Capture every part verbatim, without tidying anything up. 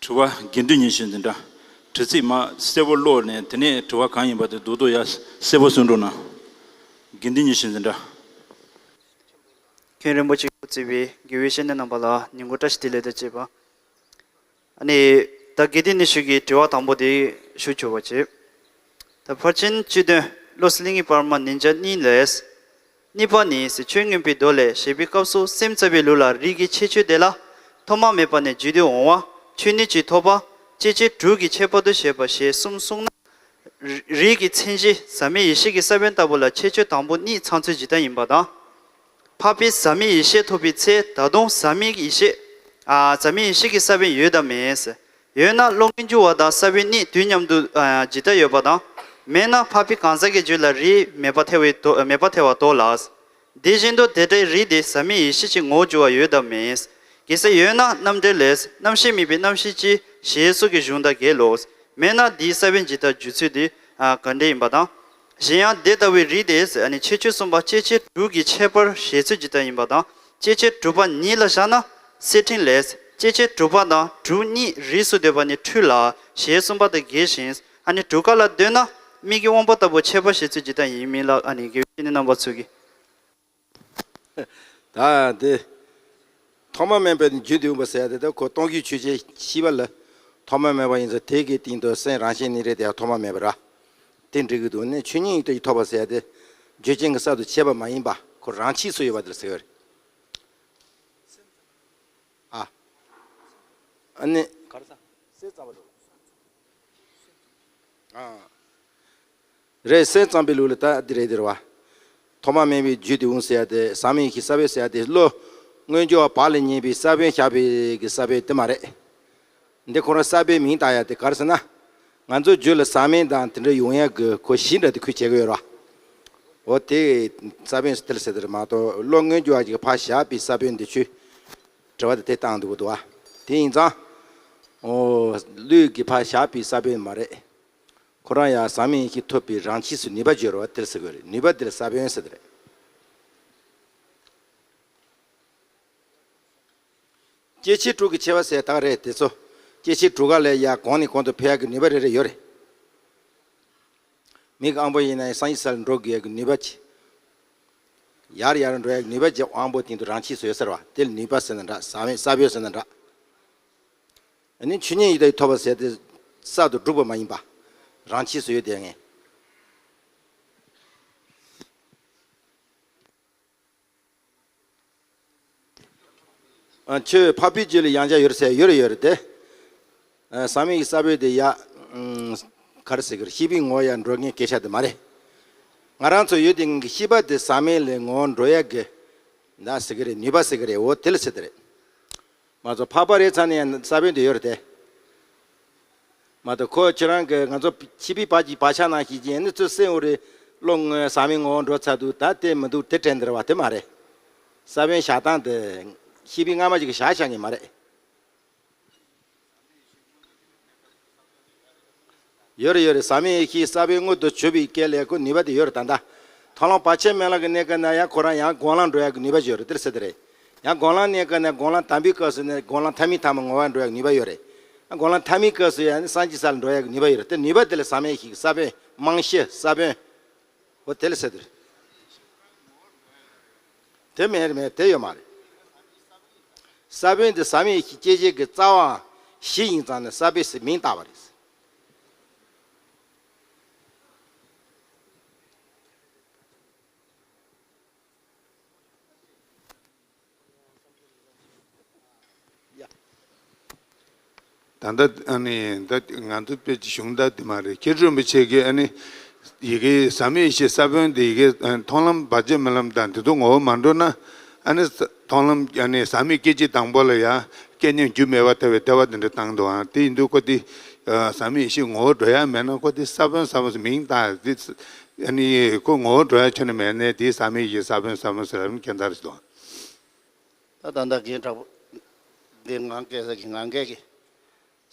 དྲི་བ་དགེ་འདུན་ཉི་ཤུ་འཛིན་གྲྭ། དྲི་ཚིག་མ་གསལ་པོ་ཀློག་ནས་དེ་ནས་དྲི་བ་གང་ཡིན་པ་དེ་རྡོག་རྡོག་ཡ་གསལ་པོ་གསུང་རོགས་གནང་། དགེ་འདུན་ཉི་ཤུ་འཛིན་གྲྭ། མཁན་རིན་པོ་ཆེ་སྐུ་གཙོས་པའི་དགེ་བའི་བཤེས་གཉེན་རྣམ་པ་ལ་ཉིན་གུང་བཀྲ་ཤིས་བདེ་ལེགས་དང་བཅས་པ། ཨ་ནི། ད་དགེ་འདུན་ཉི་ཤུ་གི་དྲི་བ་དང་པོ་དེ་ཞུ་ཆོག་པ་བྱེད། ད་ཕར་ཕྱིན་བཅུ་བདུན་བློ་གསལ་གླིང་གི་བར་མ་ཉིན་བརྒྱ་གཉིས་ལས། གཉིས་པ་ནི་ཆོས་མངོན་པའི་མདོ་ལས་ཞེས་པའི་སྐབས་སུ་སེམས་ཙམ་པའི་ལུགས་ལ་རིགས་ཀྱི་ཁྱད་ཆོས་དེ་ལ་ཐོག་མ་མེད་པ་ནས་བརྗོད་དུ་འོང་བ་ཆོས་ཉིད་ཀྱིས་ཐོབ་པ་སྐྱེ་མཆེད་དྲུག་གི་ཁྱད་པར་དུ་བྱས་པ་ཞེས་གསུམ་གསུངས་ན། རིགས་ཀྱི་མཚན་གཞི་ཟག་མེད་ཡེ་ཤེས་ཀྱི་ས་བོན་ལྟ་བུ་ལ་ཁྱད་ཆོས་དང་པོ་གཉིས་ཚང་ཚུལ་ཇི་ལྟར་ཡིན་པ་དང་། འཕགས་པའི་ཟག་མེད་ཡེ་ཤེས་ཐོབ་པའི་ཚེ་ད་དུང་ཟག་མེད་ཡེ་ཤེས། ཨ། ཟག་མེད་ཡེ་ཤེས་ཀྱི་ས་བོན་ཡོད་དམ་མེད། ཡོད་ན་བློ་མངོན་གྱུར་བ་དང་ས་བོན་གཉིས་དུས་མཉམ་དུ་ཨ་ཇི་ལྟར་ཡོད་པ་དང་། མེད་ན་འཕགས་པའི་གང་ཟག་གི་རྒྱུད་ལ་རིགས་མེད་པར་ཐལ་བའི་དོ་མེད་པར་ཐལ་བ་དོ་ལ། དེ་བཞིན་དུ་དེ་ལྟའི་རིགས་དེ་ཟག་མེད་ཡེ་ཤེས་ཀྱི་ངོ་བོར་གྱུར་པ་ཡོད་དམ་མེད། གལ་སྲིད་ཡོད་ན་རྣམ་འགྲེལ་ལས་རྣམ་ཤེས་མེད་པའི་རྣམ་ཤེས་ཀྱི་ཞེས་སོགས་ཀྱི་གཞུང་དང་འགལ་ལོ། མེད་ན་དེའི་ས་བོན་ཇི་ལྟར་འཇུག་ཚུལ་དེ་ཨ་ག་འདྲ་ཡིན་པ་དང་། གཞན་ཡང་དེ་ལྟ་བུའི་རིགས་དེ་ཨ་ནི་ཁྱད་ཆོས་གསུམ་པ་སྐྱེ་མཆེད་དྲུག་གི་ཁྱད་པར་བྱེད་ཚུལ་ཇི་ལྟར་ཡིན་པ་དང་། སྐྱེ་མཆེད་དྲུག་པ་ཉིད་ལ་བཞག་ན་གསེར་ཕྲེང་ལས་སྐྱེ་མཆེད་དྲུག་པ་དང་དྲུག་གཉིས་རིགས་སུ་འདོད་པ་ནི་འཁྲུལ་ལ་ཞེས་གསུངས་པ་དང་འགལ་ཞིང་། ཨ་ནི་དྲུག་ཀ་ལ་འདོད་ན་མིག་གི་དབང་པོ་ལྟ་བུ་ཁྱད་པར་བྱེད་ཚུལ་ཇི་ལྟར་ཡིན་མིན་ལ་ཨ་ནི་དགེ་བའི་བཤེས་གཉེན་རྣམ་པ་ཚོས་ཀྱིས། ད་དེ། ཐོག་མ་མེད་པའི་རྒྱུན་དུ་ཡོང་བ་ཟེར་ཡ་དེ་ད་ཁོ་སྟོང་རྒྱུའི་ཆོས་ཅན་ཤེས་པ་ལ། ཐོག་མ་མེད་པ་ཡིན་ཙང་དེ་གི་སྟེང་དུ་སེམས་རང་བཞིན་གནས་རིགས་དེ་ཡང་ཐོག་མ་མེད་པ་ར། དེ་འགྲིག་གི་འདུག་ནས་ཆོས་ཉིད་ཡིན་ཏེ་ཐོབ་པ་ཟེར་ཡ་དེ། རྒྱུ་རྐྱེན་གྱི་གསར་དུ་བྱས་པ་མ་ཡིན་པ་ཁོ་རང་ཆས་སུ་ཡོད་པ་དེ་ལ་ཟེར་བ་རེད། ཨ། ཨ་ནི། ག་རེ་ཟ། སེམས་ཙམ་པ་འགྲོ། ཨ། རེད། སེམས་ཙམ་པའི་ལུགས་ལ་ད་འདི་རེད་འདི་རེད་བ། ཐོག་མ་མེད་པའི་རྒྱུ་དེ་འོང་ཟེར་ཡ་དེ་ཟག་མེད་ཡེ་ཤེས་ས་བོན་ཟེར་ཡ་དེ་བློ་མངོན་གྱུར་བ་བག་ལ་ཉལ་བའི་ས་བོན་བཞག་པའི་གི་ས་བོན་དེ་མ་རེད། འདི་ཁོ་རང་ས་བོན་མིང་བཏགས་ཡ་དེ་ག་རེ་ཟེར་ན། ང་ཚོ་རྒྱུད་ལ་ཟག་མེད་དང་དེ་འདྲ་ཡོང་ཡ་གི་ཁོ་གཞི་འདྲ་དེ་ཁོས་བྱེད་ཀྱི་ཡོད་རེད་བ། འོ་དེ་ས་བོན་དེ་ལ་ཟེར་དེ་རེད་མ་གཏོགས་བློ་མངོན་གྱུར་བ་ཅིག་ཕར་བཞག་པའི་ས་བོན་དེ་ཆུ། དྲི་བ་དེ་དེ་བཏང་འདུག་གི་འདུག་བ། དེ་ཡིན་ཙང་། འོ། ལུས་ཀྱི་ཕར་བཞག་པའི་ས་བོན་མ་རེད། ཁོ་རང་ཡང་ཟག་མེད་ཡེ་ཤེས་ཐོབ་པའི་རང་ཆས་སུ་ནུས་པ་བརྗོད་རོགས་དེར་ཟེར་དགོས་རེད། ནུས་པ་དེར་ས་བོན་ཟེར་དེ་རེད། སྐྱེ་མཆེད་དྲུག་གི་ཁྱད་པར་ཟེར་དག་རེད་དེ་ཚོ། སྐྱེ་མཆེད་དྲུག་ག་ལས་ཡར་གོང་ནས་གོང་དུ་འཕེལ་ཡག་གི་ནུས་པ་རེ་རེ་ཡོད་རེད། མིག་དབང་པོ་ཡིན་ན་ཡང་སངས་རྒྱས་ས་ལ་འགྲོ་དགོས་ཡག་གི་ནུས་པ་ཅི། ཡར་ཡར་འགྲོ་ཡག་གི་ནུས་པ་ཅི་དབང་པོ་སྟེང་དུ་རང་ཆས་སུ་ཡོད་ཟེར་བ་དེ་ལ་ནུས་པ་ཟེར་ན་འདྲ། ཟག་མེད་ས་བོན་ཟེར་ན་འདྲ། ཨ་ནི་ཆོས་ཉིད་ཡིན་ཏེ་ཐོབ་པ་ཟེར་དེ་གསར་དུ་སྒྲུབ་པ་མ་ཡིན་པ། རང་ཆས་སུ་ཡོད་དེ་ངེས། ཨ། ཁྱོད་འཕགས་པའི་རྒྱུད་ལ་ཡང་བསྐྱར་ཡོད་ཟེར་ཡོད་རེད་ཡོད་རེད་དེ། ཨ། ཟག་མེད་ཀྱི་ས་བོན་དེ་ཡ། ཨུམ། ག་རེ་ཟེར་གི་རེད། ཤེས་པའི་ངོ་བོ་ཡར་འགྲོ་མཁན་སྐད་ཆ་དེ་མ་རེད། ང་རང་ཚོ་ཡོད་དེ་ངེས་ཀྱི་ཤེས་པ་དེ་ཟག་མེད་ལ་ངོ་བོ་འགྲོ་ཡག་གི། ན་ཟེར་གི་རེད། ནུས་པ་ཟེར་གི་རེད། འོ་དེ་ལ་ཟེར་དེ་རེད། མ་གཏོགས་འཕགས་པ་རེད་ཚར་ནས་ཡང་ས་བོན་དེ་ཡོད་རེད་དེ། མ་གཏོགས་ཁོ་ཁྱེད་རང་གི་ང་ཚོ་ཕྱི་པའི་བར་གྱི་བག་ཆགས་ནང་བཞིན་གྱི་ནི་ཚུར་སེམས་འོ་རེད། བློ་ངོས་ཟག་མེད་ངོ་བོ་འགྲོ་ཚར་འདུག་ད་དེ་མི་འདུག་དེ་དྲན་འདིར་བ་དེ་མ་རེད། ས་བོན་བཞག་སྟངས་དེ་ཤེས་པའི་སྔ་མ་ཅིག་གི་བཞག་བཞག་ངེས་མ་རེད། ཡོད་རེད་ཡོད་རེད། ཟག་མེད་ཡེ་ཤེས་ས་བོན་མངོན་དུ་གྱུར་པའི་སྐད་ལས་ཁོ་ནུས་པ་དེ་ཡོད་རེད། ད་ལྟ་མཐོང་ལམ་བར་ཆད་མེད་ལམ་གྱི་གནས་སྐབས་ན་ཡང་ཁོ་རང་ཡང་སྒོམ་ལམ་འགྲོ་ཡག་གི་ནུས་པ་ཡོད་རེད། དེར་ཟེར་དེ་རེད། ཡང་སྒོམ་ལམ་གནས་སྐབས་ན་སྒོམ་ལམ་དམ་པའི་སྐབས་སུ་ནི་སྒོམ་ལམ་ཐ་མའི་ཐ་མ་ངོ་བོ་འགྲོ་ཡག་གི་ནུས་པ་ཡོད་རེད། སྒོམ་ལམ་ཐ་མའི་སྐབས་སུ་ཡང་ནི་སངས་རྒྱས་ས་ལ་འགྲོ་ཡག་གི་ནུས་པ་ཡོད་རེད། དེ་ནུས་པ་དེ་ལ་ཟག་མེད་ཡེ་ཤེས་ཀྱི་ས་བོན་རྨང་གཞི་ས་བོན། འོ་དེ་ལ་ཟེར་དེ་རེད། དེ་མེད་རེད་མེད་དེ་ཡོད་མ་རེད། ས་བོན་དེ་ཟག་མེད་ཡེ་ཤེས་སྐྱེད་བྱེད་ཀྱི་རྩ་བ་བཞི་ཡིན་ཙང་ནི་ས་བོན་ཟེར་མིང་བཏགས་པ་རེད། ད་ལྟ་ཨ་ནི་ད་ང་ཚོ་དཔེ་ཅིག་གཞུང་ད་དེ་མ་རེད། མཁན་རིན་པོ་ཆེ་གིས་ཨ་ནི་ཡི་གེ་ཟག་མེད་ཡེ་ཤེས་ས་བོན་དེ་ཡི་གེ་མཐོང་ལམ་བར་ཆད་མེད་ལམ་དང་དེ་ཚོ་ངོ་བོ་མ་འགྲོ་ན་ཨ་ནི་མཐོང་ལམ་ཨ་ནི་ཟག་མེད་སྐད་ཅིག་དང་པོ་ལ་ཡང་སྐལ་མཉམ་རྒྱུ་མེད་པར་ཐལ་བའི་ལྟ་བ་དེ་འདྲ་བཏང་འདུག་ཨང་། དེ་ཡིན་དུས་ཁོ་དེ་ཟག་མེད་ཡེ་ཤེས་ངོ་བོ་འགྲོ་ཡ་མེད་ན་ཁོ་དེ་ས་བོན་ས་བོན་ཟེར་མིང་བཏགས་དེ་ཨ་ནི་ཁོ་ངོ་བོ་འགྲོ་ཡ་ཁྱོན་ནས་མེད་ནས་དེ་ཟག་མེད་ཡེ་ཤེས་ས་བོན་ས་བོན་ཟེར་ར་མི་ཁྱད་མཚར་ཞིག་འདུག་ད་ད་ལྟ་རྒན་དྲག་པོ་འདི་ངང་སྐད་ཟེར་གི་ངང་སྐད་ཀྱི་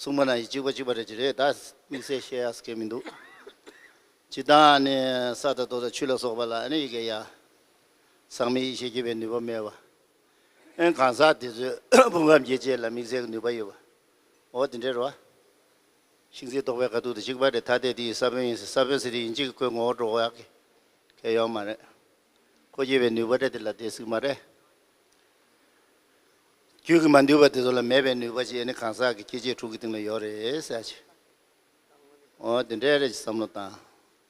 གསུངས་པ་ན་ཡི་གཅིག་པ་གཅིག་པ་རེད་ཀྱི་རེད། ད་དམིགས་བསལ་བཤད་ཡ་སྐད་མི་འདུག་ཇི་ལྟར་ནི་ས་དང་རྡོ་དང་ཆུ་ལ་སོགས་པ་ལ་ཨ་ནི་ཡི་གེ་ཡ་ཟག་མེད་ཡེ་ཤེས་སྐྱེད་པའི་ནུས་པ་མེད་པ། ཨེ་གང་ཟག་དེ་ཚོའི་ཕུང་ཁམས་སྐྱེད་བྱེད་ལ་དམིགས་བསལ་གྱི་ནུས་པ་ཡོད་པ། འོ་དེ་འདྲའི་རེད་བ། ཤིང་རྩི་བཏོག་པའི་དཀའ་སྡུག་དང་གཅིག་པ་རེད། ཐ་དད་དེ་ཡི་ས་བོན་ཡིན་ཟེར། ས་བོན་ཟེར་དེ་ཡིན་གཅིག་གི་ཁོའི་ངོ་བོ་འགྲོ་བ་ཡག་གི་གལ་ཡོད་མ་རེད། ཁོ་སྐྱེ་བའི་ནུས་པ་རེད། དེ་ལ་དེ་སྲིད་མ་རེད། རྒྱུད་ཀྱིས་མ་འདུལ་བ་དེ་ཚོ་ལ་མེད་པའི་ནུས་པ་ཅིག་ཨ་ནི་གང་ཟག་གི་སྐྱེ་མཆེད་དྲུག་གི་སྟེང་ལ་ཡོད་རེད་ཟེར་ཅིག་འོ་དེ་འདྲའི་རེད་ཅིག་བསམ་བློ་བཏང་།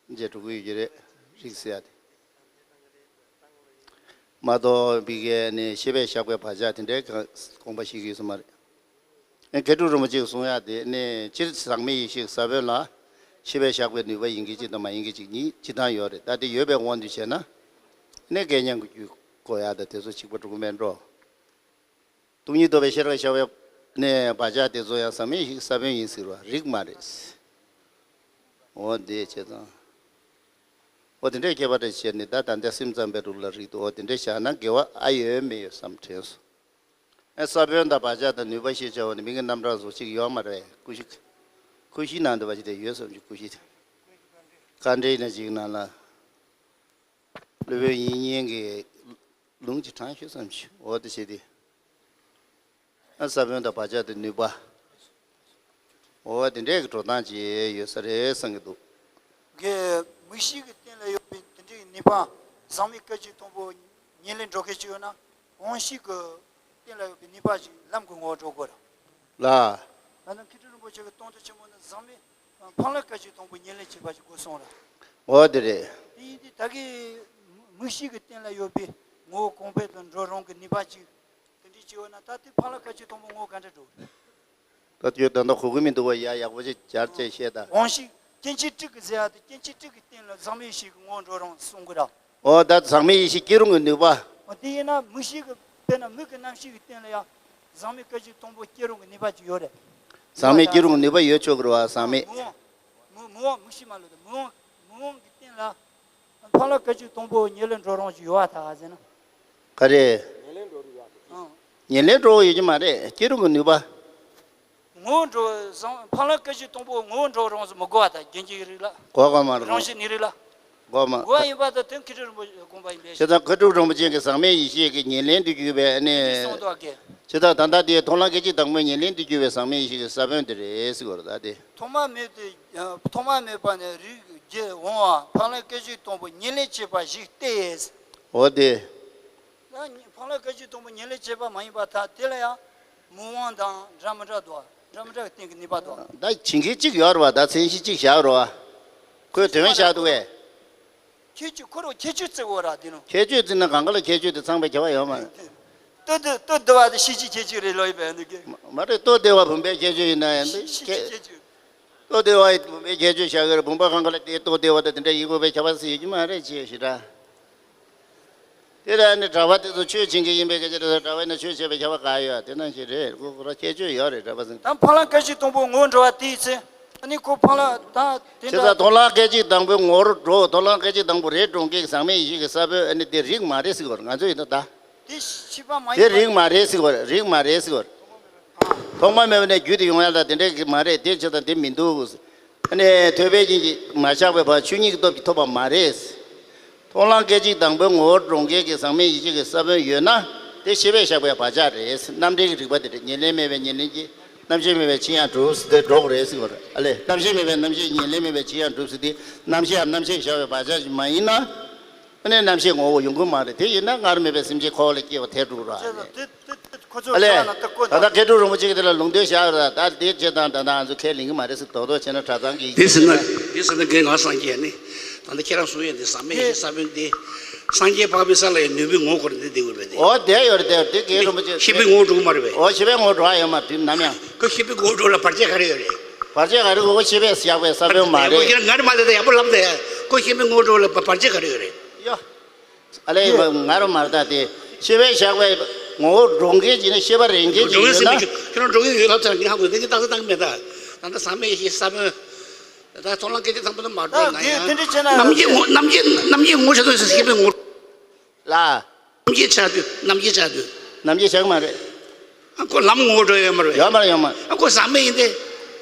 མཆེད་དྲུག་གི་ཡོད་ཀྱི་རེད། རིགས་ཟེར་ཡ་དེ། མ་གཏོགས་པའི་གི་ནི་ཤེས་པས་བཞག་པའི་བག་ཆགས་དེ་འདྲའི་གང་དགོངས་པ་བཞེས་ཀྱི་ཡོད་ས་མ་རེད། ཨེ་མཁས་གྲུབ་རིན་པོ་ཆེས་གསུང་ཡག་དེ་ནི་སྤྱིར་ཟག་མེད་ཡེ་ཤེས་ཀྱི་ས་བོན་ལ་ཤེས་པས་བཞག་པའི་ནུས་པ་ཡིན་གྱི་གཅིག་དང་མ་ཡིན་གྱི་གཅིག་གཉིས་སྤྱིར་བཏང་ཡོད་རེད། ད་དེ་ཡོད་པའི་དབང་དུ་བྱས་ན་ནི་དགེ་བསྙེན་གྱི་རྒྱུད་དགོས་ཡག་དང་དེ་ཚོ་གཅིག་པ་དྲུག་པ་མེད་འགྲོ། སྟོང་ཉིད་རྟོགས་པའི་ཤེས་རབ་ཤར་བའི་ནས་བག་ཆགས་དེ་ཚོ་ཡང་ཟག་མེད་ཡེ་ཤེས་ཀྱི་ས་བོན་ཡིན་ཟེར་བ་རིགས་མ་རེད། འོ་དེ་བྱས་ཙང་། འོ་དེ་འདྲའི་ཁྱད་པར་དེ་བྱས་ནས་ད་ད་ལྟ་སེམས་ཙམ་པའི་རིགས་ལ་རིགས་འདུག་འོ་དེ་འདྲའི་བཞག་ན་དགེ་བ་ཨ་ཡོད་མེད་ཡོད་བསམ་དྲན་སོང་། ཨ་ས་བོན་དང་བག་ཆགས་དང་ནུས་པ་ཞེས་བྱ་བ་ནི་མིང་གི་རྣམ་གྲངས་སུ་གཅིག་ཡོད་མ་རེད། ཀུ་ཤུ་ཀུ་ཤུའི་ནང་དུ་བ་ཞིག་དེ་ཡོད་བསམ་གྱི་ཀུ་ཤུ་དེ། དཀའ་འགྲེལ་ན་ཅིག་ནང་ལ། སློབ་དཔོན་དབྱིག་གཉེན་གྱིས་ལུང་གཅིག་དྲངས་ཤོད་བསམ་གྱི་འོ་དེ་བྱས་ཏེ། ཨ་ས་བོན་དང་བག་ཆགས་དེ་ནུས་པ། འོ་དེ་འདྲའི་གི་འགྲོ་སྟངས་ཅིག་ཡོད་ས་རེད་བསམ་གྱི་འདུག་གི་མིག་ཤེས་ཀྱི་སྟེང་ལ་ཡོད་པའི་དེ་འདྲའི་ནུས་པ་ཟག་མེད་སྐད་ཅིག་སྟོང་པོ་ཉེར་ལེན་འགྲོ་མཁན་ཅིག་ཡོད་ན། དབང་ཤེས་ཀྱི་སྟེང་ལ་ཡོད་པའི་ནུས་པ་ཅིག་ལམ་གྱི་ངོ་བོར་འགྲོ་དགོས་ར། ལ། ད་ནི་མཁས་གྲུབ་རིན་པོ་ཆེ་གི་དོན་དུ་ཆེན་པོ་ནི་ཟག་མེད་འཕགས་ལམ་སྐད་ཅིག་སྟོང་པོ་ཉེར་ལེན་བྱེད་པ་ཞིག་དགོས་གསུངས་ར། འོ་དེ་རེད། དེ་ཡིན་དུས་ད་གི་མིག་ཤེས་ཀྱི་སྟེང་ལ་ཡོད་པའི་ངོ་བོ་གོང་འཕེལ་དུ་འགྲོ་རུང་གི་ནུས་པ་ཅིག་དེ་འདྲའི་བྱས་ཡོད་ན་ད་དེ་འཕགས་ལམ་སྐད་ཅིག་སྟོང་པོ་ངོ་བོ་ག་འདྲ་འགྲོ། ད་ཁྱོད་ད་ལྟ་གོ་གི་མི་འདུག་བ། ཡ་ཡག་པོ་ཅིག་སྦྱར་བྱས་བཤད་ད། དབང་ཤེས་སྐྱེ་མཆེད་དྲུག་གི་ཟེར་ཡ་དེ་སྐྱེ་མཆེད་དྲུག་གི་སྟེང་ལ་ཟག་མེད་ཡེ་ཤེས་ཀྱི་ངོ་བོ་འགྲོ་རུང་གསུང་གི་ར། འོ་ད་ཟག་མེད་ཡེ་ཤེས་སྐྱེ་རུང་གི་ནུས་པ། འོ་དེ་ཡིན་ན་མིག་ཤེས་ཀྱི་དཔེར་ན་མིག་གི་རྣམ་ཤེས་ཀྱི་སྟེང་ལ་ཡང་ཟག་མེད་སྐད་ཅིག་སྟོང་པོ་སྐྱེ་རུང་གི་ནུས་པ་ཅིག་ཡོད་རེད། ཟག་མེད་སྐྱེ་རུང་གི་ནུས་པ་ཡོད་ཆོག་གི་རེད་བ། ཟག་མེད། མི་དབང་མི་མི་དབང་མིག་ཤེས་མ་ལོས་ཏེ་མི་དབང་མི་དབང་གི་སྟེང་ལ་འཕགས་ལམ་སྐད་ཅིག་སྟོང་པོ་ཉེར་ལེན་འགྲོ་རུང་ཅིག་ཡོད་བ་ད་ག་ཟེར་ན། ག་རེ། ཨང་། ཉེར་ལེན་འགྲོ་ཡོད་ཀྱི་མ་རེད། སྐྱེ་རུང་གི་ནུས་པ། ངོ་བོ་འགྲོ་བཟང་འཕགས་ལམ་སྐད་ཅིག་སྟོང་པོ་ངོ་བོ་འགྲོ་རུང་མི་དགོས་པ་དང་རྒྱུན་གྱི་རིགས་ལ། དགོས་དགོས་མ་རེད། རང་བཞིན་ནི་རིགས་ལ། དགོས་མ། དགོས་པ་ཡིན་པ་དང་དོན་མཁས་གྲུབ་རིན་པོ་ཆེ་དགོངས་པ་ཡིན་པས། བྱས་ཙང་མཁས་གྲུབ་རིན་པོ་ཆེ་གིས་ཟག་མེད་ཡེ་ཤེས་ཀྱི་ཉེར་ལེན་དུ་གྱུར་པའི་ཨ་ནི། གསུངས་འདུག་གས། བྱས་ཙང་ད་ལྟ་དེའི་མཐོང་ལམ་སྐད་ཅིག་དང་པོའི་ཉེར་ལེན་དུ་གྱུར་པའི་ཟག་མེད་ཡེ་ཤེས་ཀྱི་ས་བོན་དེ་རེད་ཟེར་བ་རེད་ད་དེ། ཐོག་མ་མེད་དེ། ཐོག་མ་མེད་པ་ནས་རིགས་བརྒྱད་འོང་བ་འཕགས་ལམ་སྐད་ཅིག་སྟོང་པོ་ཉེར་ལེན་བྱེད་པ་ཞིག་སྟེ། འོ་དེ། ད་འཕགས་ལམ་སྐད་ཅིག་སྟོང་པོ་ཉེར་ལེན་བྱེད་པ་མ་ཡིན་པར་ཐལ། དེ་ལ་ཡང་མི་དབང་དང་འདྲ་མི་འདྲ་འདུག་འདྲ་མི་འདྲ་གི་སྟེང་གི་ནུས་པ་འདུག་ད་བྱེད་མཁན་གཅིག་ཡོད་རེད་བ། ད་མཚན་གཞི་གཅིག་བཞག་རེད་བ། ཁོས་དོན་བཞག་འདུག་བས། ཁྱད་ཆོས་ཁོ་རང་ཁྱད་ཆོས་བརྩི་དགོས་ར་དེ་ནོ། ཁྱད་ཆོས་བརྩིས་ན་གང་ག་ལ་ཁྱད་ཆོས་དེ་ཚང་པའི་ཁྱད་པར་ཡོད་མ་རེད། ལྟོ་ལྟོ་བདེ་བ་དེ་ཤེས་བྱའི་ཁྱད་ཆོས་རེད་ལོ་ཡིན་པས་འདུག་གི། མ་རེད། ལྟོ་བདེ་བ་བུམ་པའི་ཁྱད་ཆོས་ཡིན་ན་ཡང་འདུག་ཤེས་བྱའི་ཁྱད་ཆོས། ལྟོ་བདེ་བ་ཡི་བུམ་པའི་ཁྱད་ཆོས་བཞག་གི་རེད། བུམ་པ་གང་ག་ལ་དེ་ལྟོ་བདེ་བ་དང་དེ་འདྲ་ཡིན་དགོས་པའི་ཁྱད་པར་ཟེར་ཡོད་ཀྱི་མ་རེད་ཅེས་ཞེ་དྲག་དེ་ལ་ནི་གྲྭ་པ་དེ་ཚོ་ཆོས་བྱེད་མཁན་ཡིན་པའི་སྐད་ཆ་རེད། གྲྭ་པ་ཡིན་ན་ཆོས་བྱེད་པའི་ཁྱད་པར་ག་ཡོད། དེ་ནང་བཞིན་རེད། ཁོ་ཁོ་རང་ཁྱད་ཆོས་ཡོད་རེད། གྲྭ་པ་ཚོ། ད་འཕགས་ལམ་སྐད་ཅིག་སྟོང་པོ་ངོ་བོ་འགྲོ་བ་དེའི་ཚེ་ཨ་ནི་ཁོ་འཕགས་ལམ་ད་དེ་བྱས་ཙང་འདྲ། མཐོང་ལམ་སྐད་ཅིག་དང་པོའི་ངོ་བོར་འགྲོ། མཐོང་ལམ་སྐད་ཅིག་དང་པོ་རེད་འགྲོ་མཁན་གྱི་ཟག་མེད་ཡེ་ཤེས་ཀྱི་ས་བོན་ཨ་ནི་དེ་རིགས་མ་རེད་ཟེར་གྱི་ཡོད་རེད། ང་ཚོ་ཡིན་ན་ད། དེ་ཤེས་པ་མ་དེ་ཡིན་པ། རིགས་མ་རེད་ཟེར་གྱི་ཡོད་རེད། རིགས་མ་རེད་ཟེར་གྱི་ཡོད་རེད། ཐོག་མ་མེད་པ་ནས་རྒྱུད་དུ་ཡོང་ཡ་ད་དེ་འདྲ་གི་མ་རེད། དེ་བྱས་ཙང་དེ་མི་འདུག་ཨ་ནི་ཐོས་པས་རྒྱུན་གྱིས་མ་ཆགས་པའི་བར་ཆོས་ཉིད་ཀྱི་སྟོབས་ཀྱིས་ཐོབ་པ་མ་རེད། མཐོང་ལམ་སྐད་ཅིག་དང་པོའི་ངོ་བོར་འགྲོ་མཁན་གྱི་ཟག་མེད་ཡེ་ཤེས་ཀྱི་ས་བོན་ཡོད་ན་དེ་ཤེས་པས་བཞག་པའི་བག་ཆགས་རེད། རྣམ་འགྲེལ་གྱི་རིགས་པ་དེ་རེད། ཉེར་ལེན་མེད་པའི་ཉེར་ལེན་གྱི། རྣམ་ཤེས་མེད་པའི་ཕྱིར་ཡང་གྲུབ་ཟེར་དེ་འགྲོ་གི་རེད་ཟེར་གྱི་ཡོད་རེད། ཨ་ལས། རྣམ་ཤེས་མེད་པའི་རྣམ་ཤེས་ཉེར་ལེན་མེད་པའི་ཕྱིར་ཡང་གྲུབ་ཟེར་དེ། རྣམ་ཤེས་ཡང་རྣམ་ཤེས་བཞག་པའི་བག་ཆགས་ཤིག་མ་ཡིན་ན། ཨ་ནི་རྣམ་ཤེས་ངོ་བོ་ཡོང་གི་མ་རེད། དེ་ཡིན་ན་སྔར་མེད་པའི་སེམས་ཅན་འཁོར་བ་ལ་སྐྱེ་བ་ཐལ་འགྲོ་ར། ཨ་ལས། ད་ལྟ་མཁས་གྲུབ་རིན་པོ་ཆེ་གིས་དེ་ལ་ལུང་བསྟན་བཞག་ཡོད་ར། ད་དེ་བྱས་ཙང་ད་ལྟ་ང་ཚོ་ཁས་ལེན་གྱི་མ་རེད་ཟེར་རྡོག་རྡོག་བྱས་ན་གྲྭ་ཚང་གི། དེ་ཟེར་ན། དེ་ཟེར་ན་རྒན་ང་སངས་རྒྱས་ནི། ད་ལྟ་ཁྱེད་རང་གསུང་ཡས་དེ་ཟག་མེད་ཡེ་ཤེས་ས་བོན་དེ། སངས་རྒྱས་འཕགས་པའི་ས་ལ་ཡང་ནུས་པའི་ངོ་བོ་ཁོ་རང་དེ་བསྡད་ཡོད་རེད་དེ། འོ་དེ་ཡོད་རེད། དེ་དེ་རྒན་རིན་པོ་ཆེ། ཤེས་པའི་ངོ་བོ་འགྲོ་གི་མ་རེད་པས། འོ་ཤེས་པའི་ངོ་བོ་འགྲོ་ཡ་ཡོད་མ་རེད་དུས་ནམ་ཡང་། ཁོ་ཤེས་པའི་ངོ་བོ་འགྲོ་ལ་བར་ཆད་ག་རེ་ཡོད་རེད། བར་ཆད་ག་རེ། ཁོ་ཤེས་པས་བཞག་པའི་ས་བོན་མ་རེད། ཁྱེད་རང་ང་རེ་མ་ལས་ད་ཡག་པོ་ལབ་དེ། ཁོ་ཤེས་པའི་ངོ་བོ་འགྲོ་ལ་བར་ཆད་ག་རེ་ཡོད་རེད། ཡ། ཨ་ལས། ང་རོ་མར་ད་དེ་ཤེས་པས་བཞག་པའི་ངོ་བོ་འགྲོ་མཁན་གྱི་ནི་ཤེས་པ་རེད་མཁན་གྱི་འགྲོ་མཁན་ཡོད་ཟེར་ན། མི་ཁྱོད་རང་འགྲོ་མཁན་ཡོད་ལབ་ཚར། ངས་ཧ་གོ། དེ་གི་རྟགས་གསལ་བཏང་གི་མེད་ད། ད་ལྟ་ཟག་མེད་ཡེ་ཤེས་ས་བོན། ད་མཐོང་ལམ་སྐད་ཅིག་དང་པོ་དེ་མ་འགྲོ་ན་ཡང་། རྣམ་མཁྱེན་ངོ་། རྣམ་མཁྱེན་རྣམ་མཁྱེན་ངོ་བོ་ཆགས་དུས་ཤེས་པའི་ངོ་བོ། ལ། རྣམ་མཁྱེན་ཆགས་དུས། རྣམ་མཁྱེན་ཆགས་དུས། རྣམ་མཁྱེན་ཆགས་མ་རེད། ཨ་ཁོ་ལམ་ངོ་བོ་འགྲོ་ཡོད་མ་རེད། ཡོད་མ་རེད། ཡོད་མ་རེད། ཨ་ཁོ་ཟག་མེད་ཡིན་ཏེ།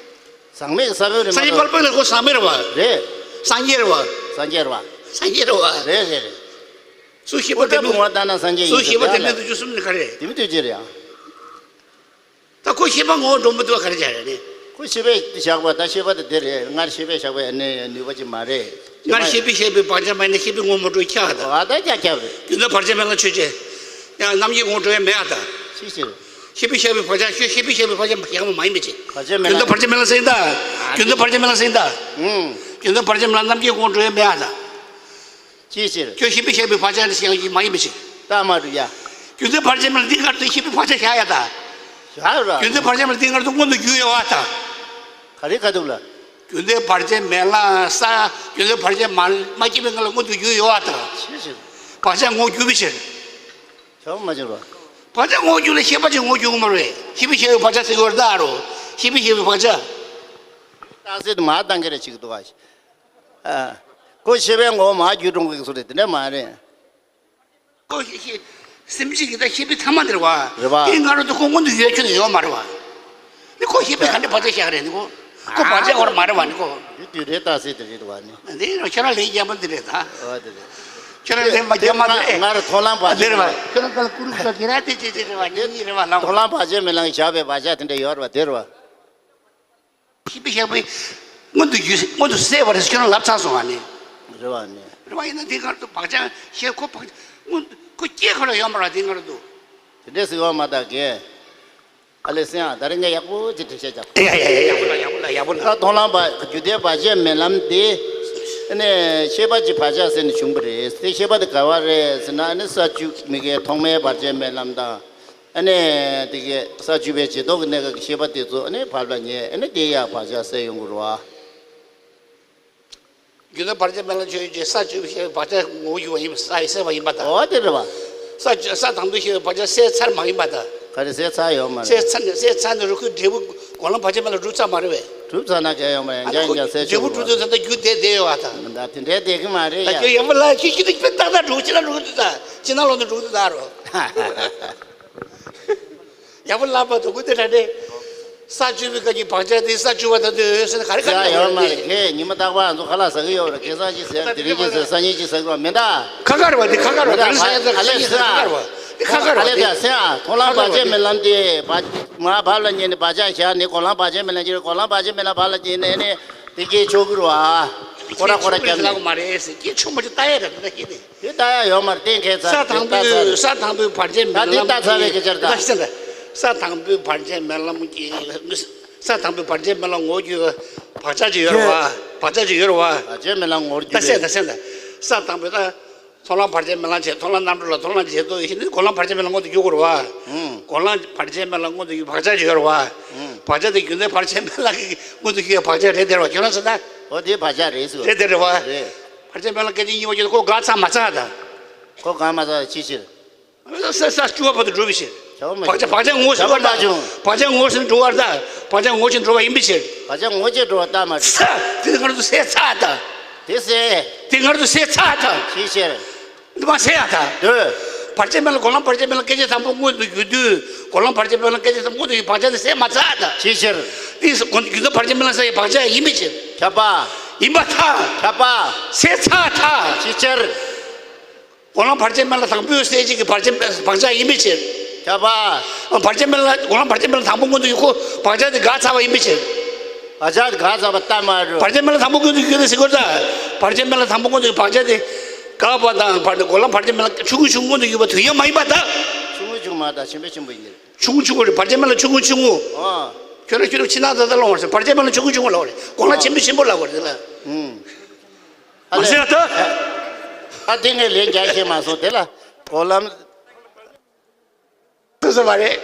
ཟག་མེད་ཀྱི་ས་བོན་རེད་མ་སངས་རྒྱས་གཏོགས། དཔལ་འཕགས་ལ་ཁོ་ཟག་མེད་རེད་བ། རེད། སངས་རྒྱས་རེད་བ། སངས་རྒྱས་རེད་བ། སངས་རྒྱས་རེད་བ། རེད་རེད་རེད། སུ་ཤེས་པ་དེ་མིན། ཨུ་ཏྲ་བུང་བ་ལྟར་ན་སངས་རྒྱས་ཡིན། སུ་ཤེས་པ་དེ་མིན་དུ་རྒྱུ་གསུམ་ནི་ག་རེ། དེ་མི་ཐུགས་རྗེ་རེད་ཨ། ད་ ཁོ་ཤེས་པ་ངོ་བོ་འགྲོ་མི་འདུག་ག་རེ་བྱ་རེད་ནི། ཁོ་ཤེས་པས་བཞག་པ་ད་ཤེས་པ་དེ་དེ་རེད། སྔར་ཤེས་པས་བཞག་པའི་ནི་ནུས་པ་ཅིག་མ་རེད། སྔར་ཤེས་པས་བཞག་པའི་བག་ཆགས་མ་ཡིན་ན་ཤེས་པའི་ངོ་མ་འགྲོ་ཁྱག་ད། ཨ་ད་ཁྱག་ཁྱག་རེད། རྒྱུ་མཚན་བར་ཆད་མེད་ལ་ཆོས་ཅན། ཡང་རྣམ་མཁྱེན་ངོ་བོ་འགྲོ་ཡ་མེད་ཨ་ད། ཤེས་ཤེས་རེད། ཤེས་པས་བཞག་པའི་བག་ཆགས་ཤེས་ཤེས་པས་བཞག་པའི་བག་ཆགས་བཞག་པ་མ་ཡིན་པ་ཅིག་བར་ཆད་མེད་ལ། རྒྱུ་མཚན་བར་ཆད་མེད་ལ་ཟེར་ད། རྒྱུ་མཚན་བར་ཆད་མེད་ལ་ཟེར་ད། ཨུམ། རྒྱུ་མཚན་བར་ཆད་མེད་ལ་རྣམ་མཁྱེན་ངོ་བོ་འགྲོ་ཡ་མེད་ཨ་ད། ཅིའི་ཕྱིར། ཁྱོད་ཤེས་པས་བཞག་པའི་བག་ཆགས་ནི་ཞེན་ཡག་མ་ཡིན་པའི་ཕྱིར། ད་མ་འགྲུབ་ཡ། རྒྱུ་མཚན་བར་ཆད་མེད་ལ་འདི་སྔར་དུ་ཤེས་པས་བག་ཆགས་བཞག་ཡ་ད། བཞག་ར། རྒྱུ་མཚན་བར་ཆད་མེད་ལ་འདི་སྔར་དུ་མངོན་དུ་གྱུར་ཡོད་བ་ད། ག་རེ་ག་འདུག་ལ། རྒྱུ་མཚན་བར་ཆད་མེད་ལ་ས། རྒྱུ་མཚན་བར་ཆད་མ་མ་སྐྱེས་པའི་སྔ་ལ་མངོན་དུ་གྱུར་ཡོད་བ་ད། ཅིའི་ཕྱིར། བག་ཆགས་ངོ་བོ་གྱུར་པའི་ཕྱིར། བྱ་བ་མ་བྱུང་ར། བག་ཆགས་ངོ་བོ་གྱུར་ལ་ཤེས་པ་ཅིག་ངོ་བོ་གྱུར་གི་མ་རེད། ཤེས་པས་བཞག་པའི་བག་ཆགས་ཟེར་གྱི་ཡོད་རེད་ད་རོ། ཤེས་པས་བཞག་པའི་བག་ཆགས། རྟགས་གསལ་དུ་མ་བཏང་གི་རེད་ཅིག་འདུག་ཨ། ཨ། ཁོ་ཤེས་པའི་ངོ་བོ་མར་འགྱུར་འགྲོ་གི་བཟོ་རེད། དེ་འདྲ་མ་རེད། ཁོ་ཤེས་ཤེས། སེམས་ཅན་གྱི་ད་ཤེས་པའི་ཐ་མ་དེ་རེད་བ། རེད་བ། དེའི་སྔ་རོལ་དུ་ཁོ་མངོན་དུ་ཡོད་ཁྱོན་ནས་ཡོད་མ་རེད་བ། ནི་ཁོ་ཤེས་པའི་ག་འདྲ་བར་ཆད་བཞག་རེད་ནི་ཁོ། ཁོ་བར་ཆད་བར་མ་རེད་བ་ནི་ཁོ། དེ་དུས་རེད་ད་ཟེར་དེ་རེད་བ་ནི། འདི་ཁྱོད་རང་ལན་རྒྱག་པ་འདི་རེད་ད། ཨོ་དེ་རེད། ཁྱོད་རང་ལན་མ་རྒྱག་མ་རེད། ང་ར་མཐོང་ལམ་བར་འདི་ཆད་རེད་བ། མེད་ལ། ཁྱོད་རང་ག་ལ་ཀུ་རུ་ཀུ་ར་གི་ར་དེ་ཅི་ཅི་རེད་བ་ཉི་ཉི་རེད་བ་ལམ། མཐོང་ལམ་བར་ཆད་མེད་ལ་བཞག་པའི་བར་ཆད་དེ་འདྲ་ཡོད་རེད་བ་དེ་རེད་བ། ཤེས་པས་བཞག་པའི་མངོན་དུ་གྱུར་མངོན་དུ་གསལ་བ་རེད་ཟེར་ཁྱོད་རང་ལབ་ཚར་སོང་བ་ནི། རེད་བ་ནི། རེད་བ་ཡིན་ན་འདི་སྔར་དུ་བག་ཆགས་ཤེས་ཁོ་བག་མངོན་ཁོ་སྐྱེ་ཁོ་ལ་ཡོད་མ་རེད་འདི་སྔར་དུ། དེ་འདྲས་ཟེར་བ་མ་དག་གས། ཨ་ལེ་སེང་ཨ་ད་རེས་ངས་ཡག་པོ་ཅིག་འགྲེལ་བཤད་རྒྱག་ཡ་ཡ་ཡ་ཡག་པོ་ལ་ཡག་པོ་ལ་ཡག་པོ་ལ། ད་མཐོང་ལམ་བར་རྒྱུ་དེ་བར་ཆད་མེད་ལམ་དེ། ཨ་ནི་ཤེས་པ་ཅིག་བག་ཆགས་ཟེར་ནས་བྱུང་བ་རེད། དེ་ཤེས་པ་དེ་ག་བ་རེད་ཟེར་ན་ཨ་ནི་ས་བཅུ་མི་དགེ་ཐོག་མའི་བར་ཆད་མེད་ལམ་དང་། ཨ་ནི་དེ་གའི་ས་བཅུ་པའི་རྗེས་ཐོབ་ཀྱི་གནས་སྐབས་ཀྱི་ཤེས་པ་དེ་ཚོ་ཨ་ནི་བབ་ལ་ཉེ་ཨ་ནི་དེ་ཡང་བག་ཆགས་སད་ཡོང་གི་རེད་བ། རྒྱུ་མཚན་བར་ཆད་མེད་ལ་ཆོས་ཅན་ས་བཅུ་པའི་ཤེས་པའི་བག་ཆགས་ངོ་བོ་གྱུར་པ་ཡིན་པ་ས་ཡི་སད་པ་ཡིན་པ་དང་། ཨོ་དེ་རེད་བ། ས་བཅུ་ས་དང་པོའི་ཤེས་པའི་བག་ཆགས་སད་ཚར་མ་ཡིན་པ་དང་། ག་རེ་སད་ཚར་ཡོད་མ་རེད། སད་ཚར་ནས་སད་ཚར་ནས་རུ་ཁོའི་འབྲས་བུ་གོ་ལམ་བར་ཆད་མེད་ལ་གྲུབ་ཚར་མ་རེད་བས། གྲུབ་ཚར་ན་གལ་ཡོད་མ་རེད། ཨ་ནི་འཇའ་ཡིན་ཀྱང་སད་འབྲས་བུ་ཆོག་གྲུབ་དུས་ད་ལྟ་རྒྱུ་དེ་བསྡད་ཡོད་བ་དང་། ད་དེ་འདྲའི་བསྡད་ཀྱི་མ་རེད་ད་ཡ། ཁྱོད་ཡག་པོ་ལ་ཁྱོད་ཁྱོད་ད་ཏག་ཏག་འགྲོ་ཕྱི་ལ་འགྲོ་གི་འདུག་ད་ཕྱི་ནང་ལོག་ཏུ་འགྲོ་གི་འདུག་ད་རོ། ཡག་པོ་ལབ་པ་དུ་གུ་དེ་འདྲ་འདྲེ། ས་བཅུ་པའི་སྐབས་ཀྱི་བག་ཆགས་དེ་ས་བཅུ་པ་ད་དུ་ཡོད་ཟེར་ན་ག་རེ་ག་རེ་ཡ་ཡོད་མ་རེད། ཁྱེད་ཉི་མ་རྟག་པར་ང་ཚོ་ཁ་ལག་ཟ་གི་ཡོད་རེད། ཁ་སང་ཅིག་ཟས་དེ་རིང་ཅིག་ཟས་སང་ཉིན་ཅིག་ཟ་གི་རེད་མི་འདུག་ཁ་ཁ་རེད་བ་དེ་ཁ་ཁ་རེད་བ་དེ་རིང་ཟ་ཡ་ཟ་ཁ་ཁ་རེད་བ་དེ་ཁ་ཁ་རེད་བ་དེ། ཨ་ལས་སེང་ཨ་མཐོང་ལམ་བར་ཆད་མེད་ལམ་དེ་བ་མ་བབ་ལ་ཉེ་ནས་བག་ཆགས་བཞག་ནས་གོ་ལམ་བར་ཆད་མེད་ལམ་གྱི་གོ་ལམ་བར་ཆད་མེད་ལམ་བབ་ལ་ཉེ་ནས་ནས་དེ་སྐྱེ་ཆོག་གི་རེད་བ། ཁོ་ར་ཁོ་ར་སྐྱབས་ནས། མ་རེད་ཟེར་སྐྱེ་ཆོག་མ་ཆོག་ལྟ་ཡ་རེད་ད་ཤེས་ནས། དེ་ལྟ་ཡ་ཡོད་མ་རེད། གཏན་འཁེལ་ཚར་ས་དང་པོའི་ས་དང་པོའི་བར་ཆད་མེད་ལམ་གྱི་ད་དེ་ལྟ་ཚར་བའི་སྐད་ཆ་རེད་ད། ད་ཤེས་ད། ས་དང་པོའི་བར་ཆད་མེད་ལམ་གྱི་ས་དང་པོའི་བར་ཆད་མེད་ལམ་ངོ་བོ་གྱུར་བ་བག་ཆགས་ཅིག་ཡོད་རེད་བ། བག་ཆགས་ཅིག་ཡོད་རེད་བ། བར་ཆད་མེད་ལམ་ངོ་བོར་གྱུར་ད་ཤེས་ད་ཤེས་ད། ས་དང་པོའི་ད། མཐོང་ལམ་བར་ཆད་མེད་ལམ་བྱས་མཐོང་ལམ་རྣམ་གྲོལ་ལ་མཐོང་ལམ་བྱེད་དོ་ཡིན་ནི་གོ་ལམ་བར་ཆད་མེད་ལམ་མངོན་དུ་གྱུར་དགོས་རེད་བ། ཧུམ། གོ་ལམ་བར་ཆད་མེད་ལམ་མངོན་དུ་གྱུར་བག་ཆགས་ཅིག་ཡོད་རེད་བ། ཧུམ། བག་ཆགས་དེ་རྒྱུ་མཚན་བར་ཆད་མེད་ལམ་གྱི་མངོན་དུ་གྱུར་བའི་བག་ཆགས་རེད་དེ་རེད་བ་ཁྱོད་རང་ཟེར་ན། འོ་དེ་བག་ཆགས་རེད་ཟེར། རེད་དེ་རེད་བ། རེད། བར་ཆད་མེད་ལམ་སྐད་ཅིག་གཉིས་པ་ཁྱོད་ཁོ་དགག་ཚར་མ་ཚར་ད། ཁོ་དགག་མ་ཚར་ཅི་ཕྱིར། ས་ས་བཅུ་པ་བར་དུ་འགྲོ་བའི་ཕྱིར། བྱ་བ་མ་བག་ཆགས་བག་ཆགས་ངོ་ཤེས་པར་ལྟ། བྱ་བ་མ་བྱུང་། བག་ཆགས་ངོ་ཤེས་འགྲོ་བར་ལྟ། བག་ཆགས་ངོ་ཤེས་འགྲོ་བ་ཡིན་པའི་ཕྱིར། བག་ཆགས་ངོ་ཤེས་འགྲོ་བ་ལྟ་མ་བྱུང་། ས་དེ་སྔར་དུ་སད་ཚར་ད། དེ་སད། དེ་སྔར་དུ་སད་ཚར་ད། ཅི་ཕྱིར། འདི་མ་སད་ཡ་ད། འདོད། བར་ཆད་མེད་ལ་གོ་ལམ་བར་ཆད་མེད་ལ་སྐད་ཅིག་དང་པོ་མངོན་དུ་གྱུར་དུས་གོ་ལམ་བར་ཆད་མེད་ལ་སྐད་ཅིག་དང་པོ་མངོན་དུ་གྱུར་བག་ཆགས་དེ་སད་མ་ཚར་ད། ཅི་ཕྱིར། དེ་རྒྱུ་མཚན་བར་ཆད་མེད་ལ་སད་ཡ་བག་ཆགས་ཡིན་པའི་ཕྱིར། ཁྱབ་པ། ཡིན་པར་ཐལ། ཁྱབ་པ། སད་ཚར་ཐལ། ཅི་ཕྱིར། གོ་ལམ་བར་ཆད་མེད་ལ་དང་པོའི་སད་བྱེད་ཀྱི་བར་ཆད་བག་ཆགས་ཡིན་པའི་ཕྱིར། ཁྱབ་པ། བར་ཆད་མེད་ལ་གོ་ལམ་བར་ཆད་མེད་ལ་དང་པོ་མངོན་དུ་གྱུར་ཁོ་བག་ཆགས་དེ་འགག་ཚར་བ་ཡིན་པའི་ཕྱིར། བག་ཆགས་དེ་འགག་ཚར་བ་ལྟ་མ་རུ། བར་ཆད་མེད་ལ་དང་པོ་མངོན་དུ་གྱུར་ན་ཟེར་དགོས་ད། བར་ཆད་མེད་ལ་དང་པོ་མངོན་དུ་གྱུར་བག་ཆགས་དེ་འགག་པ་དང་བར་དུ་གོ་ལམ་བར་ཆད་མེད་ལ་ཆུང་ངུ་ཆུང་ངུ་མངོན་དུ་གྱུར་པ་དུས་ཡུན་མ་ཡིན་པ་ད། ཆུང་ངུ་ཆུང་མ་ད་ཆེན་པོ་ཆེན་པོ་ཡིན། ཆུང་ངུ་ཆུང་ངུ་རེད། བར་ཆད་མེད་ལ་ཆུང་ངུ་ཆུང་ངུ། ཨ། ཁྱོད་རང་ཁྱོད་རང་ཕྱི་ནང་ད་ད་ལོང་བར་ཟེར་བར་ཆད་མེད་ལ་ཆུང་ངུ་ཆུང་ངུ་ལབ་པ་རེད། གོ་ལམ་ཆེན་པོ་ཆེན་པོ་ལབ་པ་རེད་ལ། ཨུམ། མ་ཟེར་ད། ཨ་དེ་ངས་ལན་རྒྱག་ཤེས་མ་སོང་དེ་ལ་གོ་ལམ། ཐུབ་ས་མ་རེད།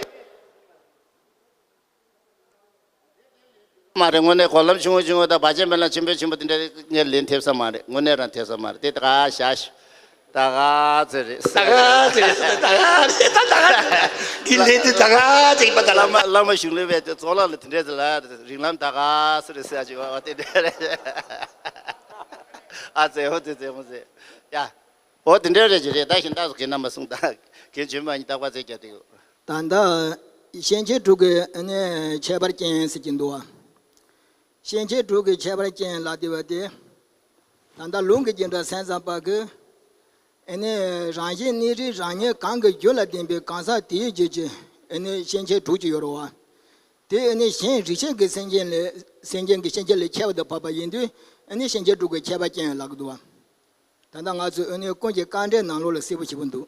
མ་རེད། དངོས་གནས་གོ་ལམ་ཆུང་ངུ་ཆུང་ངུ་དང་བར་ཆད་མེད་ལམ་ཆེན་པོ་ཆེན་པོ་དེ་འདྲ་ངས་ལན་ཐེབས་ས་མ་རེད། དངོས་གནས་རང་ཐེབས་ས་མ་རེད། དེ་ད་ག་བཞག་ཤོག་ད་ག་ཚོད་རེད། ད་ག་ཚོད་རེད། ད་ག་ཚོད་ད་ག་ཚོད་འདི་ལན་དེ་ད་ག་ཚོད་ཡིན་པ་ད་བླ་མ་བླ་མ་གཞུང་ལས་པའི་ཚོགས་ལམ་ལ་དེ་འདྲ་ཚོད་ལ་རིགས་ལམ་ད་ག་ཚོད་རེད་ཟེར་ཡ་ཅིག་ཡོད་པ་དེ་འདྲ་རེད། ཨ་ཙེ་ཧོ་ཙེ་ཙེ་ཧོ་ཙེ་ཡ། འོ་དེ་འདྲ་རེད་ཅི་རེད། ད་གཞན་དག་སུ་གན་ན་མ་གསུངས་ད་གན་བྱོན་མ་ཡིན་རྟག་པ་ཚེ་རྒྱ་དེ་གོ་ད་ལྟ་ཤན་ཆེན་དྲུག་གི་ནི་ཁྱད་པར་ཅན་ཟེར་གྱི་འདུག་བ། ཤན་ཆེན་དྲུག་གི་ཁྱད་པར་ཅན་ལ་དེ་བ་དེ། ད་ལྟ་ལུང་གི་རྒྱན་སྒྲ་སེམས་ཙམ་པ་གི་ཨེ་ནི་རང་བཞིན་གནས་རིགས་རང་ཉིད་གང་གི་རྒྱུ་ལ་ལྡན་པའི་གང་ཟག་དེའི་རྒྱུད་ཀྱི་ཨེ་ནི་ཤན་ཆེན་དྲུག་ཅིག་ཡོད་རེད་བ། དེ་ཨ་ནི་གཞན་རིགས་ཤེས་ཀྱི་སེམས་ཅན་ལས་སེམས་ཅན་གྱི་སྐྱེ་མཆེད་ལས་ཁྱད་པར་དུ་འཕགས་པ་ཡིན་དུས་ཨ་ནི་སྐྱེ་མཆེད་དྲུག་གི་ཁྱད་པར་ཅན་ལབ་ཀྱི་འདུག་བ། ད་ལྟ་ང་ཚོས་ཨ་ནི་ཀུན་གྱི་དཀའ་འགྲེལ་ནང་ལོགས་ལ་གསལ་པོ་ཞེ་པོ་འདུག།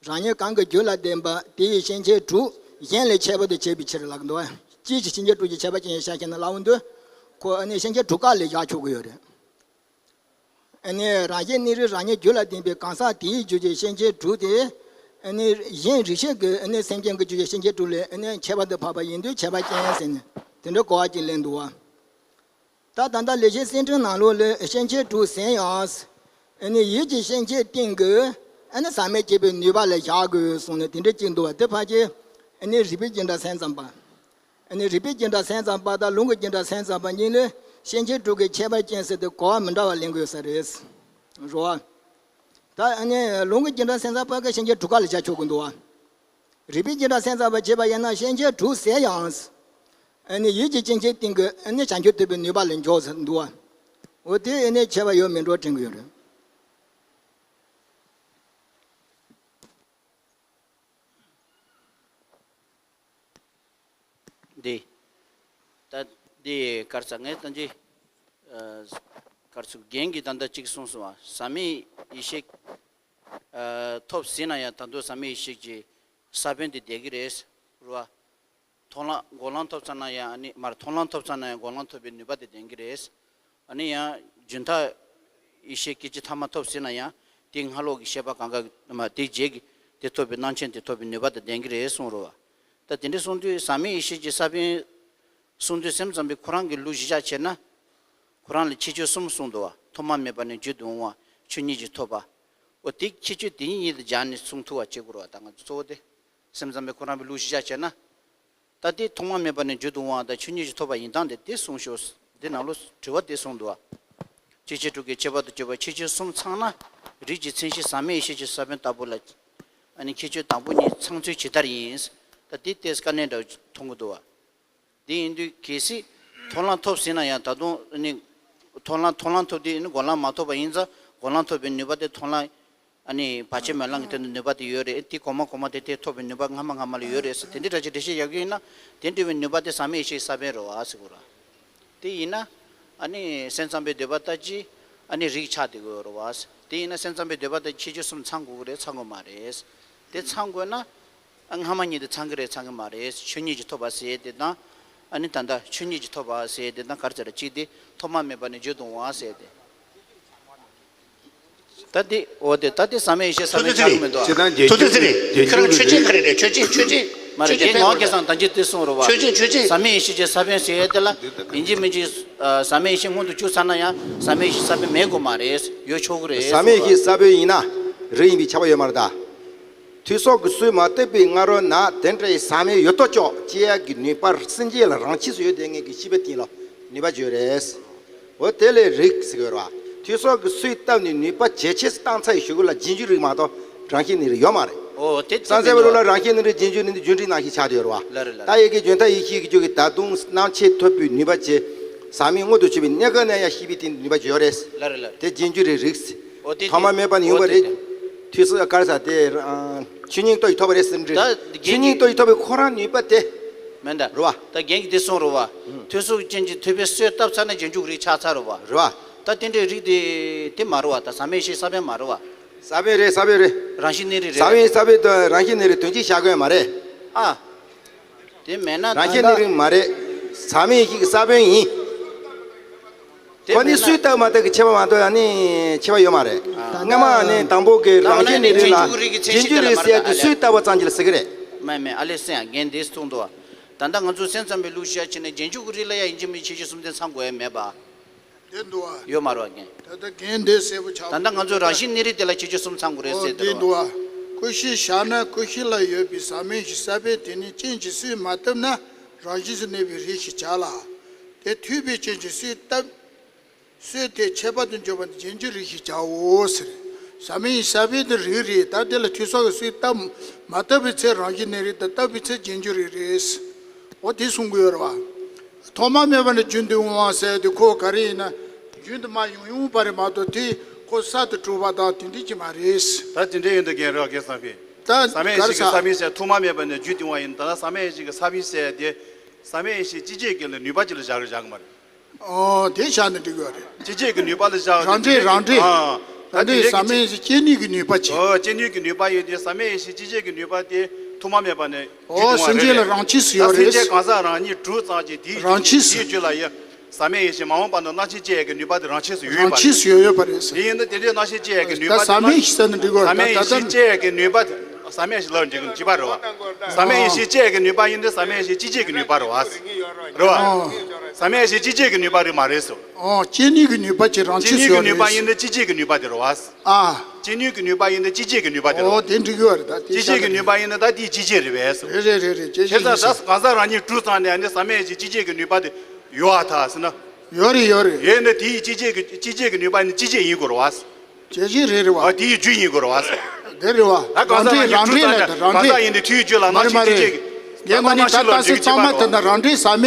རང་ཉིད་གང་གི་རྒྱུད་ལ་ལྡན་པ་དེ་ཡི་སྐྱེ་མཆེད་དྲུག་གཞན་ལས་ཁྱད་པར་དུ་བྱེད་པའི་ཕྱིར་ལབ་ཀྱི་འདུག་བ། སྤྱིའི་སྐྱེ་མཆེད་དྲུག་གི་ཁྱད་པར་ཅན་ཡིན་ཤག་ཟེར་ན་ལབ་འོང་དུས་ཁོ་ཨ་ནི་སྐྱེ་མཆེད་དྲུག་ཀ་ལས་བཞག་ཆོག་གི་ཡོད་རེད། ཨ་ནི་རང་བཞིན་གནས་རིགས་རང་ཉིད་རྒྱུད་ལ་ལྡན་པའི་གང་ཟག་དེའི་རྒྱུད་ཀྱི་སྐྱེ་མཆེད་དྲུག་དེ་ཨ་ནི་གཞན་རིགས་ཤེས་ཀྱི་ཨ་ནི་སེམས་ཅན་གྱི་རྒྱུད་ཀྱི་སྐྱེ་མཆེད་དྲུག་ལས་ཨ་ནི་ཁྱད་པར་དུ་འཕགས་པ་ཡིན་དུས་ཁྱད་པར་ཅན་ཟེར་ནས་དེ་འདྲ་གོ་བ་ཅིག་ལེན་འདུག་བ། ད་ད་ལྟ་ལེགས་བཤད་གསེར་ཕྲེང་ནང་ལོགས་ལ་སྐྱེ་མཆེད་དྲུག་ཟིན་ཡང་ཨ་ནི་ཡིད་ཀྱི་སྐྱེ་མཆེད་སྟེང་གི་ཨ་ནི་ཟག་མེད་སྐྱེད་པའི་ནུས་པ་ལ་བཞག་དགོས་གསུངས་ནས་དེ་འདྲ་གཅིག་འདུག་བ། དེ་ཕལ་ཆེར་ཨ་ནི་རིགས་པའི་རྒྱུད་འདྲ་སེམས་ཙམ་པ། ཨ་ནི་རིགས་པའི་རྒྱུད་འདྲ་སེམས་ཙམ་པ་དང་ལུང་གི་རྒྱུད་འདྲ་སེམས་ཙམ་པ་གཉིས་ནི་སྐྱེ་མཆེད་དྲུག་གི་ཁྱད་པར་ཅན་ཟེར་ཏེ་གོ་བ་མི་འདྲ་བ་ལེན་དགོས་ས་རེད། རོ། ད་ཨ་ནི་ལུང་གི་རྒྱུད་འདྲ་སེམས་ཙམ་པ་གི་སྐྱེ་མཆེད་དྲུག་ཀ་ལ་བཞག་ཆོག་གི་འདུག་བ། རིགས་པའི་རྒྱུད་འདྲ་སེམས་ཙམ་པ་བྱས་པ་ཡིན་ན་སྐྱེ་མཆེད་དྲུག་ཟིན་ཡང་ཨ་ནི་ཡིད་ཀྱི་སྐྱེ་མཆེད་སྟེང་གི་ཨ་ནི་བྱང་ཆུབ་ཐོབ་པའི་ནུས་པ་ལ་འཇོག་ཟེར་འདུག་བ། འོ་དེ་ཨ་ནི་ཁྱད་པར་ཡོད་མེད་འགྲོ་དྲན་གི་ཡོད་རེད། འདི། ད་འདི་གར་ས་ངས་ད་འདི། ཨ། གར་ས་རྒན་གྱིས་ད་ལྟ་གཅིག་གསུངས་སོང་བ། ཟག་མེད་ཡེ་ཤེས། ཨ། ཐོབ་ཟིན་ན་ཡང་ད་དུང་ཟག་མེད་ཡེ་ཤེས་ཀྱི་ས་བོན་དེ་བསྡད་ཀྱི་རེད། རེད་བ། མཐོང་ལམ་སྒོམ་ལམ་ཐོབ་ཚར་ན་ཡང་ཨ་ནི་མར་མཐོང་ལམ་ཐོབ་ཚར་ན་ཡང་སྒོམ་ལམ་ཐོབ་པའི་ནུས་པ་དེ་ལྡན་གྱི་རེད། ཨ་ནི་ཡང་རྒྱུན་མཐའ་ཡེ་ཤེས་སྐད་ཅིག་ཐ་མ་ཐོབ་ཟིན་ན་ཡང་དེའི་སྔ་ལོགས་ཀྱི་ཤེས་པ་གང་ག་མ་དེའི་རྗེས་ཀྱི་དེ་ཐོབ་པའི་རྣམ་མཁྱེན་དེ་ཐོབ་པའི་ནུས་པ་དེ་ལྡན་གྱི་རེད་གསུངས་རེད་བ། ད་དེ་འདྲ་གསུངས་དུས་ཟག་མེད་ཡེ་ཤེས་ཀྱི་ས་བོན་གསུངས་དུས་སེམས་ཙམ་པས་ཁོ་རང་གི་ལུགས་གཞི་བཞག་བྱས་ན། ཁོ་རང་ལ་ཁྱད་ཆོས་གསུམ་གསུངས་འདུག་བ། ཐོག་མ་མེད་པ་ནས་རྒྱུན་དུ་འོང་བ། ཆོས་ཉིད་ཀྱིས་ཐོབ་པ། འོ་དེ་ཁྱད་ཆོས་དེ་ཉིད་ཉིད་དུ་སྦྱར་ནས་གསུང་ཐུབ་པ་བྱེད་དགོས་རེད་བ། ད་ང་ཚོ་གཙོ་བོ་དེ། སེམས་ཙམ་པས་ཁོ་རང་གི་ལུགས་གཞི་བཞག་བྱས་ན། ད་དེ་ཐོག་མ་མེད་པ་ནས་རྒྱུན་དུ་འོང་བ་དང་ཆོས་ཉིད་ཀྱིས་ཐོབ་པ་ཡིན་སྟངས་དེ་དེ་གསུངས་ཤོག། འདི་ནང་ལོགས་དྲི་བ་དེ་གསུངས་འདུག་བ། སྐྱེ་མཆེད་དྲུག་གི་ཁྱད་པར་དུ་གྱུར་པ་ཁྱད་ཆོས་གསུམ་ཚང་ན། རིགས་ཀྱི་མཚན་གཞི་ཟག་མེད་ཡེ་ཤེས་ཀྱི་ས་བོན་ལྟ་བུ་ལ། ཨ་ནི་ཁྱད་ཆོས་དང་པོ་གཉིས་ཚང་ཚུལ་ཇི་ལྟར་ཡིན། ད་དེ་ཏོག་ཙམ་དཀའ་གནད་འདྲ་བོ་མཐོང་གི་འདུག་བ། དེ་ཡིན་དུས་གལ་སྲིད་མཐོང་ལམ་ཐོབ་ཟིན་ན་ཡང་ད་དུང་ཨ་ནི་མཐོང་ལམ་མཐོང་ལམ་ཐོབ་དུས་ཨ་ནི་སྒོམ་ལམ་མ་ཐོབ་པ་ཡིན་ཙང་སྒོམ་ལམ་ཐོབ་པའི་ནུས་པ་དེ་མཐོང་ལམ། ཨ་ནི་བར་ཆད་མེད་ལམ་གྱི་དོན་དུ་ནུས་པ་དེ་ཡོད་རེད། དེ་གོང་མ་གོང་མ་དེ་དེ་ཐོབ་པའི་ནུས་པ་སྔ་མ་སྔ་མ་ལ་ཡོད་རེད་ཟེར་དེ་འདྲའི་འདྲ་ཅིག་འགྲེལ་བཤད་རྒྱག་གི་ཡིན་ན། དེ་འདྲ་བའི་ནུས་པ་དེ་ཟག་མེད་ཡེ་ཤེས་ས་བོན་རེད་བ་ཟེར་དགོས་རེད། དེ་ཡིན་ན། ཨ་ནི་སེམས་ཙམ་པའི་འདོད་པ་ལྟར་གྱི་ཨ་ནི་རིགས་ཆགས་བསྡད་དགོས་རེད་བ། དེ་ཡིན་ན་སེམས་ཙམ་པའི་འདོད་པ་ལྟར་ཁྱད་ཆོས་གསུམ་ཚང་དགོས་ཀྱི་རེད་ཚང་དགོས་མ་རེད། དེ་ཚང་དགོས་ན། ཨ་སྔ་མ་གཉིས་དེ་ཚང་གི་རེད་ཚང་གི་མ་རེད། ཆོས་ཉིད་ཀྱིས་ཐོབ་པ་ཟེར་དེ་དང་། ཨ་ནི་ད་ལྟ་ཆོས་ཉིད་ཀྱིས་ཐོབ་པ་ཟེར་དེ་དང་ག་རེ་ཟེར་གཅིག་དེ་ཐོག་མ་མེད་པ་ནས་བརྗོད་དུ་འོང་བ་ཟེར་དེ། ད་དེ་འོ་དེ་ད་དེ་ཟག་མེད་ཡེ་ཤེས་ས་བོན་ཆགས་མི་འདུག་ཨ། ཐུགས་རྗེ་ཆེ། ཁྱེད་རང་ཆོས་ཅན་ག་རེ་རེད། ཆོས་ཅན་ཆོས་ཅན། མ་རེད། ཆོས་ཅན་རྒན་ངག་དབང་སྐལ་བཟང་ད་ཅི་དེ་གསུངས་རེད་བ། ཆོས་ཅན་ཆོས་ཅན། ཟག་མེད་ཡེ་ཤེས་ཀྱི་ས་བོན་ཟེར་ཡས་དེ་ལ་ཡིན་གཅིག་མིན་གཅིག་ཨ། ཟག་མེད་ཡེ་ཤེས་མངོན་དུ་གྱུར་ཚར་ན་ཡང་ཟག་མེད་ཡེ་ཤེས་ས་བོན་མེད་དགོས་མ་རེད། ཡོད་ཆོག་གི་རེད། ཟག་མེད་ཡེ་ཤེས་ས་བོན་ཡིན་ན་རིགས་ཡིན་པའི་ཁྱབ་པ་ཡོད་མ་རེད་ད། ཐོས་བསམ་གྱི་སྲོལ་མ་བཏབ་པའི་སྔ་རོལ་ན་དེ་འདྲའི་ཟག་མེད་ཡོད་དོ་ཅོག་སྐྱེ་ཡག་གི་ནུས་པ་སེམས་ཅན་ལ་རང་ཆས་སུ་ཡོད་དེ་ངེས་ཀྱི་ཤེས་པ་དེ་ལ་ནུས་པ་བརྗོད་རེད། འོ་དེ་ལས་རིགས་ཟེར་གྱི་ཡོད་རེད་བ། ཐོས་བསམ་གྱི་སྲོལ་བཏབ་ནས་ནུས་པ་ཇེ་ཆེ་སུ་བཏང་ཚར་ཡི་གཞུག་གུ་ལ་རྗེས་འཇུག་རིགས་མ་གཏོགས་རང་བཞིན་གནས་རིགས་ཡོད་མ་རེད། འོ་དེ་སངས་རྒྱས་པའི་ལུགས་ལ་རང་བཞིན་གནས་རིགས་རྗེས་འཇུག་གནས་རིགས་རྒྱུ་འབྲས་རྣམ་བཞི་ཆགས་བསྡད་ཡོད་རེད་བ། ལ་རེད་ལ་རེད། ད་ཡི་གེ་རྒྱུན་མཐའ་ཡེ་ཤེས་ཀྱི་རྒྱུད་ཀྱི་ད་དུང་རྣམ་མཁྱེན་ཐོབ་པའི་ནུས་པ་ཇེ། ཟག་མེད་མངོན་དུ་གྱུར་པའི་གནས་སྐབས་ན་ཡང་ཤེས་པའི་སྟེང་དུ་ནུས་པ་ཡོད་རེད། ལ་རེད་ལ་རེད། དེ་རྗེས་འཇུག་རིགས་རིགས། འོ་དེ་ཐོག་མ་མེད་པ་ནས་ཡོང་བ་རེད། དེ་དེ། ཐོས་བསམ་ག་རེ་ཟེར་དེ། ཆོས་ཉིད་རྟོགས་ཀྱིས་ཐོབ་པ་རེད་ཟེར་འདྲི། ད་རྒན་ཆོས་ཉིད་གྱིས་རྟོགས་ཀྱིས་ཐོབ་པའི་ཁོ་རང་ནུས་པ་དེ། མེད་ད། རེད་བ། ད་རྒན་གྱིས་དེ་གསུངས་རེད་བ། ཐོས་བསམ་ཅན་གྱི་ཐོས་པའི་སྲོལ་བཏབ་ཚར་ན་རྗེས་འཇུག་རིགས་ཆགས་ཚར་རེད་བ། རེད་བ། ད་དེ་འདྲའི་རིགས་དེ་དེ་མ་རེད་བ། ད་ཟག་མེད་ཡེ་ཤེས་ས་བོན་མ་རེད་བ། ཟག་མེད་རེད་ཟག་མེད་རེད། རང་བཞིན་གནས་རིགས་རེད། ཟག་མེད་ས་བོན་དང་རང་བཞིན་གནས་རིགས་དོན་གཅིག་བཞག་དགོས་མ་རེད། ཨ། དེ་མེད་ན་རང་བཞིན་གནས་རིགས་མ་རེད། ཟག་མེད་ཡེ་ཤེས་ཀྱི་ས་བོན་ཡིན། དེ་ཁོ་ནི་མེད་ན་སྲོལ་བཏབ་མ་བཏབ་ཀྱི་ཁྱད་པར་མ་གཏོགས་ཡང་ནི་ཁྱད་པར་ཡོད་མ་རེད། ཨ། སྔ་མ་ནི་དང་པོ་གི་རང་བཞིན་གནས་རིགས་ལ་རྗེས་འཇུག་རིགས་ཀྱི་མཚན་གཞི་དེ་ལ་མ་རེད་ད། ཨ་ལས། སྲོལ་བཏབ་པ་ཙམ་གྱིས་ལ་ཟེར་གི་རེད། མེད་མེད། ཨ་ལས་སེང་རྒན་དེས་གསུངས་འདུག་བ། ད་ལྟ་ང་ཚོ་སེམས་ཙམ་པའི་ལུགས་བཤད་བྱས་ནས་རྗེས་འཇུག་གི་རིགས་ལ་ཡང་ཡིན་གཅིག་མིན་གཅིག་ཁྱད་ཆོས་གསུམ་ལྡན་ཚང་དགོས་ཡ་མེད་པ། དེ་འདུག་བ། ཡོད་མ་རེད་བ་རྒན། ད་ལྟ་རྒན་དེ་གསལ་པོ་ཆགས། ད་ལྟ་ང་ཚོ་རང་བཞིན་གནས་རིགས་དེ་ལ་ཁྱད་ཆོས་གསུམ་ཚང་དགོས་རེད་ཟེར་དེ་འདུག་བ། ཀུན་གཞི་བཞག་ན་ཀུན་གཞི་ལ་ཡོད་པའི་ཟག་མེད་ཀྱི་ས་བོན་དེ་ནི་རྐྱེན་གྱིས་སྲོལ་མ་བཏབ་ན་རང་བཞིན་གྱིས་གནས་པའི་རིགས་ཞེས་བྱ་ལ། དེ་ཐོས་པའི་རྐྱེན་གྱིས་སྲོལ་བཏབ། སྲོལ་དེ་ཁྱད་པར་དུ་འཇོག་པ་ནི་རྗེས་འཇུག་རིགས་ཞེས་བྱའོ་ཟེར། ཟག་མེད་ཀྱི་ས་བོན་དེ་རིགས་རེད། ད་དེ་ལ་ཐོས་བསམ་གྱི་སྲོལ་བཏབ་མ་བཏབ་པའི་ཚེ་རང་བཞིན་གནས་རིགས་དང་བཏབ་པའི་ཚེ་རྗེས་འཇུག་རིགས་རེད། འོ་དེ་གསུང་གི་ཡོད་རེད་བ། ཐོག་མ་མེད་པ་ནས་རྒྱུན་དུ་འོང་བ་ཟེར་དེ་ཁོ་ག་རེ་ཡིན་ན། རྒྱུན་དུ་མ་ཡོང་ཡོང་བ་རེད་མ་གཏོགས་དེ་ཁོ་གསར་དུ་གྲུབ་པ་དང་དེ་འདྲ་ཅིག་མ་རེད། ད་དེ་འདྲ་ཡིན་དུས་རྒན་རོགས་རྒན་བསམ་པས། ད་ཟག་མེད་ཡེ་ཤེས་ཀྱི་ས་བོན་ཟེར་ཐོག་མ་མེད་པ་ནས་རྒྱུན་དུ་འོང་བ་ཡིན། ད་ལྟ་ཟག་མེད་ཡེ་ཤེས་ཀྱི་ས་བོན་ཟེར་དེ། ཟབ་མོའི་ཡེ་ཤེས་སྐྱེད་བྱེད་ཀྱི་ལ་ནུས་པ་ཅིག་ལ་བཞག་རེད་བཞག་གི་མ་རེད། ཨོ་དེ་བཞག་ན་འགྲིག་གི་རེད། སྐྱེད་བྱེད་ཀྱི་ནུས་པ་ལ་བཞག་རང་འགྲེལ་རང་འགྲེལ། ཨ། ད་རང་འགྲེལ་དེ་ཟབ་མོའི་ཡེ་ཤེས་སྐྱེད་ནུས་ཀྱི་ནུས་པ་ཅིག་ཨོ་སྐྱེད་ནུས་ཀྱི་ནུས་པ་ཡོད་དེ་ཟབ་མོའི་ཡེ་ཤེས་སྐྱེད་བྱེད་ཀྱི་ནུས་པ་དེ་ཐོག་མ་མེད་པ་ནས་ཨོ་རྒྱུད་དུ་སེམས་ཅན་ལ་རང་ཆས་སུ་ཡོད་རེད། སེམས་ཅན་གང་ཟག་རང་ཉིད་གྲུབ་ཙམ་གྱི་དེའི་རང་ཆས་སུ་དེའི་རྒྱུད་ལ་ཡོད། ཟབ་མོའི་ཡེ་ཤེས་མ་འོངས་པ་ན་སྣང་ཆེན་སྐྱེ་ཡས་ཀྱི་ནུས་པ་དེ་རང་ཆས་སུ་ཡོད་ཡོད་པ་རེད། རང་ཆས་སུ་ཡོད་ཡོད་པ་རེད། དེ་ཡིན་ན་དེ་འདྲའི་སྣང་ཆེན་སྐྱེ་ཡས་ཀྱི་ནུས་པ་དེ་ཟབ་མོའི་ཡེ་ཤེས་ཟེར་ན་འགྲིག་གི་རེད། ཟབ་མོའི་ཡེ་ཤེས་སྐྱེ་ཡས་ཀྱི་ནུས་པ་དེ་ཟབ་མོའི་ཡེ་ཤེས་ལབ་འགྲིག་གི་འཇིག་པ་རེད་བ། ཟབ་མོའི་ཡེ་ཤེས་སྐྱེ་ཡས་ཀྱི་ནུས་པ་ཡིན་དེ་ཟབ་མོའི་ཡེ་ཤེས་སྐྱེད་བྱེད་ཀྱི་ནུས་པ་རེད་བ། རེད་བ། ཟབ་མོའི་ཡེ་ཤེས་སྐྱེད་བྱེད་ཀྱི་ནུས་པ་རེད་མ་རེད་སོ། ཨོ་སྐྱེད་ནུས་ཀྱི་ནུས་པ་ཅིག་རང་ཆས་སུ་ཡོད་རེད། སྐྱེད་ནུས་ཀྱི་ནུས་པ་ཡིན་དེ་སྐྱེད་བྱེད་ཀྱི་ནུས་པ་དེ་རེད་བ། ཨ། སྐྱེད་ནུས་ཀྱི་ནུས་པ་ཡིན་དེ་སྐྱེད་བྱེད་ཀྱི་ནུས་པ་དེ་རེད་བ། ཨོ་དེ་འགྲིག་གི་རེད་ད། དེ་སྐྱེད་བྱེད་ཀྱི་ནུས་པ་ཡིན་ན་ད་དེའི་སྐྱེད་བྱེད་རེད་བས་སོ། རེད་རེད་རེད་རེད། སྐྱེད་བྱེད་ཡིན་ཟེར། གང་ཟག་རང་ཉིད་གྲུབ་ཙམ་ནས་ཨ་ནི་ཟབ་མོའི་ཡེ་ཤེས་སྐྱེད་བྱེད་ཀྱི་ནུས་པ་དེ་ཡོད་ཨ་ཐ་ཟེར་ན། ཡོད་རེད་ཡོད་རེད། ཡོད་ན་དེ་ཡི་སྐྱེད་བྱེད་ཀྱི་སྐྱེད་བྱེད་ཀྱི་ནུས་པ་ནི་སྐྱེད་བྱེད་ཡིན་དགོས་རེད་བ། སྐྱེད་བྱེད་རེད་རེད་བ། ཨ་དེ་ཡི་རྒྱུ་ཡིན་དགོས་རེད་བ། དེ་རེད་བ། ད་གང་ཟག་རང་ཉིད་རང་གྲུབ་ཙམ་ནས་གང་ཟག་ཡིན་དེ་དུས་ཀྱི་རྒྱུད་ལ་སྣང་ཆེན་སྐྱེད་བྱེད་ཀྱི་ད་སྣང་ཆེན་ལ་འགྲིག་གི་ཅི་པ་རེད། རྒན་པ་ནི་ད་ལྟ་སེ་གཙང་མ་དེ་ན་རང་འདྲེས་ལ་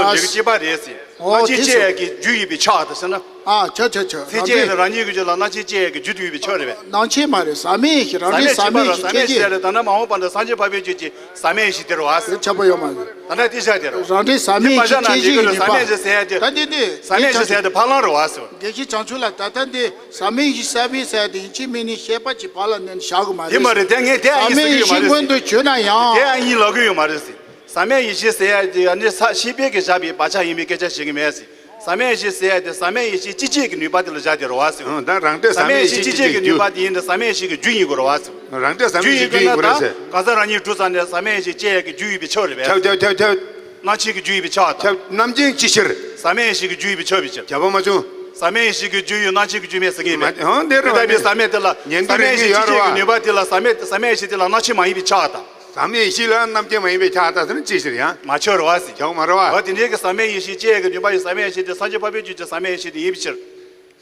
འགྲིག་གི་ཅི་པ་རེད་ཟེར། ཨོ་སྣང་ཆེན་སྐྱེད་ཡས་ཀྱི་རྒྱུ་ཡིན་པའི་ཆ་དེ་ཟེར་ན། ཨ་ཆ་ཆ་ཆ། སེམས་ཅན་ནི་རང་ཉིད་ཀྱི་རྒྱུད་ལ་སྣང་ཆེན་སྐྱེད་ཡས་ཀྱི་རྒྱུ་དེ་ཡིན་པའི་ཆ་རེད་བས། སྣང་ཆེན་མ་རེད། ཟབ་མོའི་ཡེ་ཤེས་རང་འདྲེས་ཟབ་མོའི་ཡེ་ཤེས་སྐྱེད་བྱེད་ཀྱི། ཟབ་མོའི་ཡེ་ཤེས་ཟེར་ཏེ་ད་ནི་མ་འོངས་པ་ན་སངས་རྒྱས་འཕགས་པའི་རྒྱུད་ཀྱི་ཟབ་མོའི་ཡེ་ཤེས་དེ་རེད་བ། ད་ནི་དེ་བཞག་དེ་རེད། རང་འདྲེས་ཟབ་མོའི་ཡེ་ཤེས་སྐྱེད་བྱེད་ཀྱི་ནུས་པ། ཟབ་མོའི་ཡེ་ཤེས་ཟེར་ཡ་དེ། ད་འདི་འདི་ཟབ་མོའི་ཡེ་ཤེས་ཟེར་ཡ་དེ་ཕ་ལང་རེད་བ་ཟེར། དགེ་བཤེས་བྱང་ཆུབ་ལགས། ད་ལྟ་འདི་ཟབ་མོའི་ཡེ་ཤེས་གསལ་བའི་ཟེར་ཡ་དེ་ཡིན་གཅིག་མིན་གཉིས་བཤད་པ་ཅིག་ཕར་ལ་ནན་བཞག་གི་མ་རེད། དེ་མ་རེད། དེ་ངས་དེ་ཨ་ཡིན་ཟེར་གི་ཡོད་མ་རེད། ཟབ་མོའི་ཡེ་ཤེས་མངོན་དུ་གྱུར་ན་ཡང་། དེ་ཨ་ཡིན་ལབ་གི་ཡོད་མ་རེད་ཟེར། ཟབ་མོའི་ཡེ་ཤེས་ཟེར་ཡ་དེ་ཨ་ནི་ས་ཤེས་པའི་གི་བཞག་པའི་བག་ཆགས་ཡིན་པའི་སྐད་ཆ་བཤད་གི་མེད་ཟེར། ཟབ་མོའི་ཡེ་ཤེས་ཟེར་ཡ་དེ་ཟབ་མོའི་ཡེ་ཤེས་སྐྱེད་བྱེད་ཀྱི་ནུས་པ་དེ་ལ་བཞག་དེ་རེད་བ་ཟེར། ཨང་། ད་རང་འདྲེས་ཟབ་མོའི་ཡེ་ཤེས་སྐྱེད་བྱེད་ཀྱི་ནུས་པ་དེ་ཡིན་ན་ཟབ་མོའི་ཡེ་ཤེས་ཀྱི་རྒྱུ་ཡིན་དགོས་རེད་བ་ཟེར། རང་འདྲེས་ཟབ་མོའི་ཡེ་ཤེས་ཀྱི་རྒྱུ་ཡིན་དགོས་རེད་ཟེར། རྒྱུ་ཡིན་དགོས་ན་ད་གང་ཟག་རང་ཉིད་གྲུབ་ཙམ་ནས་ཟབ་མོའི་ཡེ་ཤེས་སྐྱེད་ཡས་ཀྱི་རྒྱུ་ཡིན་པའི་ཆ་རེད་བས། ཁྱབ་ཁྱབ་ཁྱབ་ཁྱབ། སྣང་ཆེན་གྱི་རྒྱུ་ཡིན་པའི་ཆ་བ་ཆགས། ཁྱབ། རྣམ་མཁྱེན་ཅི་ཕྱིར། ཟབ་མོའི་ཡེ་ཤེས་ཀྱི་རྒྱུ་ཡིན་པའི་ཆ་བ་ཆགས། ཁྱབ་པ་མ་བྱུང་། ཟབ་མོའི་ཡེ་ཤེས་ཀྱི་རྒྱུ་ཡིན་རྣམ་མཁྱེན་གྱི་རྒྱུ་མེད་ཟེར་གྱི་ཡིན་པས། ཨང་། དེ་རེད་བ། དེ་ལྟ་བུའི་ཟབ་མོའི་དེ་ལ་ཉན་ཟབ་མོའི་ཡེ་ཤེས་སྐྱེད་བྱེད་ཀྱི་ནུས་པ་དེ་ལ་ཟབ་མོའི་ཟབ་མོའི་ཡེ་ཤེས་དེ་ལ་རྣམ་མཁྱེན་མ་ཡིན་པའི་ཆ་བ་ཆགས། ཟབ་མོའི་ཡེ་ཤེས་ལ་རྣམ་མཁྱེན་མ་ཡིན་པའི་ཆ་བ་ཆགས་ཟེར་ན་ཅི་ཕྱིར་ཡང་། མ་ཁྱབ་རེད་བ་ཟེར། ཁྱབ་མ་རེད་བ། འོ་དེ་འདྲའི་གི་ཟབ་མོའི་ཡེ་ཤེས་སྐྱེད་ཡས་ཀྱི་ནུས་པ་ཡི་ཟབ་མོའི་ཡེ་ཤེས་དེ་སངས་རྒྱས་འཕགས་པའི་རྒྱུད་ཀྱི་ཟབ་མོའི་ཡེ་ཤེས་དེ་ཡིན་པའི་ཕྱིར།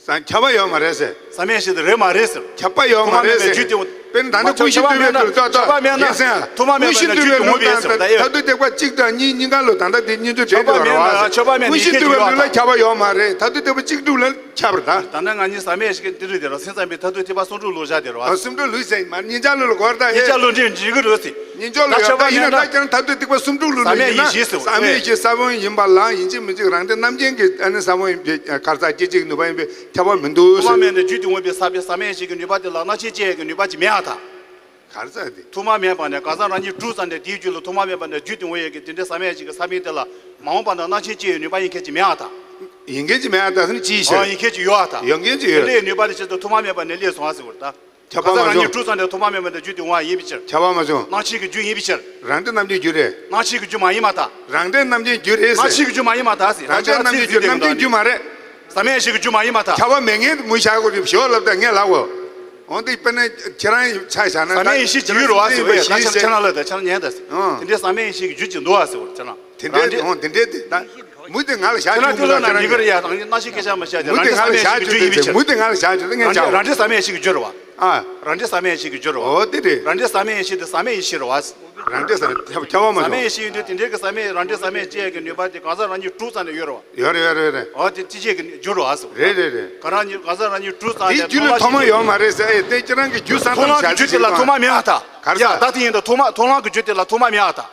ས་ཁྱབ་པ་ཡོད་མ་རེད་ཟེར། ཟབ་མོའི་ཡེ་ཤེས་དེ་རེད་མ་རེད་ཟེར། ཁྱབ་པ་ཡོད་མ་རེད་ཟེར། ཐོག་མ་མེད་པའི་རྒྱུ་དེ། དཔེར་ན་ད་ལྟ་ཀུན་ཤེས་འདུལ་བའི་ལུགས་ལ་ད་ད་ཡིན་ཟེར། ཐོག་མ་མེད་པའི་རྒྱུ་དེ་ངོ་བས་ཟེར། ད་ཡོད། མཐར་ཐུག་ཐེག་པ་གཅིག་དང་གཉིས་གཉིས་ཀ་ལ་ད་ལྟ་དེ་སྙིང་རྗེ་འདྲེས་ཏེ་ཡོད་རེད་བ། ཀུན་ཤེས་འདུལ་བའི་ལུགས་ལ་ཁྱབ་པ་ཡོད་མ་རེད། མཐར་ཐུག་ཐེག་པ་གཅིག་དྲུག་ལ་ཁྱབ་རེད་ད། ད་ནི་ང་གཉིས་ཟབ་མོའི་ཡེ་ཤེས་ཀྱི་འདི་རེད་དེ་ར་སེམས་ཙམ་པའི་མཐར་ཐུག་ཐེག་པ་སུམ་ཅུ་ལུགས་བཞག་དེ་རེད་བ། ཨ། སུམ་ཅུ་ལུགས་ཟེར་མ་གཉིས་ཆ་ལུགས་ལ་གོ་བར་ད་ཧེ། གཉིས་ཆ་ལུགས་འདྲེས་འཇིག་གི་རེད་ཟེར། གཉིས་ཆ་ལུགས་ད་ཡོད་ཁྱབ་པ་ད་ཡིན་མེད་ན་ན་ད་ཀྱང་མཐར་ཐུག་ཐེག་པ་སུམ་ཅུ་ལུགས་ལ་ཡིན་ན་ཟབ་མོའི་ཡེ་ཤེས་ས་བོན་ཡིན་པ་ལ་ཡིན་གཅིག་མིན་གཅིག་རང་སྟེང་རྣམ་མཁྱེན་གྱི་ཨ་ནི་ས་བོན་ཡིན་པའི་གར་ས་སྐྱེད་བྱེད་ཀྱི་ནུས་པ་ཡིན་པའི་ཁྱབ་པ་མི་འདུག་ཟེར། ཐོག་མ་མེད་ནས་རྒྱུད་དེ་ངོ་བས་ཟབ་པའི་ཟབ་མོའི་ཡེ་ཤེས་ཀྱི་ནུས་པ་དེ་ལ་རྣམ་མཁྱེན་སྐྱེ་ཡས་ཀྱི་ནུས་པ་ཅིག་མེད་ཨ་ད། གར་ས་དེ། ཐོག་མ་མེད་པ་ནས་གང་ཟག་རང་ཉིད་གྲུབ་ཙམ་ནས་དེའི་རྒྱུད་ལ་ཐོག་མ་མེད་པ་ནས་རྒྱུད་དེ་ངོ་བས་ཀྱི་དེ་འདྲའི་ཟབ་མོའི་ཡེ་ཤེས་ཀྱི་ས་བོན་དེ་ལ་མ་འོངས་པ་ན་རྣམ་མཁྱེན་སྐྱེ་ཡས་ནུས་པ་ཡིན་མཁན་ཅིག་མེད་ཨ་ད། ཡིན་མཁན་ཅིག་མེད་ཨ་ད་ཟེར་ན་ཅི་ཡིན་ཤག་ཨ་ཡིན་མཁན་ཅིག་ཡོད་ཨ་ད། ཡོད་མཁན་ཅིག་ཡོད། དེ་འདྲའི་ནུས་པ་དེ་ཆེད་དུ་ཐོག་མ་མེད་པ་ནས་སླེབས་སོང་ཨ་ཟེར་བ་རེད་ད། ཁྱབ་པ་མ་བྱུང་། གང་ཟག་རང་ཉིད་གྲུབ་ཙམ་ནས་ཐོག་མ་མེད་པ་ནས་རྒྱུད་དེ་འོང་བ་ཡིན་པའི་ཕྱིར། ཁྱབ་པ་མ་བྱུང་། རྣམ་མཁྱེན་གྱི་རྒྱུ་ཡིན་པའི་ཕྱིར། རང་སྟེང་རྣམ་མཁྱེན་རྒྱུ་རེད། རྣམ་མཁྱེན་གྱི་རྒྱུ་མ་ཡིན་པར་ཐལ། རང་སྟེང་རྣམ་མཁྱེན་རྒྱུ་རེད་ཟེར། རྣམ་མཁྱེན་གྱི་རྒྱུ་མ་ཡིན་པར་ཐལ་ཟེར། རང་སྟེང་རྣམ་མཁྱེན་རྒྱུ་རེད། རྣམ་མཁྱེན་རྒྱུ་མ་རེད། ཟབ་མོའི་ཡེ་ཤེས་ཀྱི་རྒྱུ་མ་ཡིན་པར་ཐལ། ཁྱབ་པ་མེད་མཁན་མུ་བཞག་དགོས་རེད་ཞོ་ལབ་ད་ངས་ལབ་གོ་འོན་ཏེ་དཔེར་ན་ཁྱེད་རང་ཆ་བཞག་ན་ཟབ་མོའི་ཡེ་ཤེས་ཀྱི་རྒྱུ་རེད་བ་ཟེར་བས་ཁ་ཆེ་ཁྱེད་རང་ལ་ད་ཁྱེད་རང་ཉན་ད་ཟེར། ཨང་། དེ་འདྲའི་ཟབ་མོའི་ཡེ་ཤེས་ཀྱི་རྒྱུ་ཅིག་འདུག་བ་ཟེར་བ་ཁྱེད་རང་། དེ་འདྲའི་འོང་དེ་འདྲའི་དེ་ད་མུ་དེ་ང་ལ་བཞག་ཁྱེད་རང་རྒྱུ་མི་ལ་ཁྱེད་རང་ཉན་ད་ཟེར། རང་གི་སྐད་ཆ་མ་བཤད་དེ་མུ་དེ་ང་ལ་བཞག་རྒྱུ་དེ་ཡིན་པའི་ཕྱིར། མུ་དེ་ང་ལ་བཞག་རྒྱུ་དེ་ངས་བྱ་བ། རང་འདྲེས་ཟབ་མོའི་ཡེ་ཤེས་ཀྱི་རྒྱུ་རེད་བ། ཨ། རང་འདྲེས་ཟབ་མོའི་ཡེ་ཤེས་ཀྱི་རྒྱུ་རེད་བ། འོ་དེ་རེད། རང་འདྲེས་ཟབ་མོའི་ཡེ་ཤེས་དེ་ཟབ་མོའི་ཡེ་ཤེས་རེད་བ། རང་འདྲེས་ཟབ་ཁྱབ་པ་མ་ཟབ་མོའི་ཡེ་ཤེས་ཡིན་དུས་དེ་འདྲའི་གི་ཟབ་མོའི་རང་འདྲེས་ཟབ་མོའི་སྐྱེ་ཡས་ཀྱི་ནུས་པ་དེ་གང་ཟག་རང་ཉིད་གྲུབ་ཙམ་ནས་ཡོད་རེད་བ། ཡོད་རེད་ཡོད་རེད་ཡོད་རེད། འོ་དེ་སྐྱེད་བྱེད་ཀྱི་རྒྱུ་རེད་བ་ཟེར། རེད་རེད་རེད། ག་རང་ཉིད་གང་ཟག་རང་ཉིད་གྲུབ་ཙམ་དེའི་ནས་རྒྱུ་ལ་ཐོག་མ་ཡོད་མ་རེད་ཟེར། ཨེ་དེ་ཁྱེད་རང་གི་རྒྱུ་ས་མཚམས་བཞག་རྒྱུ་དེ་ལ་ཐོག་མ་མེད་བ་ད། ག་རེ་ཟེར། ད་དེ་ཡིན་ད་ཐོག་མ་མཐོང་ལམ་གྱི་རྒྱུ་དེ་ལ་ཐོག་མ་མེད་བ་ད།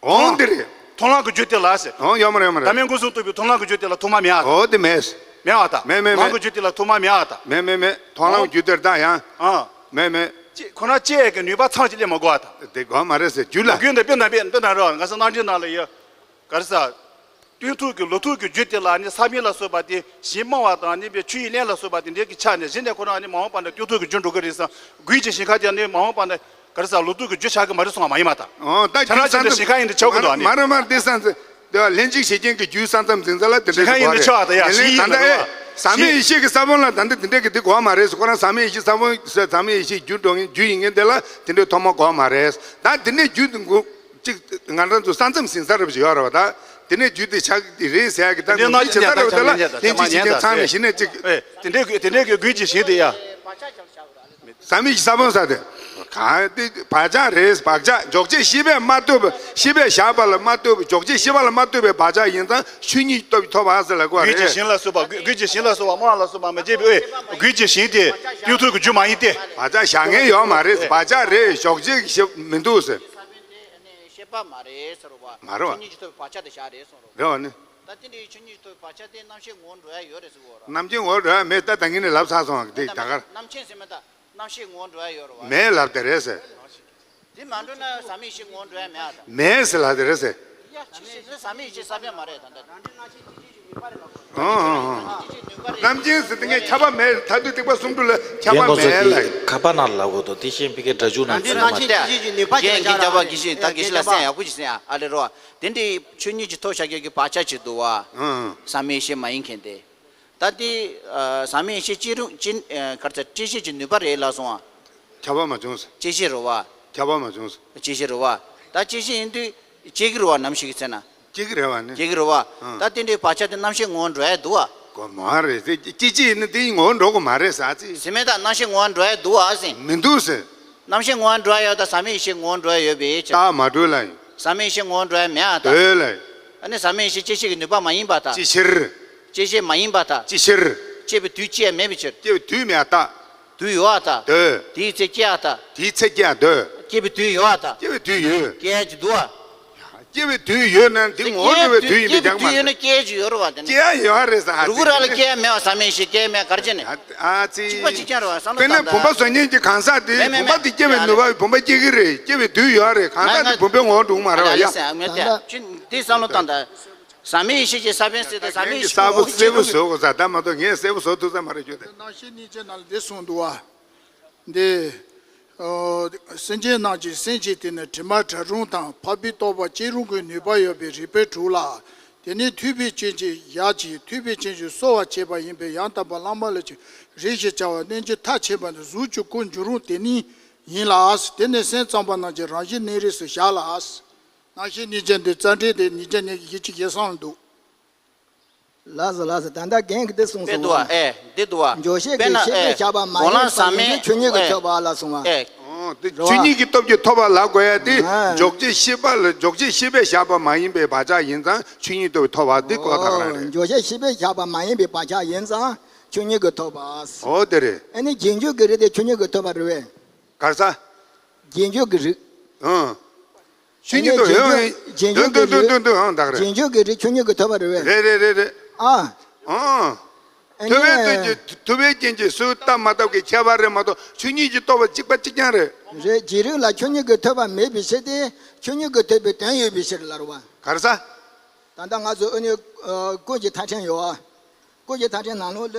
འོང་དེ་རེད། མཐོང་ལམ་གྱི་རྒྱུ་དེ་ལ་ཟེར། འོང་ཡོད་མ་རེད་ཡོད་མ་རེད། བདག་མེད་མངོན་སུམ་རྟོགས་པའི་མཐོང་ལམ་གྱི་རྒྱུ་དེ་ལ་ཐོག་མ་མེད་བ་ད། འོ་དེ་མེད། མེད་བ་ད། མེད་མེད་མེད། ལམ་གྱི་རྒྱུ་དེ་ལ་ཐོག་མ་མེད་བ་ད། མེད་མེད་མེད། མཐོང་ལམ་གྱི་རྒྱུ་དེར་ད་ཡང་། ཨ། མེད་མེད། ཅེས་ཁོ་ན་སྐྱེ་ཡས་ཀྱི་ནུས་པ་ཚང་ཅིག་སླེབས་མ་དགོས་པ་དང་། དེ་དགོས་མ་རེད་ཟེར་རྒྱུ་ལ། རྒྱུ་འདི་དཔེར་ན་དཔེར་དཔེར་ན་རེད་བ། ང་ཚོ་རྣམ་འདྲེན་ནང་ལ་ཡོད། ག་རེ་ཟེར། སྟོན་ཐུབ་ཀྱི་ལོ་ཐུབ་ཀྱི་རྒྱུ་དེ་ལ་ནི་ས་བོན་ལ་སོགས་པ་དེ་གཞན་སྨྲ་བ་དང་ནི་པའི་ཆོས་ཡི་གླེང་ལ་སོགས་པ་དེ་འདྲའི་གི་ཆ་ནས་གཞི་ནས་ཁོ་རང་ནི་མ་འོངས་པ་ན་སྟོན་ཐུབ་ཀྱི་རྒྱུ་འགྲོ་གི་རེད་བསམ། རྒྱུད་ཀྱི་ཞིང་ཁ་དེ་ནི་མ་འོངས་པ་ན་ག་རེ་ཟེར་ལོ་ཐུབ་ཀྱི་རྒྱུ་ཆགས་ཀྱི་མ་རེད་གསུང་བ་མ་ཡིན་པ་དང་། འོ་ད་ཁྱེད་རང་ཅག་འདི་ཞིང་ཁ་ཡིན་འདི་ཆགས་ཀྱི་འདུག་ཨ་ནི། མ་རེད་མ་རེད་འདི་ས་མཚམས། དེ་བ་ལྷན་ཅིག་བྱེད་རྐྱེན་གྱི་རྒྱུའི་ས་མཚམས་འཛིན་ས་ལ་དེ་འདྲ་ཞིང་ཁ་ཡིན་འདི་ཆགས་པ་དང་ཡ་ཞིང་ཡིན་ད་ལྟ་ཨེ། ཟབ་མོའི་ཡེ་ཤེས་ཀྱི་ས་བོན་ལ་ད་འདི་དེ་འདྲ་གི་འདི་གོ་བ་མ་རེད་ཟེར། ཁོ་རང་ཟབ་མོའི་ཡེ་ཤེས་ས་བོན་ཟེར་ཟབ་མོའི་ཡེ་ཤེས་རྒྱུ་འགྲོ་མཁན་རྒྱུ་ཡིན་མཁན་དེ་ལ་དེ་འདྲའི་ཐོག་མ་གོ་བ་མ་རེད། ད་དེ་ནས་རྒྱུ་འགོ་གཅིག་ང་རང་ཚོ་ས་མཚམས་ཟིན་ས་རབ་ཞིག་ཡོད་རེད་བ། ད་དེ་ནས་རྒྱུ་དེ་ཆགས་ཀྱི་རེད་ཟེར་ཡ་གི་ད་དེ་ནས་ངོས་འཛིན་བྱེད་ས་རབ་དེ་ལ་ལྷན་ཅིག་བྱེད་མཁན་ཚང་ནས་གཞི་ནས་གཅིག་ཨེ། དེ་འདྲའི་དེ་འདྲའི་གི་རྒྱུད་ཀྱི་ཞིང་དེ་ཡ། ཟབ་མོའི་ས་བོན་ས་དེ། གང་དེ་བག་ཆགས་རེད། བག་ཆགས་འཇོག་བྱེད་ཤེས་པས་མ་ཐུབ་པ། ཤེས་པས་བཞག་པ་ལ་མ་ཐུབ་པ། འཇོག་བྱེད་ཤེས་པ་ལ་མ་ཐུབ་པའི་བག་ཆགས་ཡིན་ཙང་ཆོས་ཉིད་ཐོབ་ཐོབ་པ་ཟེར་ལ་གོ་རེད། རྒྱུད་ཀྱི་ཞིང་ལ་སོགས་པ་རྒྱུད་ཀྱི་ཞིང་ལ་སོགས་པ་སྨྲ་ལ་སོགས་པ་མ་བྱས་པའི་རྒྱུད་ཀྱི་ཞིང་དེ་སྟོན་ཐུབ་ཀྱི་རྒྱུ་མ་ཡིན་ཏེ། བག་ཆགས་བཞག་མཁན་ཡོད་མ་རེད། བག་ཆགས་རེད། འཇོག་བྱེད་ཤེས་མི་འདུག་ཟེར། ཁྱད་པར་མ་རེད་ཟེར་བ། མ་རེད་བ། ཆོས་ཉིད་ཀྱི་ཐོབ་པའི་བག་ཆགས་དེ་བཞག་རེད་གསུངས་རོ། རེད་བ་ནི། ད་དེ་འདྲའི་ཆོས་ཉིད་ཀྱི་ཐོབ་པའི་བག་ཆགས་དེ་རྣམ་ཤེས་ངོ་བོ་འགྲོ་ཡ་ཡོད་རེད་ཟེར་བ་རོ། རྣམ་མཁྱེན་ངོ་བོ་འགྲོ་ཡ་མེད། ད་ད་གིན་ནས་ལབ་ཚར་སོང་བ་དེ་ད་གར། རྣམ་མཁྱེན་ཟེར་མེད་ད། རྣམ་ཤེས་ངོ་བོ་འགྲོ་ཡ་ཡོད་རེད་བ། མེད་ལབ་དེ་རེད་ཟེར། དེ་མ་འགྲོ་ན་ཟག་མེད་ཡེ་ཤེས་ངོ་བོ་འགྲོ་ཡ་མེད་ཨ་ད། མེད་ཟེར་ལབ་དེ་རེད་ཟེར། ཡ་ཅི་ཞིག་ཟེར་ཟག་མེད་ཡེ་ཤེས་ས་བོན་མ་རེད་ད་ད། ཨང་ཨང་ཨང་། རྣམ་མཁྱེན་ཟེར་དེ་ངས་ཁྱབ་པ་མེད། མཐར་ཐུག་ཐེག་པ་གསུམ་དྲུག་ལ་ཁྱབ་པ་མེད་ལ། ཁ་པ་ན་ལབ་དགོས་དོ་དེ་བཞིན་པའི་གི་སྒྲ་འཇུག་ན་ཚུལ་མ་རེད། རྒན་རྒན་རྒྱབ་པ་དགེ་བཤེས་ད་དགེ་བཤེས་ལ་གསན་ཡག་པོ་ཞིག་གསན་ཡ་ཨ་ལེ་རོ། དེ་འདྲའི་ཆོས་ཉིད་ཀྱི་ཐོབ་བྱ་རྒྱུ་གི་བག་ཆགས་ཅིག་འདུག་བ། ཨང་ཨང་། ཟག་མེད་ཡེ་ཤེས་མ་ཡིན་མཁན་དེ། ད་དེ་ཨ་ཟག་མེད་ཡེ་ཤེས་སྐྱེ་རུང་སྐྱེ་ཨ་ག་རེ་ཟེར་སྐྱེད་བྱེད་ཀྱི་ནུས་པ་རེད་ལབ་སོང་ཨ། ཁྱབ་པ་མ་བྱུང་ཟེར། སྐྱེད་བྱེད་རེད་བ། ཁྱབ་པ་མ་བྱུང་ཟེར། སྐྱེད་བྱེད་རེད་བ། ད་སྐྱེད་བྱེད་ཡིན་དུས་སྐྱེ་གི་རེད་བ། ནམ་ཞིག་གི་ཚེ་ན། སྐྱེ་གི་རེད་བ་ནི། སྐྱེ་གི་རེད་བ། ཨང་། ད་དེ་འདྲའི་བག་ཆགས་དེ་རྣམ་ཤེས་ངོ་བོ་འགྲོ་ཡ་འདུག་བ། གོ་མ་རེད་ཟེར། སྐྱེད་བྱེད་ཡིན་ན་དེ་ངོ་བོ་འགྲོ་གི་མ་རེད་ཟེར་ཨ་ཙི། ཟེར་མེད་ད། རྣམ་ཤེས་ངོ་བོ་འགྲོ་ཡ་འདུག་བ་ཟེར། མི་འདུག་ཟེར། རྣམ་ཤེས་ངོ་བོ་འགྲོ་ཡ་ཡོད་ད་ཟག་མེད་ཡེ་ཤེས་ངོ་བོ་འགྲོ་ཡ་ཡོད་པའི་ཕྱིར། རྟགས་མ་གྲོལ་ལ་ཡིན། ཟག་མེད་ཡེ་ཤེས་ངོ་བོ་འགྲོ་ཡ་མེད་ཨ་ད། འདོད་ལ་ཡིན། ཨ་ནི་ཟག་མེད་ཡེ་ཤེས་སྐྱེད་བྱེད་ཀྱི་ནུས་པ་མ་ཡིན་པ་ད། ཅི་ཕྱིར། སྐྱེད་བྱེད་མ་ཡིན་པ་ད། ཅི་ཕྱིར། སྐྱེས་པའི་དུས་སྐྱེ་ཡ་མེད་པའི་ཕྱིར། སྐྱེས་པའི་དུས་མེད་ཨ་ད། དུས་ཡོད་ཨ་ད། འདོད། དེའི་ཚེ་སྐྱེ་ཨ་ད། དེའི་ཚེ་སྐྱེ་ཡ་འདོད། སྐྱེས་པའི་དུས་ཡོད་ཨ་ད། སྐྱེས་པའི་དུས་ཡོད། སྐྱེ་ཡ་ཅིག་འདུག་ཨ། སྐྱེ་བའི་དུས་ཡོད་ན་དེ་ངོ་བོ་འགྲོ་བའི་དུས་ཡིན་པའི་རྐྱང་མ་རེད། སྐྱེ་ཡ་ཡོད་རེད་བ་དེ་ནི། སྐྱེ་ཡ་ཡོད་རེད་ཟེར་ཧ། རུ་གུ་ར་ལ་སྐྱེ་ཡ་མེད་བ། ཟག་མེད་ཡེ་ཤེས་སྐྱེ་ཡ་མེད་ག་རེ་བྱས་ནས། ཨ་ཙི། གཅིག་པ་གཅིག་རྐྱང་རེད་བ། བསམ་བློ་བཏང་ད། དཔེར་ན་བུམ་པ་བཟོ་མཁན་གྱི་གང་ཟག་དེ་མེད་མེད་བུམ་པ་དེ་སྐྱེ་བའི་ནུས་པ་བུམ་པ་སྐྱེ་གི་རེད། སྐྱེ་བའི་དུས་ཡོད་རེད། གང་ཟག་དེ་བུམ་པའི་ངོ་བོ་འགྲོ་གི་མ་རེད་བ་ཡ། ད་ལྟ་འདི་བསམ་བློ་བཏང་ད། ཟག་མེད་ཡེ་ཤེས་ཀྱི་ས་བོན་ཟེར་ཏེ་ཟག་མེད་ཡེ་ཤེས་གསལ་པོ་གསལ་པོ་བཟོ་དགོས་ས་ད་མ་གཏོགས་ངས་གསལ་པོ་བཟོ་ཐུབ་ས་མ་རེད་ཁྱོད་དེ། རྣམ་ཤེས་གཉིས་ཆ་ནང་ལ་འདི་གསུངས་འདུག་བ། འདི། ཨོ། སེམས་ཅན་རྣམས་ཀྱི་སེམས་ཀྱི་སྟེང་ན་དྲི་མ་བྲལ་རུང་དང་འཕགས་པའི་རྟོག་པ་སྐྱེ་རུང་གི་ནུས་པ་ཡོད་པའི་རིགས་པ་དྲུག་ལ། དེ་ནས་ཐོས་པའི་རྐྱེན་གྱིས་ཡར་གྱི་ཐོས་པའི་རྐྱེན་གྱིས་གསོ་བར་བྱེད་པ་ཡིན་པས་ཡང་དག་པར་བླ་མ་ལ་ཅིག་རིགས་ཞེས་བྱ་བ་རྣལ་འབྱོར་མཐར་ཕྱིན་པ་ནི་གཟུགས་ཀྱི་སྐུར་འགྱུར་རུང་དེ་ནི་ཡིན་ལ། དེ་ནི་སེམས་ཙམ་པ་རྣམས་ཀྱི་རང་བཞིན་གནས་རིགས་སུ་བཞག་ལ། རྣམ་ཤེས་གཉིས་ཆ་འདི་རྩ་འགྲེལ་དེ་ཉིས་བརྒྱ་ཉི་ཤུ་རྩ་གསུམ་ལ་འདུག་ལགས་སོ་ལགས་སོ། ད་ལྟ་རྒན་གྱིས་འདི་གསུངས་དཔེ་སོང་འདུག་བ། ཨེ་འདི་འདུག་བ། འཇོག་བྱེད་དཔེར་ན་ཀྱི་ཤེས་པས་ཨེ་བཞག་པ་མ་ཡིན་པ་ཡིན་ཏེ་ཆོས་ཉིད་ཀྱིས་ཐོབ་པ་ལ་གསུངས་པ། ཨེ། ཨོ་དེ་རེད་བ། ཆོས་ཉིད་ཀྱིས་ཐོབ་ཀྱི་ཐོབ་པ་ལ་གོ་ཡ་དེ། ཨ། འཇོག་བྱེད་ཤེས་པ་ལ་འཇོག་བྱེད་ཤེས་པས་བཞག་པ་མ་ཡིན་པའི་བག་ཆགས་ཡིན་ཙང་ཆོས་ཉིད་ཐོབ་པའི་ཐོབ་པ་དེ་གོ་ད་ག་རང་རེད། འཇོག་བྱེད་ཤེས་པས་བཞག་པ་མ་ཡིན་པའི་བག་ཆགས་ཡིན་ཙང་ཆོས་ཉིད་ཀྱིས་ཐོབ་པ། ཨོ་དེ་རེད། ཨ་ནི་རྗེས་འཇུག་གི་རིགས་དེ་ཆོས་ཉིད་ཀྱིས་ཐོབ་པ་རེད་བས། ག་རེ་ཟ། རྗེས་འཇུག་གི་རིགས། ཨང་། ཆོས་ཉིད་དུ་ཡོད། རྗེས་འཇུག་གི་རིགས། འདུག་འདུག་འདུག་ཨང་། ད་ག་རེད། རྗེས་འཇུག་གི་རིགས་ཆོས་ཉིད་ཀྱིས་ཐོབ་པ་རེད་བས། རེད་རེད་རེད་རེད། ཨ། ཨང་། ཨ་ཐོབ་པའི་ནི། རྐྱེན་གྱིས་ཐོབ་པའི་རྐྱེན་གྱིས་སུ་བཏབ་མ་བཏབ་ཀྱི་ཁྱད་པར་རེད་མ་གཏོགས་ཆོས་ཉིད་ཀྱིས་ཐོབ་པ་གཅིག་པ་གཅིག་རྐྱང་རེད། རེད། རྗེས་རིགས་ལ་ཆོས་ཉིད་ཀྱིས་ཐོབ་པ་མེད་པའི་ཕྱིར་ཏེ་ཆོས་ཉིད་ཀྱིས་ཐོབ་པའི་དོན་ཡོད་པའི་ཕྱིར་ལ་རེད་བ། ག་རེ་ཟ། ད་ལྟ་ང་ཚོ་ཨ་ནི་ཨ་ཀུན་གྱི་མཐའ་ཕྲན་ཡོད་བ། ཀུན་གྱི་མཐའ་ཕྲན་ནང་ལོགས་ལ།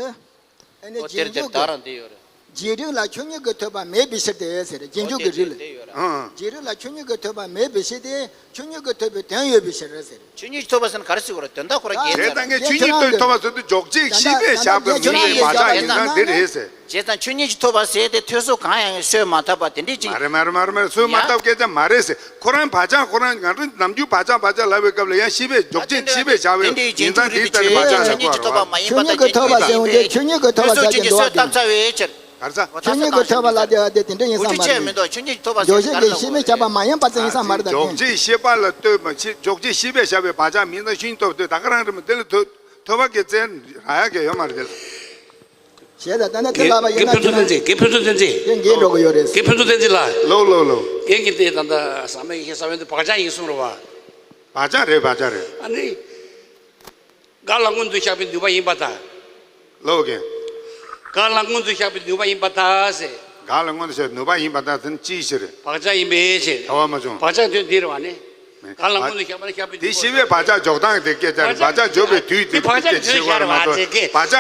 ཨ་ནི་ཨོ་རྗེས་དེར་དེར་འཇུག་ད་གི་རང་དེ་ཡོད་རེད། རྗེས་རིགས་ལ་ཆོས་ཉིད་ཀྱིས་ཐོབ་པ་མེད་པའི་ཕྱིར་ཏེ་ཟེར། རྗེས་འཇུག་གི་རིགས་ལ། ཨོ་དེ་དེ་ཡོད་རེད། ཨང་། རྗེས་རིགས་ལ་ཆོས་ཉིད་ཀྱིས་ཐོབ་པ་མེད་པའི་ཕྱིར་ཏེ་ཆོས་ཉིད་ཀྱིས་ཐོབ་པའི་དོན་ཡོད་པའི་ཕྱིར་ཟེར། ཆོས་ཉིད་ཀྱིས་ཐོབ་པ་ཟེར་ན་ག་རེ་ཟེར་དགོས་རེད། དོན་དག་ཁོ་རང་རྒྱལ་ཚད། བྱས་ཙང་ངས་ཆོས་ཉིད་ཀྱིས་ཐོབ་པ་ཟེར་དུས་འཇོག་བྱེད་ཤེས་པས་བཞག་པའི་མིང་ལ་བག་ཆགས་ཡིན་ཙང་དེ་རེད་ཟེར། བྱས་ཙང་ཆོས་ཉིད་ཀྱིས་ཐོབ་པ་ཟེར་ཏེ་ཐོས་བསམ་གང་ཡང་སོས་མ་ཐག་པ་དེ་འདྲས་ཅིག་མ་རེད་མ་རེད་མ་རེད་མ་རེད། སོས་མ་ཡ། ཐག་སྐད་ཆ་མ་རེད་ཟེར། ཁོ་རང་བག་ཆགས་ཁོ་རང་ང་ཚོ་ནམ་རྒྱུན་བག་ཆགས་བག་ཆགས་ལབ་པའི་སྐབས་ལ་ཡང་ཤེས་པས་འཇོག་བྱེད་ཤེས་པས་བཞག་པའི་མིང་ཡིན་ཙང་དེའི་ལྟར་བག་ཆགས་ལ་གོ་བ་རེད་བ། ཆོས་ཉིད་ཀྱིས་ཐོབ་པ་ཟེར་འོང་དེ་ཆོས་ཉིད་ཀྱིས་ཐོབ་པ་ཟེར་གྱི་འདུག་བ། ཆོས་ཉིད་ཀྱིས་ཐོབ་པ་ལ་དེ་དེ་འདྲ་ཡིན་ས་མ་རེད། འཇོག་བྱེད་ཀྱི་ཤེས་པས་བྱ་བ་མ་ཡིན་པ་ཙམ་ཡིན་ས་མ་རེད། འཇོག་བྱེད་ཤེས་པས་བྱ་བ་མ་ཡིན་པ་ཙམ་ཡིན་ས་མ་རེད། འཇོག་བྱེད་ཤེས་པས་བྱ་བའི་བག་ཆགས་མིན་ཙང་ཆོས་ཉིད་ཐོབ་པ་དེ་ད་ག་རང་རེད་མོད། དེ་ལ་ཐོས་ཐོས་པ་གི་རྩལ་རག་ཡག་གི་ཡོད་མ་རེད་དེ་ལ། ཞེས་དང་ད་ནི་དེ་ལབ་པ་ཡིན་ན་ཁྱོད་རང་། རྒན་ཕུན་ཚོགས་བསྟན་འཛིན། རྒན་ཕུན་ཚོགས་བསྟན་འཛིན། རྒན་རྒན་འགྲོ་གི་ཡོད་རེད། རྒན་ཕུན་ཚོགས་བསྟན་འཛིན་ལགས། ལོ་ལོ་ལོ། རྒན་གྱིས་དེ་ད་ལྟ་ཟག་མེད་ཡེ་ཤེས་ས་བོན་དེ་བག་ཆགས་ཡིན་གསུངས་རེད་བ། བག་ཆགས་རེད་བག་ཆགས་རེད། ཨ་ནི། ག་ལ་མངོན་དུ་བཞག་པའི་ནུས་པ་ཡིན་པར་ཐལ། ལོ་རྒན། ག་ལ་མངོན་དུ་བཞག་པའི་ནུས་པ་ཡིན་པར་ཐལ་ཟེར། ག་ལ་མངོན་དུ་བཞག་ནུས་པ་ཡིན་པར་ཐལ་ཟེར་ན་ཅིའི་ཕྱིར། བག་ཆགས་ཡིན་པའི་ཕྱིར། བྱ་བ་མ་བྱུང་། བག་ཆགས་དོན་འདི་རེད་བ་ནི། ག་ལ་མངོན་དུ་བཞག་པ་ན་བཞག་པའི་དེ་ནུས་པ་ཤེས་པའི་བག་ཆགས་འཇོག་སྟངས་དེ་སྐད་ཆ་རེད། བག་ཆགས་འཇོག་པའི་དུས་དེ་དེ་བག་ཆགས་ཀྱི་དོན་བཤད་པ་རེད་མ་གཏོགས་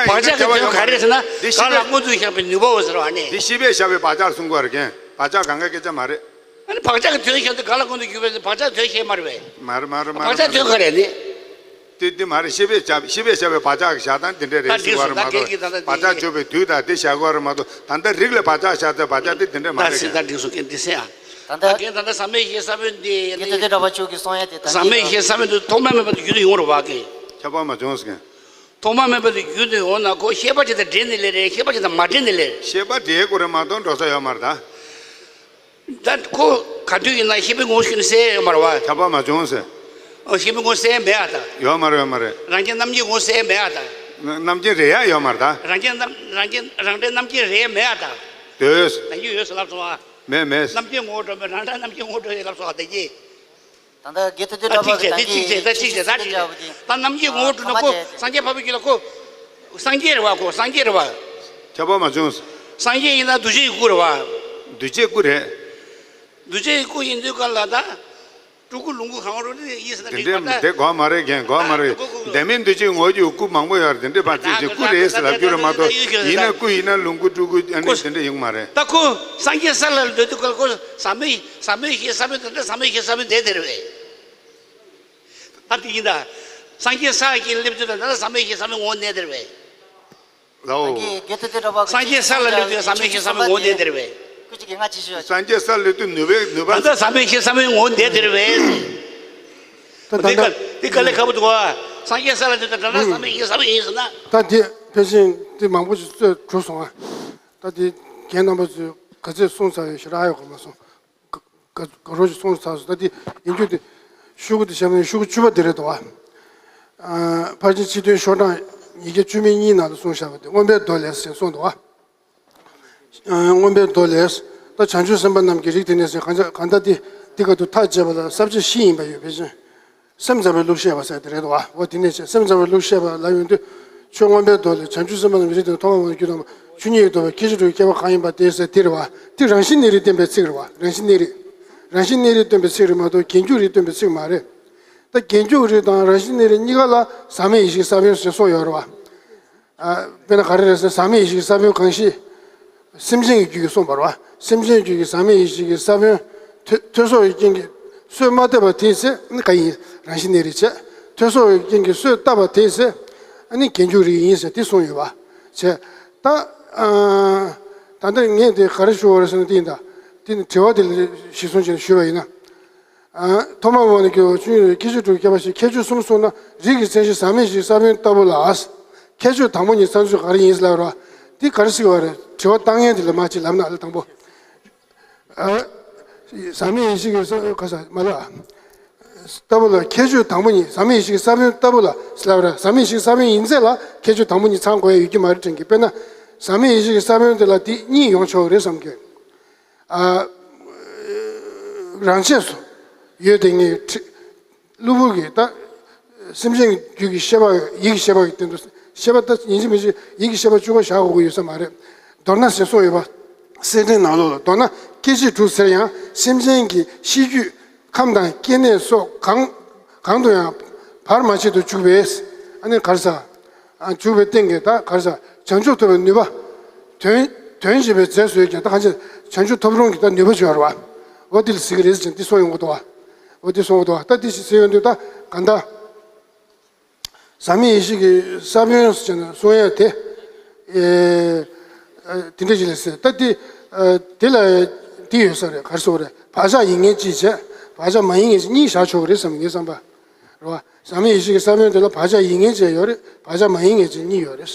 བག་ཆགས་ཀྱི་དོན་ག་རེ་ཟེར་ན། ག་ལ་མངོན་དུ་བཞག་པའི་ནུས་པའོ་ཟེར་བ་ནི། དེ་ཤེས་པས་བྱ་བའི་བག་ཆགས་གསུང་གི་ཡོད་རེད་རྒན། བག་ཆགས་གང་གའི་སྐད་ཆ་མ་རེད། ཨ་ནི་བག་ཆགས་ཀྱི་དོན་བཤད་དུས་ག་ལ་མངོན་དུ་གྱུར་པའི་བག་ཆགས་དོན་བཤད་མ་རེད་པས། མ་རེད་མ་རེད་མ་རེད། བག་ཆགས་དོན་ག་རེ་ནི། དེ་དེ་མ་རེད། ཤེས་པས་བྱ་ཤེས་པས་བྱ་བའི་བག་ཆགས་བཞག་སྟངས་དེ་འདྲ་རེད་ཟེར་བ་རེད་མ་གཏོགས། བག་ཆགས་འཇོག་པའི་དུས་དང་དེ་བཞག་གི་ཡོད་རེད་མ་གཏོགས། ད་ལྟ་རིགས་ལ་བག་ཆགས་བཞག་ཚེ་བག་ཆགས་དེ་དེ་འདྲ་མ་རེད། ད་འགྲིག་སོང་རྒན། འདི་སེ་ཨ། ད་ད་རྒན་ད་ལྟ་ཟག་མེད་ཡེ་ཤེས་ས་བོན་འདི་ཡིན་ནི། དེ་འདྲ་བ་ཆོས་ཀྱི་གསུང་ཡ་དེ་ད་ཟག་མེད་ཡེ་ཤེས་ས་བོན་འདི་ཐོག་མ་མེད་པ་དེ་རྒྱུན་དུ་ཡོང་རེད་བ་རྒན། ཁྱབ་པ་མ་བྱུང་ཟེར་མཁན། ཐོག་མ་མེད་པ་དེ་རྒྱུན་དུ་ཡོང་ན་ཁོ་ཤེས་པ་ཅིག་དང་འབྲེལ་ནས་སླེབས་རེད། ཤེས་པ་ཅིག་དང་མ་འབྲེལ་ནས་སླེབས། ཤེས་པ་འབྲེལ་དགོས་རེད་མ་གཏོགས་འགྲོ་ས་ཡོད་མ་རེད་ད། ད་ཁོ་ག་དུས་ཡིན་ན་ཤེས་པའི་ངོ་བོ་ཤེས་ནས་གསལ་ཡོད་མ་རེད་བ། ཁྱབ་པ་མ་བྱུང་ཟེར། ཨོ་ཤེས་པའི་ངོ་བོ་གསལ་མེད་ཨ་ད། ཡོད་མ་རེད་ཡོད་མ་རེད། རང་རྐྱེན་རྣམ་མཁྱེན་ངོ་བོ་གསལ་མེད་ཨ་ད། རྣམ་རྐྱེན་རེད་ཡ་ཡོད་མ་རེད་ད། རང་རྐྱེན་རྣམ་རང་རྐྱེན་རང་འབྲས་རྣམ་མཁྱེན་རེད་མེད་ཨ་ད། འདོད། རང་རྐྱེན་ཡོད་ཟེར་ལབ་སོང་ཨ། མེད་མེད། རྣམ་མཁྱེན་ངོ་བོ་འགྲོ་མེད་རང་འབྲས་རྣམ་མཁྱེན་ངོ་བོ་འགྲོ་ཡོད་ལབ་སོང་ཨ་ད་ཀྱེ། ད་ལྟ་དགེ་ཐུབ་བསྟན་གྲགས་པ་གི་ད་གཅིག་བྱས་ད་གཅིག་བྱས་ད་གཅིག་བྱས་ད་གཅིག་བྱས་ད་ནམ་མཁའི་ངོ་བོ་གྲུབ་ན་ཁོ་སངས་རྒྱས་འཕགས་པའི་རྒྱུད་ལ་ཁོ་སངས་རྒྱས་རེད་བ། ཁོ་སངས་རྒྱས་རེད་བ། ཁྱབ་པ་མ་བྱུང་། སངས་རྒྱས་ཡིན་ན་གདུལ་བྱའི་སྐུ་རེད་བ། གདུལ་བྱའི་སྐུ་རེད། གདུལ་བྱའི་སྐུ་ཡིན་དུས་ག་ལ་ད། སྤྲུལ་སྐུ་ལོངས་སྐུ་གང་རུང་ནི་ཡིན་ཟེར་ན་དེ་འདྲའི་མ་ད། དེ་དགོས་མ་རེད། རྒན་དགོས་མ་རེད། སྐུ་སྐུ་སྐུ། བདེན་མིན་འདུས་བྱས་ངོ་བོ་གི་སྐུ་མང་པོ་ཡོད་རེད། དེ་འདྲའི་ཕར་ཅིག་ཅིག་སྐུ་རེད་ཟེར་ལབ་རྒྱུ་རེད་མ་གཏོགས་ཡིན་ན་སྐུ་ཡིན་ན་ལོངས་སྐུ་སྤྲུལ་སྐུ་ཨ་ནི་དེ་འདྲ་ཡོང་མ་རེད། ད་ཁོ་སངས་རྒྱས་ས་ལ་སྡོད་དུས་སྐབས་ཁོ་ཟབ་མོའི་ཟབ་མོའི་ཤེས་ས་བོན་དེ་འདྲ་ཟབ་མོའི་ཤེས་ས་བོན་དེ་དེ་རེད་བས། ད་དེ་ཡིན་ད། སངས་རྒྱས་ས་ཀྱིན་སླེབས་དུས་ད་ད་ཟབ་མོའི་ཤེས་ས་བོན་ངོ་བོ་དེ་རེད་བས། ལའོ། སངས་རྒྱས་ས་ལ་སླེབས་དུས་ཟབ་མོའི་ཤེས་ས་བོན་ངོ་བོ་དེ་རེད་བས། སངས་རྒྱས་ས་ལ་སླེབས་དུས་ནུས་པའི་ནུས་པ། ད་ལྟ་ཟབ་མོའི་ཤེས་ས་བོན་ངོ་བོ་དེ་རེད་བས། ད་ད་དེ་ག་དེ་ག་ལས་ཁ་བོ་འདུག་བ། སངས་རྒྱས་ས་ལ་དེ་ད་ད་ན་ཟབ་མོའི་ཡིན་ཟབ་མོའི་ཡིན་ཟེར་ན། ད་དེ་ཕལ་ཆེར་དེ་མང་པོ་ཞིག་རྩོད་གྲུབ་སོང་ཨ། ད་དེ་རྒན་རྣམ་པ་ཚོས་ག་ཚོད་གསུངས་ཚར་ཡོད་ཞེ་དྲག་ཡོད་ག་མ་སོང་། ག་ག་ག་རོ་ཞིག་གསུངས་ཚར་སོང་། ད་དེ་ཡིན་རྒྱུ་དེ་ཤོག་གུ་དེ་བཤམས་ནས་ཤོག་གུ་བཅུ་པ་དེ་རེད་འདུག་བ། ཨ། ཕར་ཕྱིན་སྤྱི་དོན་ཤོག་གྲངས་ཉིས་བརྒྱ་བཅུ་མེད་གཉིས་ནང་ལ་གསུངས་བཞག་པ་དེ་མངོན་པའི་མདོ་ལས་ཞེས་གསུངས་འདུག་བ། མངོན་པའི་མདོ་ལས། ད་བྱང་ཆུབ་སེམས་དཔའ་རྣམས་ཀྱི་རིགས་དེ་ནས་ཟེར་གང་ཅི་གང་ལྟར་དེ་དེ་ག་དུ་ཐག་བཅད་པ་ལ་ས་བཅད་བཞི་ཡིན་པ་ཡོད་པའི་ཕྱིར། སེམས་ཙམ་པའི་ལུགས་བཤད་པ་ཟེར་དེ་རེད་དོ། འོ་དེ་ནས་བྱས་སེམས་ཙམ་པའི་ལུགས་བཤད་པ་ལབ་ཡོང་དུས། ཆོས་མངོན་པའི་མདོ་ལས་བྱང་ཆུབ་སེམས་དཔའ་རྣམས་ཀྱི་རིགས་དེ་ནི་ཐོག་མར་བར་དུ་རྒྱུ་དང་པོ་ཆོས་ཉིད་ཀྱི་རྟོགས་པའི་ཁྱད་ཆོས་དྲུག་གི་ཁྱད་པར་གང་ཡིན་པ་དེ་ཟེར་དེ་རེད་བ། དེ་རང་བཞིན་གནས་རིགས་བསྟན་པའི་ཚིག་རེད་བ། རང་བཞིན་གནས་རིགས། རང་བཞིན་གནས་རིགས་བསྟན་པའི་ཚིག་རེད་མ་གཏོགས་རྒྱན་འཇུག་རིགས་བསྟན་པའི་ཚིག་མ་རེད། ད་རྒྱན་འཇུག་རིགས་དང་རང་བཞིན་གནས་རིགས་གཉིས་ཀ་ལ་ཟག་མེད་ཡེ་ཤེས་ཀྱི་ས་བོན་ཞེས་གསུངས་ཡོད་རེད་བ། ཨ། དཔེར་ན་ག་རེ་རེད་ཟེར་ན་ཟག་མེད་ཡེ་ཤེས་ཀྱི་ས་བོན་གང་ཞིག་སེམས་ཅན་གྱི་རྒྱུད་ཀྱིས་གསུངས་པ་རེད་བ། སེམས་ཅན་གྱི་རྒྱུད་ཀྱི་ཟག་མེད་ཡེ་ཤེས་ཀྱི་ས་བོན་ཐོས་ཐོས་སོགས་ཀྱི་རྐྱེན་གྱིས་གསོས་མ་བཏབ་པ་དེའི་ཚེ་ནི་ག་ཡིན། རང་བཞིན་གནས་རིགས་བྱས། ཐོས་སོགས་ཀྱི་རྐྱེན་གྱིས་གསོས་བཏབ་པ་དེའི་ཚེ་ཨ་ནི་རྒྱན་འཇུག་རིགས་ཡིན་ཟེར་དེ་གསུངས་ཡོད་པ་བྱས། ད་ཨ། ད་ལྟ་ངས་དེ་ག་རེ་ཞུ་བ་རེད་ཟེར་ན་དེ་ཡིན་ད། དེ་ནི་དྲི་བ་དེ་ལ་གཞི་བཟུང་བྱས་ནས་ཞུས་པ་ཡིན་ན། ཨ། ཐོག་མར་བར་དུ་རྒྱུ་དང་ཆོས་ཉིད་ཀྱི་ཁྱད་ཆོས་དྲུག་གི་ཁྱད་པར་ཞེས་ཁྱད་ཆོས་གསུམ་གསུངས་ན་རིགས་ཀྱི་མཚན་གཞི་ཟག་མེད་ཡེ་ཤེས་ཀྱི་ས་བོན་ལྟ་བུ་ལ། ཁྱད་ཆོས་དང་པོ་ཉིད་ཚང་ཚུལ་ག་རེ་ཡིན་ལབ་ར། འདི་ག་རེ་ཟེར་བ་རེད། དྲི་བ་བཏང་མཁན་དེ་ལ་མ་ཅིག་ལབ་ན་ལ་དང་པོ། ཨ། ཟག་མེད་ཡེ་ཤེས་ཀྱི་ས་བོན་ག་ས་མ་ལ། ལྟ་བུ་ལ་ཁྱད་ཆོས་དང་པོ་ཉིད་ཟག་མེད་ཡེ་ཤེས་ཀྱི་ས་བོན་ལྟ་བུ་ལ་ལབ་ར། ཟག་མེད་ཡེ་ཤེས་ཀྱི་ས་བོན་ཡིན་ཚད་ལ་ཁྱད་ཆོས་དང་པོ་ཉིད་ཚང་དགོས་ཡ་ཡོད་ཀྱི་མ་རེད་དྲན་གི། དཔེར་ན་ཟག་མེད་ཡེ་ཤེས་ཀྱི་ས་བོན་དེ་ལ་དེ་གཉིས་ཡོང་ཆོག་གི་རེད་བསམ་གི། ཨ། རང་ཆས་སུ་ཡོད་དེ་ངས་ཁྲི། གློ་བུར་གྱི་ད། སེམས་ཅན་གྱི་རྒྱུད་ཀྱི་ཤེས་པ་ཡིད་ཀྱི་ཤེས་པ་གི་སྟེང་དུ་ཤེས་པ་ད་ཡིན་གཅིག་མིན་གཅིག་ཡིད་ཀྱི་ཤེས་པ་བཅུ་པ་བཞག་དགོས་ཀྱི་ཡོད་ས་མ་རེད། མདོར་ན་ཞེས་གསུངས་ཡོད་པ། གསེར་ཕྲེང་ནང་ལོགས་ལ་མདོར་ན་སྐད་ཅིག་གྲུབ་ཟེར་ཡང་སེམས་ཅན་གྱི་ཤེས་རྒྱུད་ཁམས་དང་སྐྱེ་གནས་སོགས་གང་གང་དུ་ཡང་བར་མ་ཆད་དུ་འཇུག་པས། ཨ་ནི་ག་རེ་ཟ། ཨ། འཇུག་པའི་སྟེང་གི་ད་ག་རེ་ཟ། བྱང་ཆུབ་ཐོབ་པའི་ནུས་པ། དོན་དོན་བྱེད་པའི་རྫས་སུ་ཡོད་ཀྱང་ད་གང་ཅི་བྱང་ཆུབ་ཐོབ་རུང་གི་ད་ནུས་པ་ཅིག་ཡོད་རེད་བ། འོ་དེ་ལ་ཟེར་གི་རེད་ཟེར་ཅིང་འདི་གསུངས་ཡོང་གི་འདུག་བ། འོ་དེ་གསུངས་གི་འདུག་བ། ད་དེ་ཞིག་ཟེར་ཡོང་དུས་ད་ག་འདྲ། ཟག་མེད་ཡེ་ཤེས་ཀྱི་ས་བོན་ཟེར་ནས་གསུང་ཡས་དེ། ཨེ། ཨ། དེ་འདྲ་ཞིག་ལ་ཟེར་ད་དེ། ཨ། དེ་ལ་དེ་ཡོད་ས་རེད། ག་རེ་ཟེར་དགོས་རེད། བག་ཆགས་ཡིན་ངེས་ཅིག་བྱས་བག་ཆགས་མ་ཡིན་ངེས་ཅིག་གཉིས་བཞག་ཆོག་གི་རེད་བསམ་ངའི་བསམ་པ། རེད་བ། ཟག་མེད་ཡེ་ཤེས་ཀྱི་ས་བོན་དེ་ལ་བག་ཆགས་ཡིན་ངེས་ཅན་ཡོད་རེད། བག་ཆགས་མ་ཡིན་ངེས་ཅན་གཉིས་ཡོད་རེད།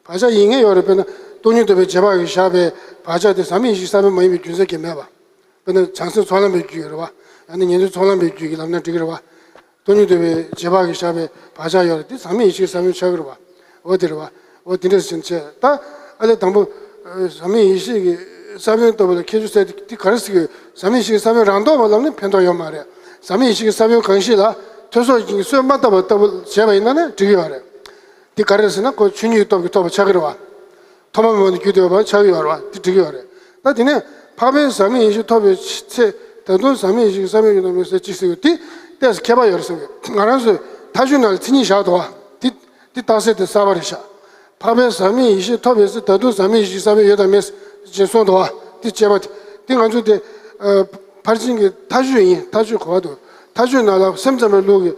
བག་ཆགས་ཡིན་ངེས་ཡོད་རེད། དཔེར་ན་སྟོང་ཉིད་རྟོགས་པའི་རྗེས་དཔག་གིས་བཞག་པའི་བག་ཆགས་དེ་ཟག་མེད་ཡེ་ཤེས་ཀྱི་ས་བོན་མ་ཡིན་པའི་རྒྱུ་མཚན་གྱིས་མེད་པ། དཔེར་ན་བྱང་སེམས་ཚོགས་ལམ་པའི་རྒྱུད་ཡོད་རེད་བ། ཡང་ན་ཉན་ཐོས་ཚོགས་ལམ་པའི་རྒྱུད་ཀྱིས་ལབ་ན་འགྲིག་གི་རེད་བ། སྟོང་ཉིད་རྟོགས་པའི་རྗེས་དཔག་གིས་བཞག་པའི་བག་ཆགས་ཡོད་རེད། དེ་ཟག་མེད་ཡེ་ཤེས་ཀྱི་ས་བོན་ཆགས་ཀྱི་རེད་བ། འོ་དེ་རེད་བ། འོ་དེ་འདྲ་ཟེར་བྱས་ད། ཨ་ལས་དང་པོ། ཨ། ཟག་མེད་ཡེ་ཤེས་ཀྱི་ས་བོན་ལྟ་བུ་ལ་ཁྱད་ཆོས་ཟེར་དེ་ག་རེ་ཟེར་གི་ཡོད། ཟག་མེད་ཡེ་ཤེས་ཀྱི་ས་བོན་རང་ལྡོག་པ་ལབ་ན་ཕན་ཐོགས་ཡོད་མ་རེད། ཟག་མེད་ཡེ་ཤེས་ཀྱི་ས་བོན་གང་ཞིག་ལ་ཐོས་སོགས་ཀྱིས་གསོས་མ་བཏབ་པ་ལྟ་བུ་བྱས་པ་ཡིན་ན་ནི་འགྲིག་གི་ཡོད་རེད། དེ་ག་རེ་རེད་ཟེར་ན་ཁོ་ཆོས་ཉིད་ཀྱི་སྟོབས་ཀྱིས་ཐོབ་པ་ཆགས་ཀྱི་རེད་བ། ཐོག་མ་མེད་པ་ནས་རྒྱུ་དེ་ཡོད་པ་ཆགས་ཀྱི་ཡོད་རེད་བ། དེ་འགྲིག་གི་ཡོད་རེད། ད་དེ་ནས་འཕགས་པའི་ཟག་མེད་ཡེ་ཤེས་ཐོབ་པའི་ཚེ་ད་དུང་ཟག་མེད་ཡེ་ཤེས་ཀྱི་ས་བོན་ཡོད་དམ་མེད་ཟེར་ཅིག་ཟེར་གི་དེ་ཏོག་ཙམ་ཁྱད་པར་ཡོད་རེད་བསམ་གི། ང་རང་ཚོའི་མཐའ་དཔྱོད་ནང་ལ་མཚན་ཉིད་བཞག་འདུག་བ། དེ་དེ་རྟགས་གསལ་དེ་གསར་པ་རེད་ཤག་འཕགས་པའི་ཟག་མེད་ཡེ་ཤེས་ཐོབ་པའི་ཚེ་ད་དུང་ཟག་མེད་ཡེ་ཤེས་ཀྱི་ས་བོན་ཡོད་དམ་མེད་ཅེས་གསུངས་འདུག་བ། དེ་དཔྱད་པ་དེ་དེ་ང་ཚོ་དེ་ཨ་ཕར་ཕྱིན་གྱི་མཐའ་དཔྱོད་ཡིན། མཐའ་དཔྱོད་གོ་བ་འདུག་མཐའ་དཔྱོད་ནང་ལ་སེམས་ཙམ་པའི་ལུགས་ཀྱི་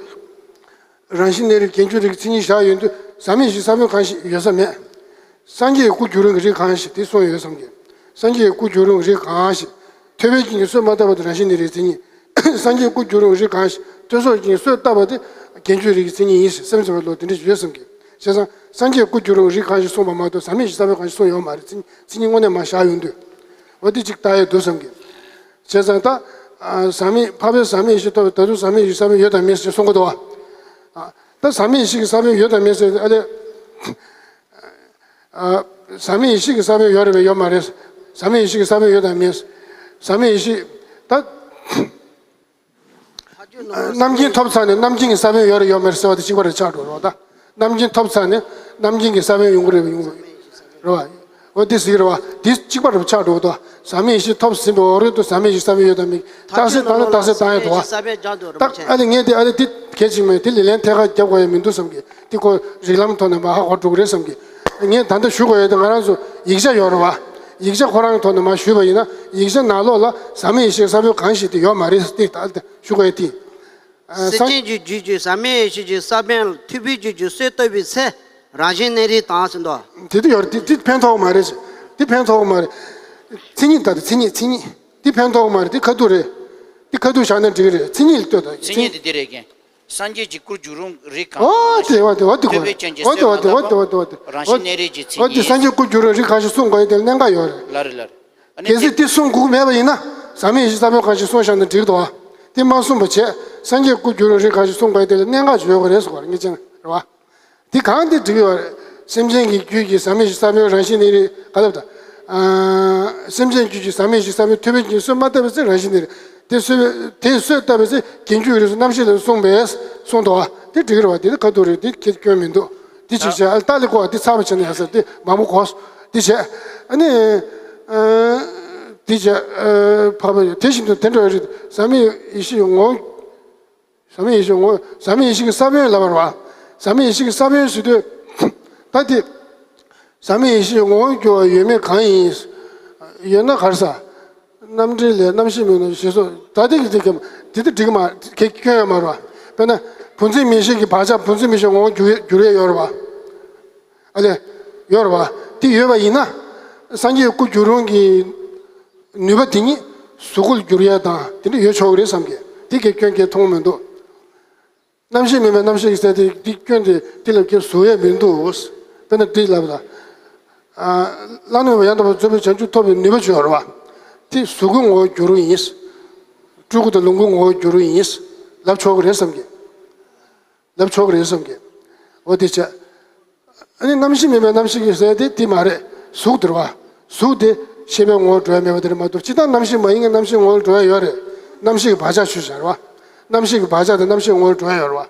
རང་བཞིན་གནས་རིགས་རྒྱན་འཇུག་རིགས་ཀྱི་མཚན་ཉིད་བཞག་ཡོང་དུས་ཟག་མེད་ཡེ་ཤེས་ཀྱི་ས་བོན་གང་ཞིག་ཡོད་ས་མེད། སངས་རྒྱས་ཀྱི་སྐུ་འགྱུར་རུང་གི་རིགས་གང་ཞིག་དེ་གསུངས་ཡོད་བསམ་གི། སངས་རྒྱས་ཀྱི་སྐུ་འགྱུར་རུང་གི་རིགས་གང་ཞིག་ཐོས་པའི་རྐྱེན་གྱིས་གསོས་མ་བཏབ་པ་དེ་རང་བཞིན་གནས་རིགས་མཚན་ཉིད། སངས་རྒྱས་སྐུ་འགྱུར་རུང་རིགས་གང་ཞིག་ཐོས་སོགས་ཀྱིས་གསོས་བཏབ་པ་དེ་རྒྱན་འཇུག་རིགས་ཀྱི་མཚན་ཉིད་ཡིན་ཞེས་སེམས་ཙམ་པའི་ལུགས་དེ་འདྲ་ཞིག་ཡོད་བསམ་གི། བྱས་ཙང་སངས་རྒྱས་སྐུ་འགྱུར་རུང་རིགས་གང་ཞིག་གསུངས་པ་མ་གཏོགས་ཟག་མེད་ཡེ་ཤེས་ས་བོན་གང་ཞིག་གསུངས་ཡོད་མ་རེད། མཚན་མཚན་ཉིད་དངོས་གནས་མ་བཞག་ཡོང་དུས། འོ་དེ་གཅིག་ལྟ་ཡས་འདུག་བསམ་གི། བྱས་ཙང་ད། ཨ། ཟག་མེད་འཕགས་པའི་ཟག་མེད་ཡེ་ཤེས་ཐོབ་པའི་ད་དུང་ཟག་མེད་ཡེ་ཤེས་ས་བོན་ཡོད་དམ་མེད་ཅེས་གསུང་གི་འདུག་བ། ཨ། ད་ཟག་མེད་ཡེ་ཤེས་ཀྱི་ས་བོན་ཡོད་དམ་མེད་ཟེར་ཨ་ལས། ཨ། ཟག་མེད་ཡེ་ཤེས་ཀྱི་ས་བོན་ཡོད་རེད་པས་ཡོད་མ་རེད། ཟག་མེད་ཡེ་ཤེས་ཀྱི་ས་བོན་ཡོད་དམ་མེད། ཟག་མེད་ཡེ་ཤེས་ད། རྣམ་མཁྱེན་ཐོབ་ཚར་ནས་རྣམ་མཁྱེན་གྱི་ས་བོན་ཡོད་རེད་ཡོད་མེད་ཟེར་བ་དེ་གཅིག་པ་རེད་ཆགས་འགྲོ་རོགས་ད། རྣམ་མཁྱེན་ཐོབ་ཚར་ནས་རྣམ་མཁྱེན་གྱི་ས་བོན་ཡོང་གི་རེད་ཡོང་གི་རེད་བ། འོ་དེ་ཟིག་རེད་བ། དེ་གཅིག་པ་རེད་ཆགས་འགྲོ་གི་འདུག་ཟག་མེད་ཡེ་ཤེས་ཐོབ་ཟིན་པའི་འོག་རོལ་དུ་ཟག་མེད་ཡེ་ཤེས་ས་བོན་ཡོད་དམ་མེད་རྟགས་གསལ་བཏང་ན་རྟགས་གསལ་བཏང་ཡ་འདུག་བ། རྟགས་ཨ་ནི་ངས་དེ་ཨ་ནི་དེ་གལ་ཆེན་མེད་དེ་ལས་ལན་ཐད་ཀར་རྒྱབ་དགོས་ཡ་མི་འདུག་བསམ་གི། དེ་ཁོ་རིགས་ལམ་ཐོག་ནས་མ་ཧ་གོ་འགྲོ་གི་རེད་བསམ་གི། ངས་ད་ལྟ་ཞུ་དགོས་ཡ་དེ་ང་རང་ཚོ་ཡིག་ཆ་ཡོད་རེད་བ། ཡིག་ཆ་ཁོ་རང་གི་ཐོག་ནས་མ་ཞུས་པ་ཡིན་ན་ཡིག་ཆ་ནང་ལོགས་ལ་ཟག་མེད་ཡེ་ཤེས་ས་བོན་གང་ཞིག་དེ་ཡོད་མ་རེད་དེ་ད་ལྟ་ཞུ་དགོས་ཡ་དེ། ཨ། སེམས་ཅན་གྱི་རྒྱུད་ཀྱི་ཟག་མེད་ཡེ་ཤེས་ཀྱི་ས་བོན་ལ་ཐུབ་པའི་རྒྱུད་ཀྱི་སྲོལ་བཏབ་པའི་ཚེ་རང་བཞིན་གནས་རིགས་དང་ཟེར་འདུག་དེ་དུ་ཡོད་རེད། དེ་དེ་ཕན་ཐོགས་མ་རེད། དེ་ཕན་ཐོགས་མ་རེད། མཚན་ཉིད་ལྟ་དེ་མཚན་ཉིད་མཚན་ཉིད་དེ་ཕན་ཐོགས་མ་རེད། དེ་ཁ་ཐུག་རེད། དེ་ཁ་ཐུག་བཞག་ན་འགྲིག་གི་རེད། མཚན་ཉིད་ལ་ལྟོས་དང་མཚན་མཚན་ཉིད་དེ་འདི་རེད་ཀྱང་། སངས་རྒྱས་ཀྱི་སྐུར་འགྱུར་རུང་རིགས་གང་ཨོ་དེ་བ་དེ་བ་དེ་གོ་ཐུབ་པའི་སྐྱོན་གྱི་ཨོ་སྲོལ་དེ་བ་མ་དེ་བ་དེ་བ་དེ་བ་དེ་རང་བཞིན་གནས་རིགས་ཀྱི་མཚན་ཨོ་དེ་ཉིད། སངས་རྒྱས་སྐུར་འགྱུར་རུང་རིགས་གང་ཞིག་གསུང་དགོས་ཡིན་དེ་ལ་གནད་འགག་ཡོད་རེད། ལ་རེད་ལ་རེད། ཨ་ནི་གལ་སྲིད་དེ་གསུང་དགོས་མེད་པ་ཡིན་ན་ཟག་མེད་ཡེ་ཤེས་ས་བོན་གང་ཞིག་གསུང་བཞག་ན་འགྲིག་འདུག་བ། དེ་མ་གསུངས་པ་བྱས་སངས་རྒྱས་སྐུར་འགྱུར་རུང་རིགས་གང་ཞིག་གསུང་དགོས་ཡིན་དེ་ལ་གནད་འགག་ཅིག་ཡོད་དགོས་རེད་ཟེར་བ་རེད་ངེས་ཅན་རེད་བ། དེ་གང་དེ་འགྲིག་ཡོད་རེད། སེམས་ཅན་གྱི་རྒྱུད་ཀྱི་ཟག་མེད་ཡེ་ཤེས་ས་བོན་རང་བཞིན་གནས་རིགས་ག་ལབ་ད། ཨ། སེམས་ཅན་རྒྱུད་ཀྱི་ཟག་མེད་ཡེ་ཤེས་ས་བོན་ཐུབ་པའི་སྐྱོན་གྱི་སྲོལ་མ་བཏབ་པའི་ཚེ་རང་བཞིན་གནས་རིགས། དེ་སྲོལ་དེ་སྲོལ་བཏབ་པའི་ཚེ་རྒྱན་རྒྱུད་རིགས་སུ་རྣམ་ཤེས་ལ་གསུངས་པས་གསུངས་འདུག་བ། དེ་འགྲིག་གི་རེད་བ། དེ་ནི་ཁ་ཐུག་རེད། དེ་ཁྱེད་སྐྱོན་མི་འདུག་དེ་ཅིག་བྱས་ཨ་ལྟ་ལས་གོ་བ་དེ་ཚར་བ་བྱས་ན་ཡག་ས་དེ་མང་པོ་གོ། དེ་བྱས་ཨ་ནི། ཨ། དེ་བྱས་ཨ། འཕགས་པ་དེ་བཞིན་དུ་དེ་འདྲ་བའི་རིགས་ཟག་མེད་ཡེ་ཤེས་ངོ་བོ། ཟག་མེད་ཡེ་ཤེས་ངོ་བོ། ཟག་མེད་ཡེ་ཤེས་ཀྱི་ས་བོན་ལབ་པ་རེད་བ། ཟག་མེད་ཡེ་ཤེས་ཀྱི་ས་བོན་ཟེར་དུས། ད་དེ། ཟག་མེད་ཡེ་ཤེས་ངོ་བོར་གྱུར་པ་ཡོད་མེད་གང་ཡིན། ཡོད་ན་ག་རེ་ཟ། རྣམ་འགྲེལ་ལས་རྣམ་ཤེས་མེད་ན་ཞེས་སོགས་ད་ལྟ་གི་དེ་གམ་དེ་ལྟ་འགྲིག་མ་གི་སྐྱོན་ཡོད་མ་རེད་བ། དཔེར་ན། བུམ་འཛིན་མིག་ཤེས་ཀྱི་བག་ཆགས་བུམ་འཛིན་མིག་ཤེས་ངོ་བོར་གྱུར་གྱུར་ཡས་ཡོད་རེད་བ། ཨ་ལས། ཡོད་རེད་བ། དེ་ཡོད་པ་ཡིན་ན། སངས་རྒྱས་སྐུ་འགྱུར་རུང་གི་ནུས་པ་དེ་ཉིད་གཟུགས་སྐུ་ལ་འགྱུར་ཡས་དང་དེ་འདྲ་ཡོད་ཆོག་གི་རེད་བསམ་གི། དེ་གའི་སྐྱོན་གའི་མཐོང་མི་འདུག་རྣམ་ཤེས་མེད་པའི་རྣམ་ཤེས་ཀྱི་ཟེར་དེ་འདི་སྐྱོན་དེ་འདི་ལ་སྐྱོན་བཟོ་ཡས་མི་འདུག་དཔེར་ན་འདི་ལབ་ལ། ཨ། བླ་ན་མེད་པ་ཡང་དག་པར་རྫོགས་པའི་བྱང་ཆུབ་ཐོབ་པའི་ནུས་པ་ཅིག་ཡོད་རེད་བ། དེ་གཟུགས་སྐུའི་ངོ་བོར་འགྱུར་རུང་ཡིན། སྤྲུལ་སྐུ་དང་ལོངས་སྐུའི་ངོ་བོར་འགྱུར་རུང་ཡིན། ལབ་ཆོག་གི་རེད་བསམ་གི། ལབ་ཆོག་གི་རེད་བསམ་གི། འོ་དེ་བྱས། ཨ་ནི་རྣམ་ཤེས་མེད་པའི་རྣམ་ཤེས་ཀྱི་ཟེར་དེ་དེ་མ་རེད། གཟུགས་དེ་རེད་བ། གཟུགས་དེ་ཤེས་པའི་ངོ་བོར་འགྲོ་ཡ་མེད་པ་དེ་རེད་མ་གཏོགས་སྤྱིར་བཏང་རྣམ་ཤེས་མ་ཡིན་མཁན་རྣམ་ཤེས་ངོ་བོར་འགྲོ་ཡ་ཡོད་རེད། རྣམ་ཤེས་ཀྱི་བག་ཆགས་ཆོས་ཅིག་རེད་བ། རྣམ་ཤེས་ཀྱི་བག་ཆགས་དེ་རྣམ་ཤེས་ངོ་བོར་འགྲོ་ཡ་ཡོད་རེད་བ།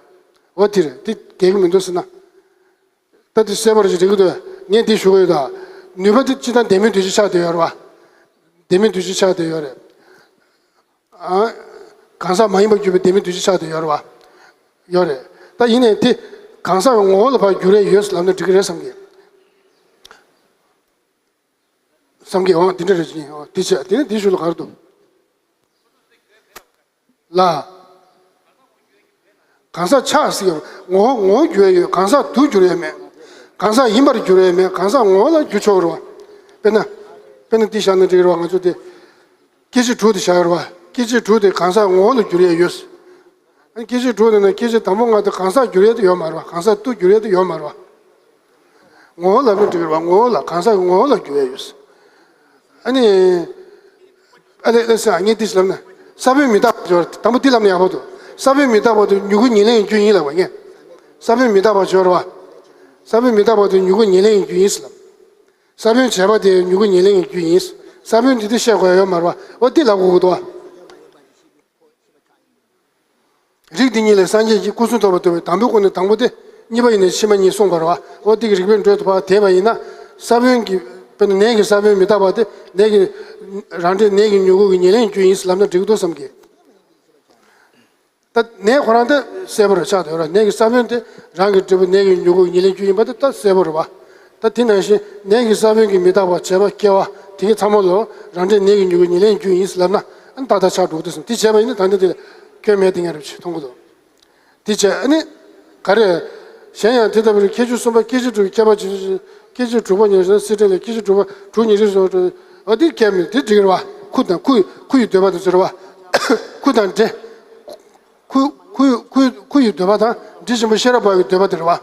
འོ་དེ་རེད། དེ་འགལ་གྱི་མི་འདུག་ཟེར་ན། ད་དེ་གསལ་པོ་རེད་ཅིག་འགྲིག་གི་འདུག་ངས་འདི་ཞུ་གི་ཡོད་ད། ནུས་པ་དེ་སྤྱིར་བཏང་ལྡན་མིན་འདུ་བྱེད་ཆགས་བསྡད་ཡོད་རེད་བ། ལྡན་མིན་འདུ་བྱེད་ཆགས་བསྡད་ཡོད་རེད། ཨ། གང་ཟག་མ་ཡིན་པར་གྱུར་པའི་ལྡན་མིན་འདུ་བྱེད་ཆགས་བསྡད་ཡོད་རེད་བ། ཡོད་རེད། ད་ཡིན་ནའི་དེ་གང་ཟག་གི་ངོ་བོ་ལ་ཕར་འགྱུར་ཡས་ཡོད་ལབ་ན་འགྲིག་གི་རེད་བསམ་གི། བསམ་གི། འོ་འདི་འདྲ་རེད་ཅིང་འོ་འདི་བྱས་དེ་ནས་འདི་ཞུ་ལ་ག་རེ་འདུག་ལ། གང་ཟག་ཆགས་སྲིད་ངོ་བོ་ངོ་བོ་འགྱུར་ཡས་ཡོད། གང་ཟག་ཏུ་འགྱུར་ཡས་མེད། གང་ཟག་ཡིན་པར་འགྱུར་ཡས་མེད། གང་ཟག་ངོ་བོ་ལ་འགྱུར་ཆོག་རེད་བ། དཔེར་ན། དཔེར་ན་འདི་བཞག་ན་འགྲིག་གི་རེད་བ། ང་ཚོ་དེ། སྐྱེ་མཆེད་དྲུག་དེ་བཞག་ཡོད་རེད་བ། སྐྱེ་མཆེད་དྲུག་དེ་གང་ཟག་ངོ་བོ་ལ་འགྱུར་ཡས་ཡོད། སྐྱེ་མཆེད་དྲུག་དེ་ནི་སྐྱེ་མཆེད་དང་པོ་ལྔ་དེ་གང་ཟག་འགྱུར་ཡས་དེ་ཡོད་མ་རེད་བ། གང་ཟག་ཏུ་འགྱུར་ཡས་དེ་ཡོད་མ་རེད་བ། ངོ་བོ་ལ་ནི་འགྲིག་རེད་བ། ངོ་བོ་ལ་གང་ཟག་གི་ངོ་བོ་ལ་འགྱུར་ཡས་ཡོད། ཨ་ནི། ཨ་ལེ་ལེ་ས་ངས་འདི་ཞིག་ལབ་ན། ས་བོན་མི་རྟག་པ་སྦྱོར་དང་པོ་འདི་ལབ་ན་ཡག་པོ་འདུག་ས་བོན་མི་རྟག་པ་དེ་མྱུ་གུ་ཉེར་ལེན་གྱི་རྒྱུ་ཡིན་ལབ་པ་ངས། ས་བོན་མི་རྟག་པ་སྦྱོར་བ། ས་བོན་མི་རྟག་པ་དེ་མྱུ་གུ་ཉེར་ལེན་གྱི་རྒྱུ་ཡིན་ལབ། ས་བོན་བྱས་པ་དེ་མྱུ་གུ་ཉེར་ལེན་གྱི་རྒྱུ་ཡིན། ས་བོན་འདི་དེ་བཤད་དགོས་ཡ་ཡོད་མ་རེད་བ། འོ་འདི་ལབ་དགོས་ཀྱི་འདུག་བ། རིགས་འདི་གཉིས་ལས་སངས་རྒྱས་ཀྱི་སྐུ་གསུང་ཐོབ་པར་འདོད་པའི་དང་པོའི་སྒོ་ནས་དང་པོ་སྟེ། གཉིས་པ་ཡིས་ནི་ཕྱི་མ་གཉིས་གསུངས་པ་རེད་བ། འོ་དེ་གི་རིགས་པས་འགྲོས་དུ་བ་དེས་པ་ཡིན་ན། ས་བོན་གྱི། དཔེར་ན་ནས་ཀྱི་ས་བོན་མི་རྟག་པ་སྟེ། ནས་ཀྱི། རང་འབྲས་ནས་ཀྱི་མྱུ་གུ་གི་ཉེར་ལེན་རྒྱུ་ཡིན་ལབ་ན་འགྲིག་འདུག་བསམ་གི། ད་ནས་ཁོ་རང་དེ་གསལ་པོ་རེད་ཆགས་འདུག་ར། ནས་ཀྱི་ས་བོན་དེ་རང་གི་འབྲས་བུ་ནས་ཀྱི་མྱུ་གུ་གི་ཉེར་ལེན་རྒྱུ་ཡིན་པ་དེ་ད་གསལ་པོ་རེད་བ། ད་དེ་ནང་བཞིན་ནས་ཀྱི་ས་བོན་གྱི་མི་རྟག་པ་བྱས་པ་སྐྱེ་བ་དེ་གའི་ཚང་མ་ལོ་རང་འབྲས་ནས་ཀྱི་མྱུ་གུ་ཉེར་ལེན་རྒྱུ་ཡིན་ལབ་ན་ཨ་ནི་ཏག་ཏག་ཆགས་འགྲོ་གི་འདུག་བསམ། དེ་བྱས་པ་ཡིན་ན་ད་ནི་དེ་ལ་སྐྱོན་མེད་དེ་ངས་རེ་བྱེད་མཐོང་གི་འདུག་དེ་བྱས་ཨ་ནི། ག་རེ། གཞན་ཡང་དེ་ལྟ་བུར་ཁྱད་ཆོས་གསུམ་པ་སྐྱེ་མཆེད་དྲུག་གི་ཁྱད་པར་ཇི་བཞིན་སྐྱེ་མཆེད་དྲུག་པ་ཉེར་བཞག་ན་སྲིད་རྟོག་ལས་སྐྱེ་མཆེད་དྲུག་པ་དྲུག་ཉེར་བཞག་སོགས་འོ་དེ་ཁྱད་མེད་དེ་འགྲིག་རེད་བ། ཁུ་དང་ཁུ་ཁུ་ཡི་འདོད་པ་དེ་ཚོ་རེད་བ། ཁུ་དང་འབྲས། ཁུ་ཁུ་ཁུ་ཁུ་ཡི་འདོད་པ་དང་འབྲས་ཆེན་པོ་ཤེས་རབ་འབར་བའི་འདོད་པ་དེ་རེད་བ།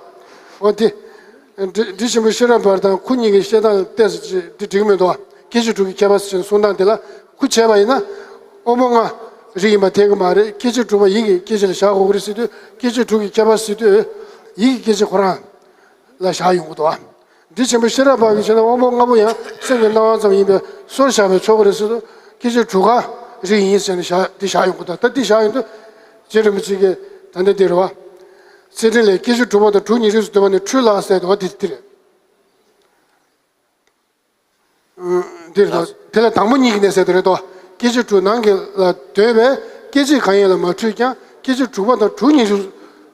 འོ་དེ། འབྲས་འབྲས་ཆེན་པོ་ཤེས་རབ་འབར་དང་ཁུ་གཉིས་ཀྱི་བཤད་སྟངས་ལ་བལྟས་ཟེར་ཅིག་དེ་འགྲིག་མི་འདུག་བ། སྐྱེ་མཆེད་དྲུག་གི་ཁྱད་པར་ཟེར་གསུང་སྟངས་དེ་ལ་ཁུ་བྱས་པ་ཡིན་ན། དབང་པོ་ལྔ་རིགས་ཡིན་པ་འཐད་ཀྱི་མ་རེད། སྐྱེ་མཆེད་དྲུག་པ་ཡིད་ཀྱི་སྐྱེ་མཆེད་ལ་བཞག་དགོས་ཀྱི་རེད་ཟེར་དུས་སྐྱེ་མཆེད་དྲུག་གི་ཁྱད་པར་ཟེར་དུས་ཡིད་ཀྱི་སྐྱེ་མཆེད་ཁོ་རང་ལ་བཞག་ཡོང་གི་འདུག་བ། འདི་ཆེན་པོ་ཤེས་རབ་འབར་བའི་ཆེད་ན་དབང་པོ་ལྔ་པོ་ཡང་སེམས་ཀྱི་སྣང་བ་ཙམ་ཡིན་པས་སོར་བཞག་པས་ཆོག་གི་རེད་ཟེར་དུས་སྐྱེ་མཆེད་དྲུག་ཀ་རིགས་ཡིན་ཟེར་ནས་བཞག་འདི་བཞག་ཡོང་གི་འདུག་ད་འདི་བཞག་ཡོང་དུས། རྗེ་རིན་པོ་ཆེ་གིས་ད་ལྟ་འདིར་བ། གསེར་ཕྲེང་ལས་སྐྱེ་མཆེད་དྲུག་པ་དང་དྲུག་ཉིད་རིགས་སུ་འདོད་པ་ནི་འཁྲུལ་ལ་ཟེར་དོ། འདི་འདིར། འདིར་དོ། དེ་ལ་དང་པོ་ཉིད་ཀྱིས་ནི་ཟེར་དོ་རེད་དོ། སྐྱེ་མཆེད་དྲུག་ནང་གི་ལ་འདོད་པས་སྐྱེ་མཆེད་གང་ཡིན་ལ་མ་འཁྲུལ་ཀྱང་སྐྱེ་མཆེད་དྲུག་པ་དང་དྲུག་ཉིད་རིགས་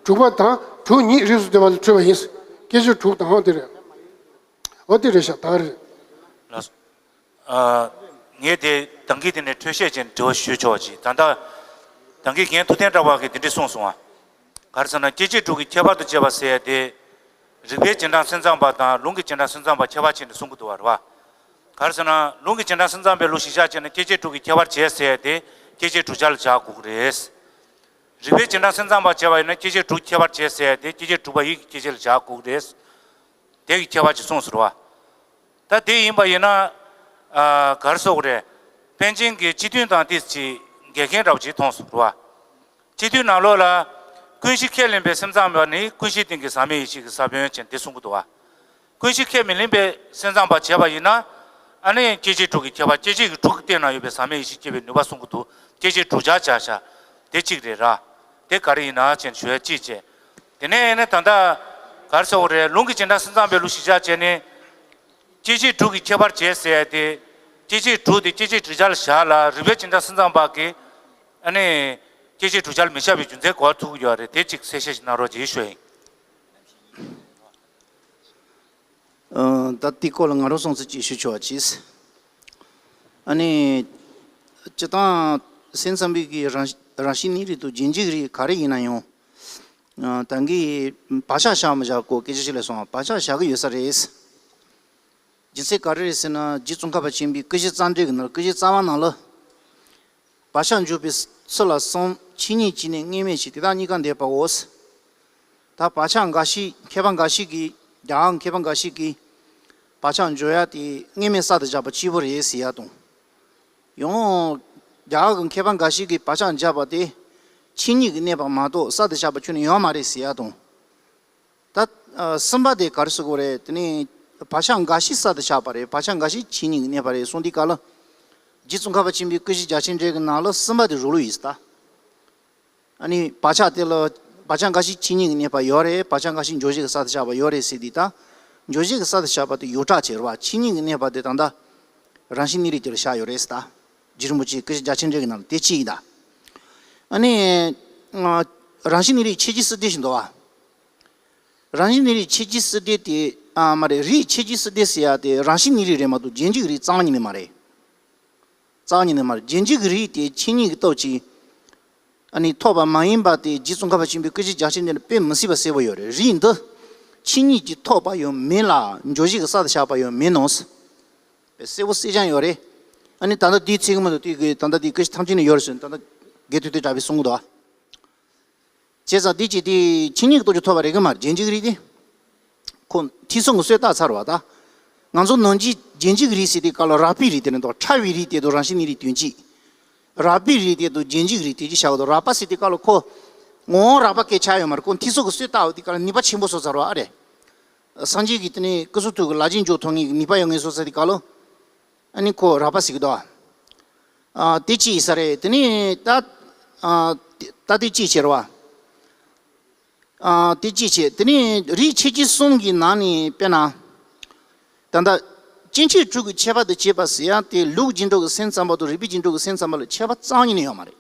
དྲུག་པ་དང་དྲུག་ཉིད་རིགས་སུ་འདོད་པ་ལ་འཁྲུལ་བ་ཡིན། སྐྱེ་མཆེད་དྲུག་དང་འདི་རེད། འོ་འདི་རེད་ཤག་ད་རེད། ལགས་སོ། ཨ། ངས་དེ་ད་གིན་དེ་ནས་འཕྲོས་བཤད་ཅན་དྲི་བ་ཞུ་ཆོག་ཅིག་ད་ལྟ་ད་གིན་རྒན་ཐུབ་བསྟན་གྲགས་པ་གིས་དེ་འདྲས་གསུངས་སོང་བ། ག་རེ་ཟེར་ན་སྐྱེ་མཆེད་དྲུག་གི་ཁྱད་པར་དུ་བྱས་པ་ཟེར་ཡ་དེ། རིགས་པའི་རྗེས་འབྲང་སེམས་ཙམ་པ་དང་ལུང་གི་རྗེས་འབྲང་སེམས་ཙམ་པ་ཁྱད་པར་ཕྱེ་ནས་གསུང་གི་འདུག་བ་རེད་བ། ག་རེ་ཟེར་ན་ལུང་གི་རྗེས་འབྲང་སེམས་ཙམ་པའི་ལུགས་གཞིར་བཞག་བྱས་ན་སྐྱེ་མཆེད་དྲུག་གི་ཁྱད་པར་བྱས་ཟེར་ཡ་དེ་སྐྱེ་མཆེད་དྲུག་ཆར་ལ་བཞག་དགོས་ཀྱི་རེད། རིགས་པའི་རྗེས་འབྲང་སེམས་ཙམ་པ་བྱས་པ་ཡིན་ན་སྐྱེ་མཆེད་དྲུག་ཁྱད་པར་བྱས་ཟེར་ཡ་དེ་སྐྱེ་མཆེད་དྲུག་པ་ཡིད་ཀྱི་སྐྱེ་མཆེད་ལ་བཞག་དགོས་ཀྱི་རེད། དེ་གི་ཁྱད་པར་ཅིག་གསུངས་སོང་བ། ད་དེ་ཡིན་པ་ཡིན་ན། ཨ། ག་རེ་ཟེར་དགོས་རེད། པཎ་ཆེན་གྱི་སྤྱི་དོན་དང་དེ་ཅིག་འགལ་མཁན་འདྲ་པོ་ཅིག་མཐོང་སོང་བ། སྤྱི་དོན་ནང་ལོགས་ལ། ཀུན་གཞི་ཁས་ལེན་པའི་སེམས་ཙམ་པ་ནི་ཀུན་གཞིའི་སྟེང་གི་ཟག་མེད་ཡེ་ཤེས་ཀྱི་ས་བོན་ཅན་དེ་གསུང་གི་འདུག་བ། ཀུན་གཞི་ཁས་མི་ལེན་པའི་སེམས་ཙམ་པ་བྱས་པ་ཡིན་ན། ཨ་ནི་སྐྱེ་མཆེད་དྲུག་གི་ཁྱད་པར་སྐྱེ་མཆེད་ཀྱི་དྲུག་གི་སྟེང་ན་ཡོད་པའི་ཟག་མེད་ཡེ་ཤེས་སྐྱེ་བའི་ནུས་པ་གསུང་གི་འདུག་སྐྱེ་མཆེད་དྲུག་ཆར་བཞག་བཞག་དེ་གཅིག་རེད་ར། དེ་ག་རེ་ཡིན་ན་ཅེས་ཞུ་ཡ་གཅིག་བྱས། དེ་ནས་ཨ་ནི་ད་ལྟ་ག་རེ་ཟེར་དགོས་རེད། ལུང་གི་རྗེས་འབྲང་སེམས་ཙམ་པའི་ལུགས་གཞིར་བཞག་བྱས་ནས། སྐྱེ་མཆེད་དྲུག་གི་ཁྱད་པར་བྱས་ཟེར་ཡ་དེ། སྐྱེ་མཆེད་དྲུག་དེ་སྐྱེ་མཆེད་དྲུག་ཆར་ལ་བཞག་ལ་རིགས་པའི་རྗེས་འབྲང་སེམས་ཙམ་པ་གིས། ཨ་ནི། སྐྱེ་མཆེད་དྲུག་ཆར་མི་བཞག་པའི་རྒྱུ་མཚན་གོ་བ་ཐུག་གི་ཡོད་རེད། དེ་གཅིག་གསལ་བཤད་ཞིག་གནང་རོགས་ཅེས་ཞུ་ཡིན། ཨ། ད་དེའི་སྐོར་ལ་ང་རང་གསུང་ཚུལ་གཅིག་ཞུ་ཆོག་པ་གྱིས། ཨ་ནི། སྤྱིར་བཏང་སེམས་ཙམ་པའི་གི་རང་རང་བཞིན་གནས་རིགས་དང་རྗེས་འཇུག་རིགས་ག་རེ་ཡིན་ན་ཡང་། ཨ། ད་གིན་བག་ཆགས་བཞག་མི་བཞག་སྐོར་སྐད་ཆ་ཞིག་སླེབས་སོང་བ། བག་ཆགས་བཞག་གི་ཡོད་ས་རེད། རྒྱུ་མཚན་ག་རེ་རེད་ཟེར་ན་རྗེ་ཙོང་ཁ་པ་ཆེན་པོའི་ཀུན་གཞི་རྩ་འགྲེལ་གྱི་ནང་ལ། ཀུན་གཞི་རྩ་བ་ནང་ལ། བག་ཆགས་འཇོག་པའི་ཚུལ་ལ་གསུམ། ཆོས་ཉིད་ཀྱིས་ནི་དངོས་མེད་བཞིན། དེ་དག་གཉིས་ཀ་འདས་པའོ། ད་བག་ཆགས་འགའ་ཞིག་མཁས་པ་འགའ་ཞིག་གིས། རྒྱ་གར་མཁས་པ་འགའ་ཞིག་གིས། བག་ཆགས་འཇོག་ཡ་དེ་དངོས་མེད་གསར་དུ་བཞག་པ་གཅིག་པུ་རེད་ཟེར་ཡ་དང་། ཡང་། རྒྱ་གར་གྱི་མཁས་པ་འགའ་ཞིག་གིས་བག་ཆགས་འཇགས་པ་དེ། ཆོས་ཉིད་ཀྱིས་གནས་པ་མ་གཏོགས་གསར་དུ་བཞག་པ་ཁྱོན་ནས་ཡོད་མ་རེད་ཟེར་ཡ་དང་། ད། ཨ། གསུམ་པ་དེ་ག་རེ་ཟེར་དགོས་རེད། དེ་ནི་བག་ཆགས་འགའ་ཞིག་གསར་དུ་བཞག་པ་རེད། བག་ཆགས་འགའ་ཞིག་ཆོས་ཉིད་ཀྱིས་གནས་པ་རེད་གསུངས་དུས་སྐབས་ལ། རྗེ་ཙོང་ཁ་པ་ཆེན་པོའི་ཀུན་གཞི་རྒྱ་ཆེར་འགྲེལ་གྱི་ནང་ལ་གསུམ་པ་དེ་རུལ་ཡིན་ཟེར་ད། ཨ་ནི་བག་ཆགས་དེ་ལ་བག་ཆགས་འགའ་ཞིག་ཆོས་ཉིད་ཀྱིས་གནས་པ་ཡོད་རེད། བག་ཆགས་འགའ་ཞིག་འཇོག་བྱེད་ཀྱིས་གསར་དུ་བཞག་པ་ཡོད་རེད་ཟེར་དུས་ད། འཇོག་བྱེད་ཀྱིས་གསར་དུ་བཞག་པ་དེ་ཡོངས་གྲགས་བྱས་རེད་བ། ཆོས་ཉིད་ཀྱིས་གནས་པ་དེ་ད་ལྟ་རང་བཞིན་གནས་རིགས་དེ་ལ་བཞག་ཡོད་རེད་ཟེར་ད། རྗེ་རིན་པོ་ཆེའི་ཀུན་གཞི་རྒྱ་ཆེར་འགྲེལ་གྱི་ནང་ལ་དེ་གཅིག་ཡིན་ད། ཨ་ནི། ཨ། རང་བཞིན་གནས་རིགས་ཁྱད་ཆོས་སུ་བསྡུས་ཤིག་འདུག་བ། རང་བཞིན་གནས་རིགས་ཁྱད་ཆོས་སུ་བསྡུས་དེ། ཨ། མ་རེད། རིགས་ཁྱད་ཆོས་སུ་བསྡུས་ཟེར་ཡ་དེ་རང་བཞིན་གནས་རིགས་རེད་མ་གཏོགས་རྗེས་འཇུག་རིགས་རྩ་བ་ཉིད་ནས་མ་རེད། རྩ་བ་ཉིད་ནས་མ་རེད། རྗེས་འཇུག་རིགས་དེ་ཆོས་ཉིད་ཀྱི་སྟོབས་ཀྱིས། ཨ་ནི་ཐོབ་པ་མ་ཡིན་པ་དེ་རྗེ་ཙོང་ཁ་པ་ཆེན་པོའི་ཀུན་གཞི་རྒྱ་ཆེར་འགྲེལ་ནས་དཔེ་མི་སྲིད་པ་གསལ་པོ་ཡོད་རེད། རིགས་འདི་ཆོས་ཉིད་ཀྱིས་ཐོབ་པ་ཡང་མིན་ལ་འཇོག་བྱེད་ཀྱིས་གསར་དུ་བཞག་པ་ཡང་མིན་ནོ། དཔེ་གསལ་པོ་གསལ་རྐྱང་ཡོད་རེད། ཨ་ནི་ད་ལྟ་དེའི་ཚིག་མ་གཏོགས་དེ་གི་ད་ལྟ་དེའི་ཀུན་གཞི་ཐམས་ཅད་ནས་ཡོད་རེད་ཟེར་ད་ལྟ་དགེ་ཐོས་དེ་གྲགས་པས་གསུང་གི་འདུག་ཨ། བྱས་ཙང་དེ་ཅི་དེ་ཆོས་ཉིད་ཀྱི་སྟོབས་ཀྱིས་ཐོབ་པ་རེད་གི་མ་རེད། རྗེས་འཇུག་རིགས་དེ། ཁོ་ཐོས་བསམ་གྱི་སྲོལ་བཏགས་ཚར་བ་ད། ང་ཚོ་ནམ་རྒྱུན་རྗེས་འཇུག་རིགས་ཟེར་དུས་སྐབས་ལ་རགས་པའི་རིགས་དེ་ནི་འདུག་ཕྲ་བའི་རིགས་དེ་དང་རང་བཞིན་གནས་རིགས་དོན་གཅིག་རགས་པའི་རིགས་དེ་དང་རྗེས་འཇུག་རིགས་དེ་གཅིག་བྱ་དགོས་འདུག་རགས་པ་ཟེར་དུས་སྐབས་ལ་ཁོ། ངོ་བོ་རགས་པ་སྐད་ཆ་ཡོད་མ་རེད། ཁོ་ཐོས་བསམ་གྱི་སྲོལ་བཏགས་པ་དེ་སྐབས་ལ་ནུས་པ་ཆེན་པོ་བཟོས་ཚར་བ་ཨ་རེད། སངས་རྒྱས་ཀྱི་དེ་ནི་སྐུ་གསུང་ཐུགས་ཀྱི་ལག་ལེན་འཇོག་ཐུབ་མཁན་གྱི་ནུས་པ་ཡོད་མཁན་བཟོས་ཚར་དུས་སྐབས་ལ། ཨ་ནི་ཁོ་རགས་པ་ཟེར་གྱི་འདུག་ཨ། དེ་གཅིག་ཡིན་ས་རེད། དེ་ནས་ད། ཨ། ད་དེ་གཅིག་བྱས་རེད་བ། ཨ། དེ་གཅིག་བྱས། དེ་ནས་རིགས་ཁྱད་ཆོས་གསུམ་གྱི་ནང་ནས་དཔེར་ན། ད་ལྟ་སྐྱེ་མཆེད་དྲུག་གི་ཁྱད་པར་དུ་བྱས་པ་ཟེར་ཡ་དེ་ལུགས་རྗེས་འགྲོ་གི་སེམས་ཙམ་པ་དང་རིགས་པའི་རྗེས་འགྲོ་གི་སེམས་ཙམ་པ་ལ་ཁྱད་པར་རྩ་བ་ཉིད་ནས་ཡོད་མ་རེད།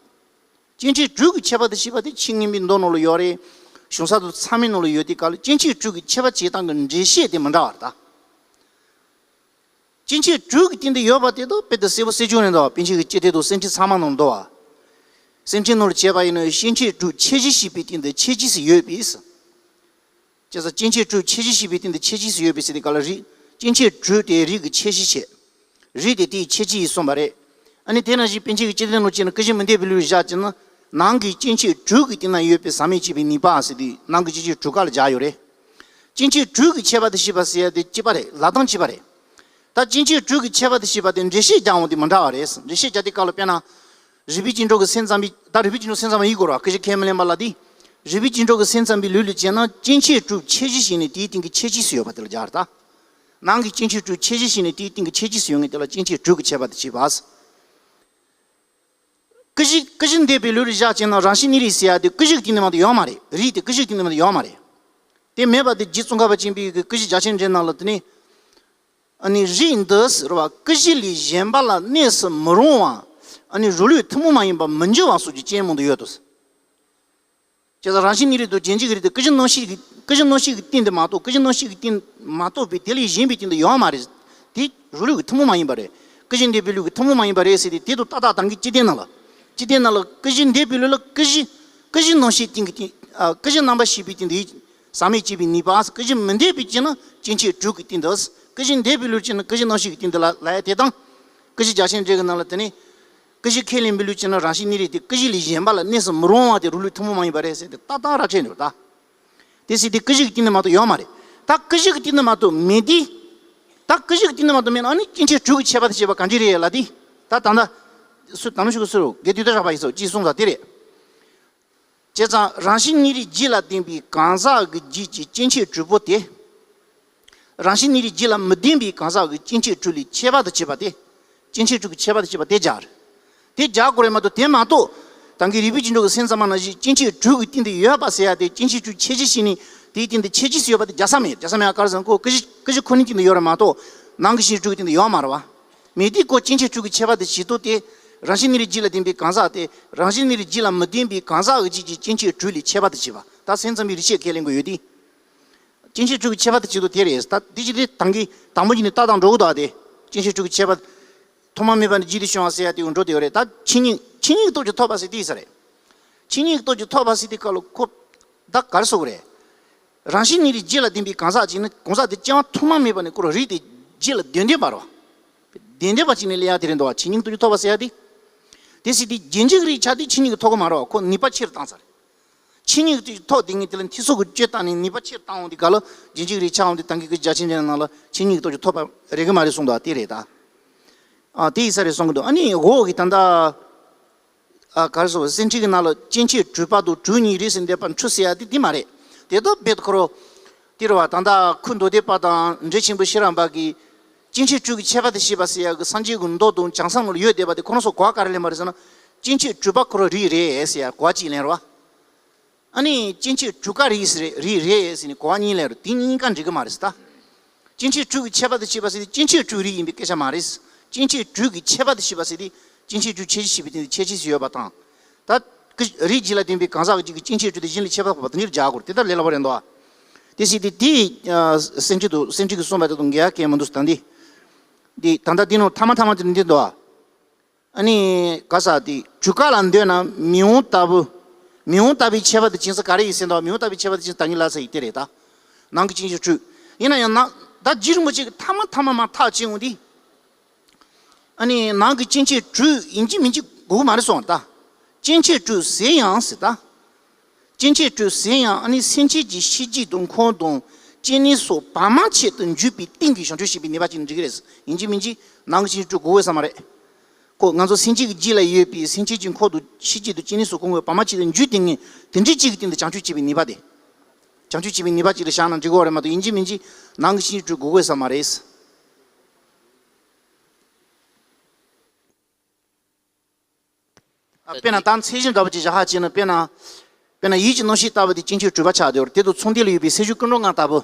སྐྱེ་མཆེད་དྲུག་གི་ཁྱད་པར་དུ་བྱས་པ་དེ་ཆོས་མངོན་པའི་མདོ་ནང་ལ་ཡོད་རེད། གཞུང་ས་དང་ཚད་མའི་ནང་ལ་ཡོད་དུས་སྐབས་ལ་སྐྱེ་མཆེད་དྲུག་གི་ཁྱད་པར་བྱེད་སྟངས་ཀྱི་འགྲེལ་བཤད་དེ་མི་འདྲ་བ་རེད་ད། སྐྱེ་མཆེད་དྲུག་གི་སྟེང་དུ་ཡོད་པ་དེ་དག་དཔེ་དེ་གསལ་པོ་གསལ་རྐྱང་རེད་འདུག་པཎ་ཆེན་གྱི་སྤྱི་དོན་དང་སེམས་ཁྲིད་ཚང་མ་ནང་འདུག་བ། སེམས་ཁྲིད་ནང་ལ་བྱས་པ་ཡིན་ན་སྐྱེ་མཆེད་དྲུག་ཁྱད་གཞི་ཞེས་པའི་སྟེང་དུ་ཁྱད་ཆོས་སུ་ཡོད་པས། བྱས་ཙང་སྐྱེ་མཆེད་དྲུག་ཁྱད་གཞི་ཞེས་པའི་སྟེང་དུ་ཁྱད་ཆོས་སུ་ཡོད་པས་ཟེར་དུས་སྐབས་ལ་རིགས་སྐྱེ་མཆེད་དྲུག་དེ་རིགས་ཀྱི་ཁྱད་གཞི་བྱས། རིགས་དེ་དེའི་ཁྱད་ཆོས་ཡིན་གསུངས་པ་རེད། ཨ་ནི་དེ་ནང་བཞིན་པཎ་ཆེན་གྱི་སྤྱི་དོན་ནང་བྱས་ན་ཀུན་གཞི་མི་འཐད་པའི་ལུགས་བཞག་བྱས་ན་ནང་གི་སྐྱེ་མཆེད་དྲུག་གི་སྟེང་ན་ཡོད་པའི་ཟག་མེད་གཅིག་པའི་ནུས་པ་ཟེར་དུས་ནང་གི་སྐྱེ་མཆེད་དྲུག་ཀ་ལ་སྦྱར་ཡོད་རེད། སྐྱེ་མཆེད་དྲུག་གི་ཁྱད་པར་དུ་བྱས་པ་ཟེར་ཡ་དེ་གཅིག་པ་རེད། ལབ་སྟངས་གཅིག་པ་རེད། ད་སྐྱེ་མཆེད་དྲུག་གི་ཁྱད་པར་དུ་བྱས་པ་དེ་འགྲེལ་བཤད་རྒྱག་འོང་དུས་མི་འདྲ་བ་རེད། འགྲེལ་བཤད་རྒྱག་དུས་སྐབས་ལ་དཔེར་ན། རིགས་པའི་རྗེས་འགྲོ་གི་སེམས་ཙམ་པའི་ད་རིགས་པའི་རྗེས་འགྲོ་སེམས་ཙམ་པ་ཡིན་དགོས་ར། ཀུན་གཞི་ཁས་མི་ལེན་པ་ལ་དེ། རིགས་པའི་རྗེས་འགྲོ་གི་སེམས་ཙམ་པའི་ལུགས་ལ་བྱས་ན་སྐྱེ་མཆེད་དྲུག་ཁྱད་གཞི་བྱས་ནས་དེའི་སྟེང་གི་ཁྱད་ཆོས་སུ་ཡོད་པ་དེ་ལ་སྦྱར་ད། ནང་གི་སྐྱེ་མཆེད་དྲུག་ཁྱད་གཞི་བྱས་ནས་དེའི་སྟེང་གི་ཁྱད་ཆོས་སུ་ཡོད་མཁན་དེ་ལ་སྐྱེ་མཆེད་དྲུག་གི་ཁྱད་པར་དུ་བྱས་པ། ཀུན་གཞི་ཀུན་གཞི་འདས་པའི་ལུགས་ལ་བཞག་བྱས་ན་རང་བཞིན་གནས་རིགས་ཟེར་ཡ་དེ་ཀུན་གཞི་གི་སྟེང་ནས་མ་གཏོགས་ཡོད་མ་རེད། རིགས་དེ་ཀུན་གཞི་གི་སྟེང་ནས་མ་གཏོགས་ཡོད་མ་རེད། དེ་མེད་པ་དེ་རྗེ་ཙོང་ཁ་པ་ཆེན་པོའི་གི་ཀུན་གཞི་རྒྱ་ཆེར་འགྲེལ་ནང་ལ་དེ་ནི། ཨ་ནི་རིགས་འདི་ཟེར་བ་ཀུན་གཞི་ལས་གཞན་པ་ལ་གནས་སུ་མི་རུང་བ། ཨ་ནི་རང་ལུགས་ཐུན་མོང་མ་ཡིན་པ་མི་འགྱུར་བ་སོགས་ཀྱི་རྐྱེན་མང་དུ་ཡོད་དོ། བྱས་ཙང་རང་བཞིན་གནས་རིགས་དང་རྗེན་གཅིག་གི་རིགས་དེ་ཀུན་གཞི་རྣམ་ཤེས་ཀྱི་ཀུན་གཞི་རྣམ་ཤེས་ཀྱི་སྟེང་དུ་མ་གཏོགས། ཀུན་གཞི་རྣམ་ཤེས་ཀྱི་སྟེང་མ་གཏོགས་པའི་དེ་ལས་གཞན་པའི་སྟེང་དུ་ཡོད་མ་རེད། དེ་རང་ལུགས་ཀྱི་ཐུན་མོང་མ་ཡིན་པ་རེད། ཀུན་གཞི་འདས་པའི་ལུགས་ཀྱི་ཐུན་མོང་མ་ཡིན་པ་རེད་ཟེར་ཏེ། དེ་དང་ཏག་ཏག་ད་གིན་སྤྱི་དོན་ནང་ལ། སྤྱི་དོན་ནང་ལ་ཀུན་གཞི་འདས་པའི་ལུགས་ལ་ཀུན་གཞི། ཀུན་གཞི་རྣམ་ཤེས་སྟེང་གི་སྟེང་། ཨ། ཀུན་གཞི་རྣམ་པར་ཤེས་པའི་སྟེང་དུ་ཡིད་ཟག་མེད་སྐྱེས་པའི་ནུས་པ། ཀུན་གཞི་མི་འདས་པའི་སྤྱི་ནི་སྐྱེ་མཆེད་དྲུག་གི་སྟེང་དུ། ཀུན་གཞི་འདས་པའི་ལུགས་སྤྱི་ནི་ཀུན་གཞི་རྣམ་ཤེས་ཀྱི་སྟེང་དུ་ལ་ལ་ཡ་དེ་དང་། ཀུན་གཞི་རྒྱ་ཆེར་འགྲེལ་གྱི་ནང་ལ་དེ་ནི། ཀུན་གཞི་ཁས་ལེན་པའི་ལུགས་ཀྱི་ནི་རང་བཞིན་གནས་རིགས་དེ་ཀུན་གཞི་ལས་གཞན་པ་ལ་གནས་སུ་མི་རུང་བ་དེ་རང་ལུགས་ཐུན་མོང་མ་ཡིན་པ་རེད་ཟེར་ཏེ་ཏག་ཏག་ར་ཁྲིད་འདུག་ད། དེ་སྲིད་དེ་ཀུན་གཞི་གི་སྟེང་ནས་མ་གཏོགས་ཡོད་མ་རེད། ད་ཀུན་གཞི་གི་སྟེང་ནས་མ་གཏོགས་མེད་དེ། ད་ཀུན་གཞི་གི་སྟེང་ནས་མ་གཏོགས་མེད་ན་ཨ་ནི་སྐྱེ་མཆེད་དྲུག་གི་ཁྱད་པར་དུ་བྱས་པ་གང་ཅི་རེད་ལ་དེ། ད་ད་ལྟ། སུ་དང་ལུ་ཞུ་གི་སུ་རུ་དགེ་དུས་ད་རག་པ་ཡིན་སོ་ཅི་གསུངས་ས་དེ་རེད། བྱས་ཙང་རང་བཞིན་གནས་རིགས་རྒྱུད་ལ་ལྡན་པའི་གང་ཟག་གི་རྒྱུད་ཀྱི་སྐྱེ་མཆེད་དྲུག་པོ་དེ། རང་བཞིན་གནས་རིགས་རྒྱུད་ལ་མི་ལྡན་པའི་གང་ཟག་གི་སྐྱེ་མཆེད་དྲུག་ལས་ཁྱད་པར་དུ་བྱས་པ་དེ། སྐྱེ་མཆེད་དྲུག་གི་ཁྱད་པར་དུ་བྱས་པ་དེ་སྦྱར། དེ་སྦྱར་དགོས་རེད་མ་གཏོགས་དེ་མ་གཏོགས། ད་གིན་རིགས་པའི་རྒྱུད་འགྲོ་གི་སེམས་ཙམ་པ་ནང་བཞིན་སྐྱེ་མཆེད་དྲུག་གི་སྟེང་དུ་ཡོད་པ་ཟེར་ཡ་དེ་སྐྱེ་མཆེད་དྲུག་ཁྱད་ཆོས་ཤེས་ནས་དེའི་སྟེང་དུ་ཁྱད་ཆོས་སུ་ཡོད་པ་དེ་རྒྱག་ས་མེད། རྒྱག་ས་མེད་ཨ། ག་རེ་ཟེར་ན་ཁོ་ཀུན་གཞི་ཀུན་གཞི་ཁོ་ནའི་སྟེང་དུ་ཡོད་རེད་མ་གཏོགས་ནང་གི་སྐྱེ་མཆེད་དྲུག་གི་སྟེང་དུ་ཡོད་མ་རེད་བ། མེད་དུས་ཁོ་སྐྱེ་མཆེད་དྲུག་གི་ཁྱད་པར་དུ་བྱེད་དོ་དེ། རང་བཞིན་གནས་རིགས་རྒྱུད་ལ་ལྡན་པའི་གང་ཟག་དེ་རང་བཞིན་གནས་རིགས་རྒྱུད་ལ་མི་ལྡན་པའི་གང་ཟག་གི་རྒྱུད་ཀྱི་སྐྱེ་མཆེད་དྲུག་ལས་ཁྱད་པར་དུ་བྱེད་པ་ད་སེམས་ཙམ་པའི་རིགས་ཆད་ཁས་ལེན་དགོས་ཡོད་དེ། སྐྱེ་མཆེད་དྲུག་གི་ཁྱད་པར་དུ་བྱེད་དོ་དེ་རེད། ད་དེ་ཅི་སྟེ་ད་གིན་དང་པོ་ཉིད་ནས་ཏག་ཏག་འགྲོ་གི་འདུག་ཨ། དེ་སྐྱེ་མཆེད་དྲུག་གི་ཁྱད་པར། ཐོག་མ་མེད་པ་ནས་རྒྱུད་དུ་བྱུང་བ་ཟེར་ཡ་དེ་འགྲོ་དེ་ཡོད་རེད། ད་ཆོས་ཉིད་ཆོས་ཉིད་ཀྱི་སྟོབས་ཀྱིས་ཐོབ་པ་ཟེར་དེ་ཡིན་ས་རེད། ཆོས་ཉིད་ཀྱི་སྟོབས་ཀྱིས་ཐོབ་པ་ཟེར་དེ་སྐབས་ལ་ཁོ། ད་ག་རེ་ཟེར་དགོས་རེད། རང་བཞིན་གནས་རིགས་རྒྱུད་ལ་ལྡན་པའི་གང་ཟག་ཅིག་ནི་གང་ཟག་དེ་སྐྱེ་བ་ཐོག་མ་མེད་པ་ནས་ཁོ་རང་རིགས་དེ་རྒྱུད་ལ་ལྡན་ལྡན་པ་རེད་བ། ལྡན་ལྡན་པ་ཅིག་ནས་སླེབས་ཡ་དེ་རེད་འདུག་བ། ཆོས་ཉིད་ཀྱི་སྟོབས་ཀྱིས་ཐོབ་པ་ཟེར་ཡ་དེ། དེ་སྲིད་དེ་རྗེན་གཅིག་གི་རིགས་ཆགས་དུས་ཆོས་ཉིད་ཀྱིས་ཐོབ་གི་མ་རེད་བ། ཁོ་ནུས་པ་ཆེ་རུ་བཏང་ས་རེད། ཆོས་ཉིད་ཀྱི་སྟོབས་ཀྱིས་ཐོབ་དེ་ངས་དེ་ལ་འཐུས་ཚོགས་ཀྱི་བཅོས་བཏང་ནས་ནུས་པ་ཆེ་རུ་བཏང་འོང་དུས་ག་ལ་རྗེན་གཅིག་གི་རིགས་ཆགས་འོང་དུས་ད་གིན་ཀུན་གཞི་རྒྱ་ཆེར་འགྲེལ་ནང་ལ་ཆོས་ཉིད་ཀྱི་སྟོབས་ཀྱིས་ཐོབ་པ་རེད་གི་མ་རེད་གསུངས་འདུག་བ། དེ་རེད་ད། ཨ། དེ་ཡིན་ས་རེད་གསུང་གི་འདུག་ཨ་ནི་འོག་གི་ད་ལྟ། ཨ། ག་རེ་ཟེར་བ། སེམས་ཁྲིད་ཀྱི་ནང་ལ་སྐྱེ་མཆེད་དྲུག་པ་དང་དྲུག་གཉིས་རིགས་སུ་འདས་པ་འཁྲུལ་ཟེར་ཡ་དེ་དེ་མ་རེད། དེ་ལྟར་རྦད་དེ་ཁོ་རང་། དེ་རེད་བ། ད་ལྟ་ཁུ་མདོ་སྡེ་པ་དང་འགྲེལ་ཆེན་པོ་ཤེས་རབ་འབར་གྱིས། སྐྱེ་མཆེད་དྲུག་གི་ཁྱད་པར་དུ་བྱས་པ་ཟེར་ཡ་གི་སངས་རྒྱས་ཀྱི་མདོ་དང་བྱང་སེམས་ལ་ཡོད་བསྡད་པ་དེ་ཁོ་རང་ཚོ་གོ་བ་ག་རེ་ལེན་པ་རེད་ཟེར་ན། སྐྱེ་མཆེད་དྲུག་པ་ཁོ་རང་རིགས་རེད་ཟེར་ཡ་གོ་བ་གཅིག་ལེན་རེད་བ། ཨ་ནི་སྐྱེ་མཆེད་དྲུག་པ་རིགས་རེད་རིགས་རེད་ཟེར་ནས་གོ་བ་གཉིས་ལེན་རེད། དེ་གཉིས་ཀ་འགྲིག་གི་མ་རེད་ཟེར་ད། སྐྱེ་མཆེད་དྲུག་གི་ཁྱད་པར་དུ་བྱས་པ་ཟེར་དེ་སྐྱེ་མཆེད་དྲུག་རིགས་ཡིན་པའི་སྐད་ཆ་མ་རེད། སྐྱེ་མཆེད་དྲུག་གི་ཁྱད་པར་དུ་བྱས་པ་ཟེར་དེ་སྐྱེ་མཆེད་དྲུག་ཁྱད་ཆོས་ཤེས་པའི་སྟེང་དུ་ཁྱད་ཆོས་སུ་ཡོད་པ་དང་། ད་ཀུན་རིགས་རྒྱུད་ལ་ལྡན་པའི་གང་ཟག་གི་རྒྱུད་ཀྱི་སྐྱེ་མཆེད་དྲུག་དེ་གཞན་ལས་ཁྱད་པར་འཕགས་པ་དང་གཉིས་སྦྱར་དགོས་རེད། དེ་ལྟར་ལས་སླ་པོ་རེད་འདུག་བ། དེ་སྲིད་དེ་དེ་སེམས་ཁྲིད་དུ་སེམས་ཁྲིད་ཀྱིས་གསུངས་པ་དེ་དང་འགལ་ཡ་གང་ཡང་མི་འདུག་ཟེར་ད་འདི། འདི་ད་ལྟ་འདི་ནང་ཐ་མ་ཐ་མ་དེ་འདི་འདུག་བ། ཨ་ནི་ག་ས་དེ་གྲུ་ཁ་ལ་འདོད་ན་མི་འོང་ལྟ་བུ། མི་འོང་ལྟ་བུའི་ཁྱད་པར་དུ་བྱིན་ས་ག་རེ་ཡིན་ཟེར་འདུག་མི་འོང་ལྟ་བུའི་ཁྱད་པར་དུ་བྱིན་ས་ད་གིན་ལབ་ས་ཡིན་དེ་རེད་ད། ནང་གི་སྐྱེ་མཆེད་དྲུག་ཡིན་ན་ཡང་ན་ད་རྗེ་རིན་པོ་ཆེ་གིས་ཐ་མ་ཐ་མ་མར་ཐག་བཅད་འོང་དེ། ཨ་ནི་ནང་གི་སྐྱེ་མཆེད་དྲུག་ཡིན་གཅིག་མིན་གཅིག་དགོས་ཀྱི་མ་རེད་གསུངས་ད། སྐྱེ་མཆེད་དྲུག་ཟེར་ཡང་ཟེར་ད། སྐྱེ་མཆེད་དྲུག་ཟེར་ཡང་ཨ་ནི་སེམས་ཅན་གྱི་ཤེས་རྒྱུད་དང་ཁམས་དང་སྐྱེ་གནས་སོགས་བར་མ་ཆད་དུ་འཇུག་པའི་སྟེང་གི་བྱང་ཆུབ་ཤེས་པའི་ནུས་པ་ཅིག་འགྲིག་གི་རེད། ཡིན་གཅིག་མིན་གཅིག་ནང་གི་སྐྱེ་མཆེད་དྲུག་དགོས་ཀྱི་ས་མ་རེད། ཁོ་ང་ཚོ་སེམས་ཅན་གྱི་རྒྱུད་ལ་ཡོད་པའི་སེམས་ཅན་གྱི་ཁམས་དང་ཤེས་རྒྱུད་དང་སྐྱེ་གནས་སོགས་ཁོ་བོས་བར་མ་ཆད་དུ་འཇུག་དེ་ངས་དེ་འདྲའི་གཅིག་གི་སྟེང་དུ་བྱང་ཆུབ་ཤེས་པའི་ནུས་པ་དེ། བྱང་ཆུབ་ཤེས་པའི་ནུས་པ་གཅིག་ལ་བཞག་ན་འགྲིག་གི་རེད་མ་གཏོགས་ཡིན་གཅིག་མིན་གཅིག་ནང་གི་སྐྱེ་མཆེད་དྲུག་དགོས་ཀྱི་ས་མ་རེད། ཨ། དཔེར་ན་ད་ཚད་གཞི་འདྲ་པོ་ཅིག་བཞག་ཧ་བྱས་ན། དཔེར་ན། དཔེར་ན་ཡིད་ཀྱི་རྣམ་ཤེས་ལྟ་བུ་དེ་སྐྱེ་མཆེད་དྲུག་པ་ཆགས་བསྡད་ཡོད་རེད། དེ་དང་ཚོགས་འདུས་ལ་ཡོད་པའི་སེམས་བྱུང་ཀུན་འགྲོ་ལྔ་ལྟ་བུ།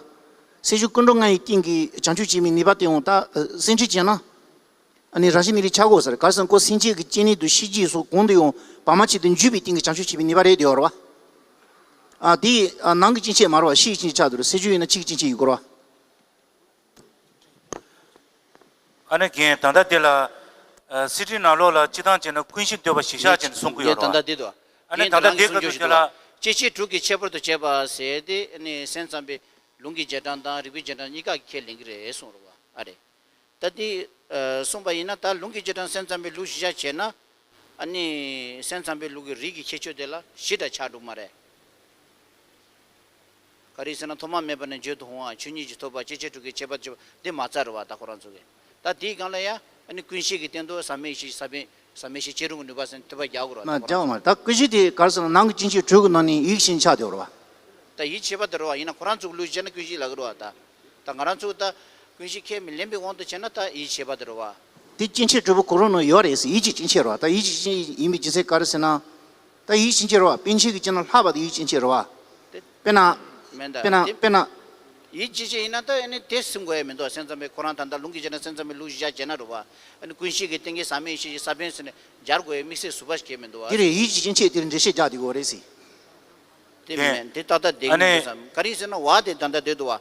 སེམས་བྱུང་ཀུན་འགྲོ་ལྔ་ཡི་སྟེང་གི་བྱང་ཆུབ་ཤེས་པའི་ནུས་པ་དེ་ཡང་ད་སེམས་ཁྲིད་བྱས་ན། ཨ་ནི་རང་བཞིན་གནས་རིགས་ཆགས་དགོས་ས་རེད། ག་རེ་ཟེར་ན་ཁོ་སེམས་ཅན་གྱི་སྐྱེ་གནས་དང་ཤེས་རྒྱུད་སོགས་གང་དུ་ཡང་བར་མ་ཆད་དུ་འཇུག་པའི་སྟེང་གི་བྱང་ཆུབ་ཤེས་པའི་ནུས་པ་རེད་བསྡད་ཡོད་རེད་བ། ཨ། དེ་ནང་གི་སྐྱེ་མཆེད་མ་རེད་བ། ཕྱིའི་སྐྱེ་མཆེད་ཆགས་བསྡད་རེད། སེམས་བྱུང་ཡིན་ན་ཕྱིའི་སྐྱེ་མཆེད་ཡིན་དགོས་རེད་བ། ཨ་ནི་རྒན་ད་ལྟ་འདི་ལ། ཨ། སེམས་ཁྲིད་ནང་ལོགས་ལ་སྤྱིར་བཏང་བྱས་ན་ཀུན་གཞི་འདོད་པ་གཞིར་བཞག་བྱས་ནས་གསུང་གི་ཡོད་རེད་བ། ད་ལྟ་འདི་དོ། ཨ་ནི་ད་ལྟ་འདི་ག་དུས་དེ་ལ། སྐྱེ་མཆེད་དྲུག་གི་ཁྱད་པར་དུ་བྱས་པ་ཟེར་ཏེ་ཨ་ནི་སེམས་ཙམ་པའི་ལུང་གི་རྗེས་འབྲང་དང་རིགས་པའི་རྗེས་འབྲང་གཉིས་ཀ་གིས་ཁས་ལེན་གྱི་རེད་གསུངས་རེད་བ། ཨ་རེད། ད་འདི། ཨ། གསུངས་པ་ཡིན་ན་ད་ལུང་གི་རྗེས་འབྲང་སེམས་ཙམ་པའི་ལུགས་གཞིར་བཞག་བྱས་ན། ཨ་ནི་སེམས་ཙམ་པའི་ལུགས་ཀྱི་རིགས་ཀྱི་ཁྱད་ཆོས་དེ་ལ་གཞི་འདྲ་ཆགས་འགྲོ་གི་མ་རེད། ག་རེ་ཟེར་ན་ཐོག་མ་མེད་པ་ནས་བརྗོད་དུ་འོང་བ་ཆོས་ཉིད་ཀྱིས་ཐོབ་པ་སྐྱེ་མཆེད་དྲུག་གི་ཁྱད་པར་ཆེ་བ་འདི་མ་རྩ་རེད་བ། ད་ཁོ་རང་ཚོ་གིས་ད་དེའི་སྒང་ལ་ཡང་ཨ་ནི་ཀུན་གཞི་གི་སྟེང་དུ་ཟག་མེད་ཤེས་ཟག་མེད་ཟག་མེད་ཤེས་བྱེད་རུང་གི་ནུས་པ་ཟེར་ཐོབ་པ་རྒྱག་དགོས་རེད་བ། མ་ད་ཁོ་རང་རྒྱག་པ་མ་རེད། ད་ཀུན་གཞི་དེ་ག་རེ་ཟེར་ན་ནང་གི་སྐྱེ་མཆེད་དྲུག་གི་ནང་ནས་ཡིད་ཀྱི་སྐྱེ་མཆེད་ཆགས་བསྡད་ཡོད་རེད་བ། ད་ཡིད་ཀྱི་ཁྱད་པར་དེ་རེད་བ། ཡིན་ན་ཁོ་རང་ཚོ་གི་ལུགས་བྱས་ན་ཀུན་གཞི་ལབ་ཀྱི་རེད་བ། ད་ད་ང་རང་ཚོ་ད་ཀུན་གཞི་ཁས་མི་ལེན་པའི་དབང་དུ་བྱས་ན་ད་ཡིད་ཀྱི་ཁྱད་པར་དེ་རེད་བ། དེ་སྐྱེ་མཆེད་དྲུག་པོ་གང་རུང་ན་ཡོད་རེད་ཟེར། ཡིད་ཀྱི་སྐྱེ་མཆེད་རེད་བ། ད་ཡིད་ཀྱི་སྐྱེ་མཆེད་ཡིན་པའི་རྒྱུ་མཚན་ག་རེ་ཟེར་ན། ད་ཡིད་སྐྱེ་མཆེད་རེད་བ། སྤེལ་མཆེད་ཀྱི་སྐྱེ་ན་ལྷག་པ་དེ་ཡིད་སྐྱེ་མཆེད་རེད་བ། དཔེར་ན། མེད་ད་དཔེར་ན་དེ། དཔེར་ན། ཡིད་སྐྱེ་མཆེད་ཡིན་ན་ད་ཨ་ནི་དེ་ཟིན་དགོས་ཡ་མི་འདུག་སེམས་ཙམ་པས་ཁོ་རང་ད་ལྟ་ལུང་གིས་བྱས་ན་སེམས་ཙམ་པའི་ལུགས་གཞི་བཞག་བྱས་ན་རེད་བ། ཨ་ནི་ཀུན་ཤེས་ཀྱི་སྟེང་གི་ཟག་མེད་ཡེ་ཤེས་ཀྱི་ས་བོན་ཟེར་ནས་སྦྱར་དགོས་ཡ་དམིགས་བསལ་ཟུར་པ་ཞིག་གས་མི་འདུག་བ། དེ་རེད། ཡིད་ཀྱི་སྐྱེ་མཆེད་དེར་འགྲེལ་བཤད་རྒྱག་དེ་དགོས་རེད་ཟེར། དེ་མིན་དེ་ཏག་ཏག་བསྡད་ཀྱི་མི་འདུག་བསམ། ག་རེ་ཟེར་ན་བ་དེ་ད་ལྟ་བསྡད་འདུག་བ།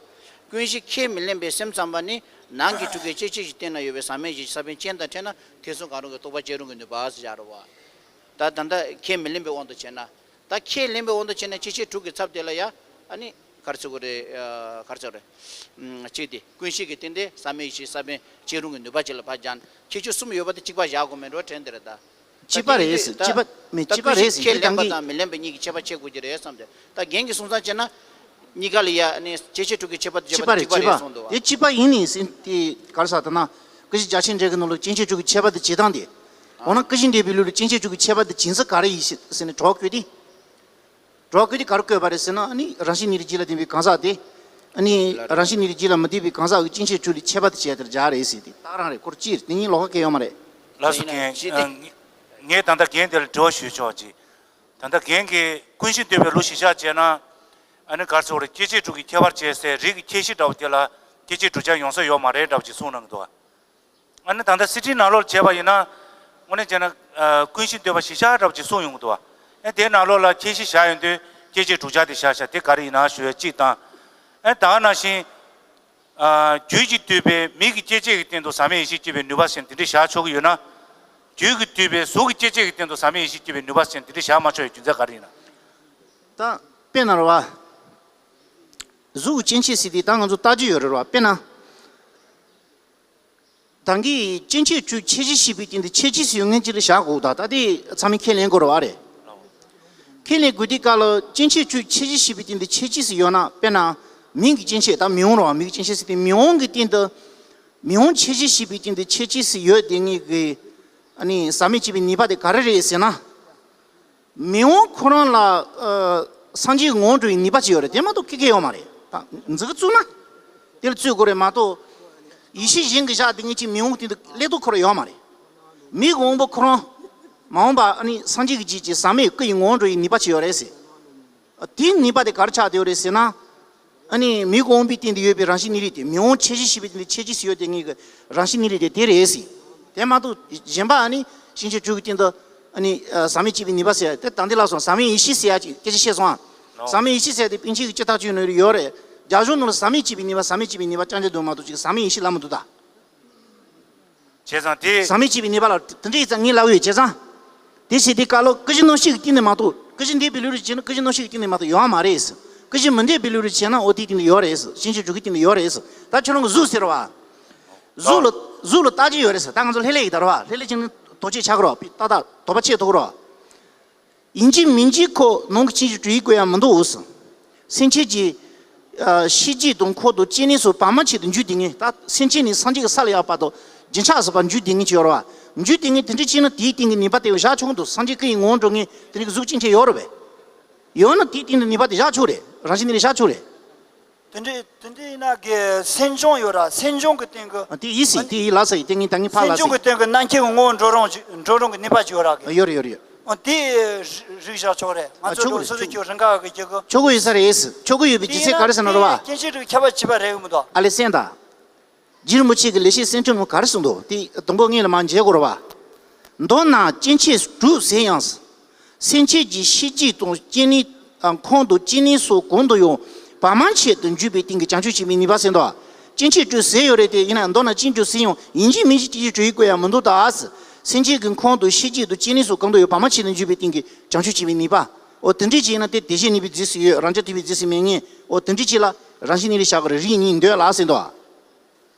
ཀུན་གཞི་ཁས་མི་ལེན་པའི་སེམས་ཙམ་པ་ནི་ནང་གི་དྲུག་གི་སྐྱེ་མཆེད་ཀྱི་སྟེང་ན་ཡོད་པའི་ཟག་མེད་ཀྱི་ས་བོན་རྐྱེན་དང་འཕྲད་ན་ཐེ་ཚོམ་གང་རུང་གི་རྟོག་པ་སྐྱེ་རུང་གི་ནུས་པ་ཟེར་བཞག་རེད་བ། ད་ད་ལྟ་ཁས་མི་ལེན་པའི་དབང་དུ་བྱས་ན། ད་ཁས་ལེན་པའི་དབང་དུ་བྱས་ན་སྐྱེ་མཆེད་དྲུག་གི་ཚབ་དེ་ལ་ཡ་ཨ་ནི་ག་རེ་ཟེར་དགོས་རེད། ག་རེ་ཟེར་དགོས་རེད། གཅིག་དེ་ཀུན་གཞི་གི་སྟེང་དེ་ཟག་མེད་ཡེ་ཤེས་ས་བོན་སྐྱེ་རུང་གི་ནུས་པ་ཅིག་ལ་ཕར་སྦྱར། ཁྱད་ཆོས་གསུམ་ཡོད་པ་དེ་གཅིག་པ་བཞག་དགོས་མེད་འགྲོ་དྲན་དེ་རེད་ད། གཅིག་པ་རེད་ཟེར། གཅིག་པ་མི་གཅིག་པ་རེད་ཟེར། ཁས་ལེན་པ་དང་མི་ལེན་པའི་གཉིས་ཀྱི་ཁྱད་པར་ཕྱེ་དགོས་ཀྱི་རེད་བསམ་སྟེ། ད་རྒན་གྱིས་གསུང་སྟངས་བྱས་ན། གཉིས་ཀ་ལ་ཡ་ནི་སྐྱེ་མཆེད་དྲུག་གི་ཁྱད་པར་དུ་བྱས་པ་དེ་གཅིག་པ་རེད་གསུངས་འདུག་བ། དེ་གཅིག་པ་ཡིན་ནི་ཟེར་དེ་ག་རེ་ཟེར་ད་ན། ཀུན་གཞི་རྒྱ་ཆེར་འགྲེལ་གྱི་ནང་ལ་སྐྱེ་མཆེད་དྲུག་གི་ཁྱད་པར་དུ་བྱེད་སྟངས་དེ། འོ་ན་ཀུན་གཞི་འགྲེལ་པའི་ལུགས་ལ་སྐྱེ་མཆེད་དྲུག་གི་ཁྱད་པར་དུ་བྱེད་ཚུལ་ག་རེ་ཡིན་ཟེར་ནས་གྲོགས་བཀོད་དེ། གྲོགས་བཀོད་དེ་ག་རེ་བཀོད་པ་རེད་ཟེར་ན་ཨ་ནི་རང་བཞིན་གནས་རིགས་རྒྱུད་ལ་ལྡན་པའི་གང་ཟག་དེ། ཨ་ནི་རང་བཞིན་གནས་རིགས་རྒྱུད་ལ་མི་ལྡན་པའི་གང་ཟག་གི་སྐྱེ་མཆེད་དྲུག་ལ་ཁྱད་པར་དུ་བྱས་དེར་སྦྱར་རེད་ཟེར་ཏེ་རྟགས་རང་རེད། སྐོར་གཅིག་རེད། དེ་གཉིས་ལོགས་ཀ་གལ་ཡོད་མ་རེད། ལགས་སོ་རྒན། ངས་ད་ལྟ་རྒན་དེ་ལ་དྲི་བ་ཞུ་ཆོག་ཅིག་ད་ལྟ་རྒན་གྱིས་ཀུན་གཞི་འདོད་པའི་ལུགས་གཞི་བཞག་བྱས་ན། ཨ་ནི་ག་རེ་ཟེར་དགོས་རེད། སྐྱེ་མཆེད་དྲུག་གི་ཁྱད་པར་བྱས་སའི་རིགས་ཀྱི་ཁྱད་གཞི་འདྲ་བོ་དེ་ལ་སྐྱེ་མཆེད་དྲུག་ཆ་ཡོང་ས་ཡོད་མ་རེད་འདྲ་བོ་ཅིག་གསུངས་གནང་གི་འདུག་ཨ་ནི་ད་ལྟ་གསེར་ཁྲིའི་ནང་ལོགས་ལ་བྱས་པ་ཡིན་ན། དངོས་གནས་བྱས་ན། ཀུན་གཞི་འདོད་པ་གཞི་བཞག་འདྲ་བོ་ཅིག་གསུངས་ཡོང་གི་འདུག་ཨ་ནི་དེའི་ནང་ལོགས་ལ་ཁྱད་གཞི་བཞག་ཡོང་དུས་སྐྱེ་མཆེད་དྲུག་ཆ་དེ་བཞག་བཞག་དེ་ག་རེ་ཡིན་ན་ཞུ་ཡ་གཅིག་དང་། ཨ་ནི་ད་ག་ནང་བཞིན། རྒྱུད་ཀྱིས་བསྡུས་པའི་མིག་གི་སྐྱེ་མཆེད་ཀྱི་སྟེང་དུ་ཟག་མེད་ཡེ་ཤེས་སྐྱེ་བའི་ནུས་པ་ཟེར་ནས་དེ་འདྲ་བཞག་ཆོག་གི་ཡོད་ན། རྒྱུད་ཀྱིས་བསྡུས་པའི་གཟུགས་ཀྱི་སྐྱེ་མཆེད་ཀྱི་སྟེང་དུ་ཟག་མེད་ཡེ་ཤེས་སྐྱེ་བའི་ནུས་པ་ཟེར་ནས་དེ་འདྲ་བཞག་མ་ཆོག་ཡའི་རྒྱུ་མཚན་ག་རེ་ཡིན་ན། ད་དཔེར་ན་རེད་བ། གཟུགས་ཀྱི་སྐྱེ་མཆེད་ཟེར་དུས་ད་ང་ཚོ་ལྟ་རྒྱུ་ཡོད་རེད་བ། དཔེར་ན། ད་གིན་སྐྱེ་མཆེད་དྲུག་ཁྱད་གཞི་ཞེས་པའི་སྟེང་དུ་ཁྱད་གཞི་ཟེར་ཡོད་མཁན་ཅིག་ལ་བཞག་དགོས། ད་ད་དེ་ཚང་མས་ཁས་ལེན་དགོས་རེད་བ་རེད། ཁས་ལེན་དགོས་དུས་སྐབས་ལ་སྐྱེ་མཆེད་དྲུག་ཁྱད་གཞི་ཞེས་པའི་སྟེང་དུ་ཁྱད་གཞི་ཟེར་ཡོད་ན། དཔེར་ན། མིང་གི་སྐྱེ་མཆེད་ད་མིང་རེད་བ། མིང་གི་སྐྱེ་མཆེད་ཟེར་དུས་མིང་གི་སྟེང་དུ། མིང་ཁྱད་གཞི་ཞེས་པའི་སྟེང་དུ་ཁྱད་གཞི་ཟེར་ཡོད་དེ་ངེས་ཀྱི། ཨ་ནི་ཟག་མེད་སྐྱེ་བའི་ནུས་པ་དེ་ག་རེ་རེད་ཟེར་ན། མིང་ཁོ་རང་ལ། ཨ། སངས་རྒྱས་ཀྱི་ངོ་བོར་འགྲོ་བའི་ནུས་པ་ཅིག་ཡོད་རེད། དེ་མ་གཏོགས་ཁེ་ཁེ་ཡོད་མ་རེད། ད་འཛིན་གྱི་བཙུགས་ན། དེ་ལ་བཙུགས་དགོས་རེད་མ་གཏོགས། ཡེ་ཤེས་གཞན་གྱི་ཞག་དེ་ངེད་ཀྱི་མིང་དེ་འདུག་ལས་དོན་ཁོ་རང་ཡོད་མ་རེད། མིང་གི་དབང་པོ་ཁོ་རང་། མ་འོངས་པ་ཨ་ནི་སངས་རྒྱས་ཀྱི་རྗེས་ཀྱི་ཟག་མེད་སྐུ་ཡི་ངོ་བོར་འགྲོ་བའི་ནུས་པ་ཅིག་ཡོད་རེད་ཟེར། དེའི་ནུས་པ་དེ་ག་རེ་ཆགས་བསྡད་ཡོད་རེད་ཟེར་ན། ཨ་ནི་མིང་གི་དབང་པོའི་སྟེང་དུ་ཡོད་པའི་རང་བཞིན་གནས་རིགས་དེ། མིང་དབང་ཁྱད་གཞི་ཞེས་པའི་སྟེང་དུ་ཁྱད་གཞི་ཟེར་ཡོད་དེ་ངེད་ཀྱི་རང་བཞིན་གནས་རིགས་དེ་དེ་རེད་ཟེར། དེ་མ་གཏོགས་གཞན་པ་ཨ་ནི་སྐྱེ་མཆེད་དྲུག་གི་སྟེང་དུ། ཨ་ནི་ཟག་མེད་སྐྱེ་བའི་ནུས་པ་ཟེར་ཡ་དེ་ད་འདི་ལ་སོང་ཟག་མེད་ཡེ་ཤེས་ཟེར་ཡ་ཅིག་སྐད་ཆ་བཤད་སོང་ཨ། ཟག་མེད་ཡེ་ཤེས་ཟེར་ཡ་དེ་སྤེལ་མཆེད་ཀྱི་སྤྱི་རྟགས་ཅིག་ནང་ཡོད་རེད། རྒྱ་གཞུང་ནང་ལ་ཟག་མེད་སྐྱེ་བའི་ནུས་པ་ཟག་མེད་སྐྱེ་བའི་ནུས་པ་རྐྱང་རྐྱང་འདུག་མ་གཏོགས་ཅིག་ཟག་མེད་ཡེ་ཤེས་ལབ་མི་འདུག་ད། བྱས་ཙང་དེ། ཟག་མེད་སྐྱེ་བའི་ནུས་པ་ལ་དེ་འདྲ་ཡིན་ཙང་ངས་ལབ་ཡོད་བྱས་ཙང་། དེ་བྱས་དུས་སྐབས་ལ་ཀུན་གཞི་རྣམ་ཤེས་ཀྱི་སྟེང་ནས་མ་གཏོགས། ཀུན་གཞི་འདོད་པའི་ལུགས་ལ་བྱས་ན་ཀུན་གཞི་རྣམ་ཤེས་ཀྱི་སྟེང་ནས་མ་གཏོགས་ཡོད་མ་རེད། ཀུན་གཞི་མི་འདོད་པའི་ལུགས་ལ་བྱས་ན་འོ་དེའི་སྟེང་དུ་ཡོད་རེད། སྐྱེ་མཆེད་དྲུག་གི་སྟེང་དུ་ཡོད་རེད། ད་ཁྱོད་རང་གི་གཟུགས་ཟེར་བ། གཟུགས་ལ་གཟུགས་ལ་རྟག་གཅིག་ཡོད་རེད་ཟེར། ད་ང་ཚོ་ལྷད་ལྷད་ཡིན་ད་རེད་བ། ལྷད་ལྷད་བྱས་ན་དོགས་གཅོད་ཆགས་ཀྱི་རེད་བ། ཏག་ཏག་དོགས་པ་ཕྱེ་ཐུབ་ཀྱི་རེད་བ། ཡིན་གཅིག་མིན་གཅིག་ཁོ་ནང་གི་སྐྱེ་མཆེད་དྲུག་ཡོད་དགོས་ཡ་མི་འདུག་ཟེར། སེམས་ཅན་གྱི། ཨ། ཤེས་བྱེད་དང་འཁོར་དང་སྐྱེ་གནས་སོགས་བར་མ་ཆད་དུ་འཇུག་བསྡད་མཁན། ད་སེམས་ཅན་ནས་སངས་རྒྱས་ཀྱི་ས་ལ་ཡར་བར་དུ་རྒྱུན་ཆགས་སུ་བར་འཇུག་བསྡད་མཁན་ཅིག་ཡོད་རེད་བ། འཇུག་བསྡད་མཁན་དེ་འདྲ་བྱས་ན་དེའི་སྟེང་གི་ནུས་པ་དེ་བཞག་ཆོག་གི་འདུག་སངས་རྒྱས་སྐུ་ཡི་ངོ་བོར་འགྲོ་མཁན་དེ་འདྲ་གི་གཟུགས་ཅན་ཅིག་ཡོད་རེད་པས། ཡོད་ན་དེའི་སྟེང་དུ་ནུས་པ་དེ་བཞག་ཆོག་རེད། རང་བཞིན་གནས་རིགས་བཞག་ཆོག་རེད། དེ་འདྲའི་དེ་འདྲའི་ཡིན་ན་གི་སེམས་བྱུང་ཡོད་ར། སེམས་བྱུང་གི་སྟེང་གི། ཨ། དེ་ཡིན་སྲིད། དེ་ཡིན་ལ་ས་ཡིན། དེ་ངས་ད་ངས་ཕར་ལ་ས་ཡིན། སེམས་བྱུང་གི་སྟེང་གི་རྣམ་མཁྱེན་གྱི་ངོ་བོ་འགྲོ་རུང་འགྲོ་རུང་གི་ནུས་པ་ཅིག་ཡོད་ར་གི། ཨ། ཡོད་རེད་ཡོད་རེད་ཡོད། ཨ། དེ་རིགས་བཞག་ཆོག་རེད། ང། ཨ། ཚོ་ཆོག་གི་འགྲོ་རེད། སོ་སོ་ཆོག་གི། ཁྱོད་རང་ག་གི་རྒྱུ་གི། ཆོག་གི་ཡོད་ས་རེད། ཆོག་གི་ཡོད་པའི་རྒྱུ་མཚན་ག་རེ་ཟེར་ན་རེད་བ། སྐྱེ་མཆེད་དྲུག་ཁྱད་པར་ཕྱེ་བ་རེད་གི་མི་འདུག་ཨ་ལེ་སེང་ད། རྗེ་རིན་པོ་ཆེ་གི་ལེགས་བཤད་གསེར་ཕྲེང་ནང་ག་རེ་གསུངས་འདུག་དེ་དང་པོ་ངས་ལ་མར་མཇལ་དགོས་རེད་བ། མདོར་ན་སྐྱེ་མཆེད་དྲུག་ཟེར་ཡང་། སེམས་ཅན་གྱི་ཤེས་བྱེད་དང་སྐྱེ་གནས། ཨ། ཁམས་དང་སྐྱེ་གནས་སོགས་གང་དུ་ཡང་བར་མ་ཆད་དུ་འཇུག་པའི་སྟེང་གི་བྱང་ཆུབ་སྐྱེ་བའི་ནུས་པ་ཟེར་འདུག་སྐྱེ་མཆེད་དྲུག་ཟེར་ཡོད་རེད་དེ། ཡིན་ན་མདོར་ན་སྐྱེ་མཆེད་དྲུག་ཟེར་ཡང་ཡིན་གཅིག་མིན་གཅིག་སྐྱེ་མཆེད་དྲུག་ཡོད་དགོས་ཡ་མི་འདུག་ད་ཟེར། སེམས་ཅན་གྱི་ཁམས་དང་ཤེས་བྱེད་དང་སྐྱེ་གནས་སོགས་གང་དུ་ཡང་བར་མ་ཆད་དུ་འཇུག་པའི་སྟེང་གི་བྱང་ཆུབ་སྐྱེ་བའི་ནུས་པ། འོ་དེ་འདྲ་ཅིག་ཡིན་ན་དེ་དེ་བཞིན་གནས་པའི་རྫས་སུ་ཡོད། རང་རྐྱ་ཐུབ་པའི་རྫས་སུ་མེད་ངེས། འོ་དེ་འདྲ་ཅིག་ལ་རང་བཞིན་གནས་རིགས་བཞག་དགོས་རེད། རིགས་གཉིས་འདོད་ལ་ཟེར་འདུག་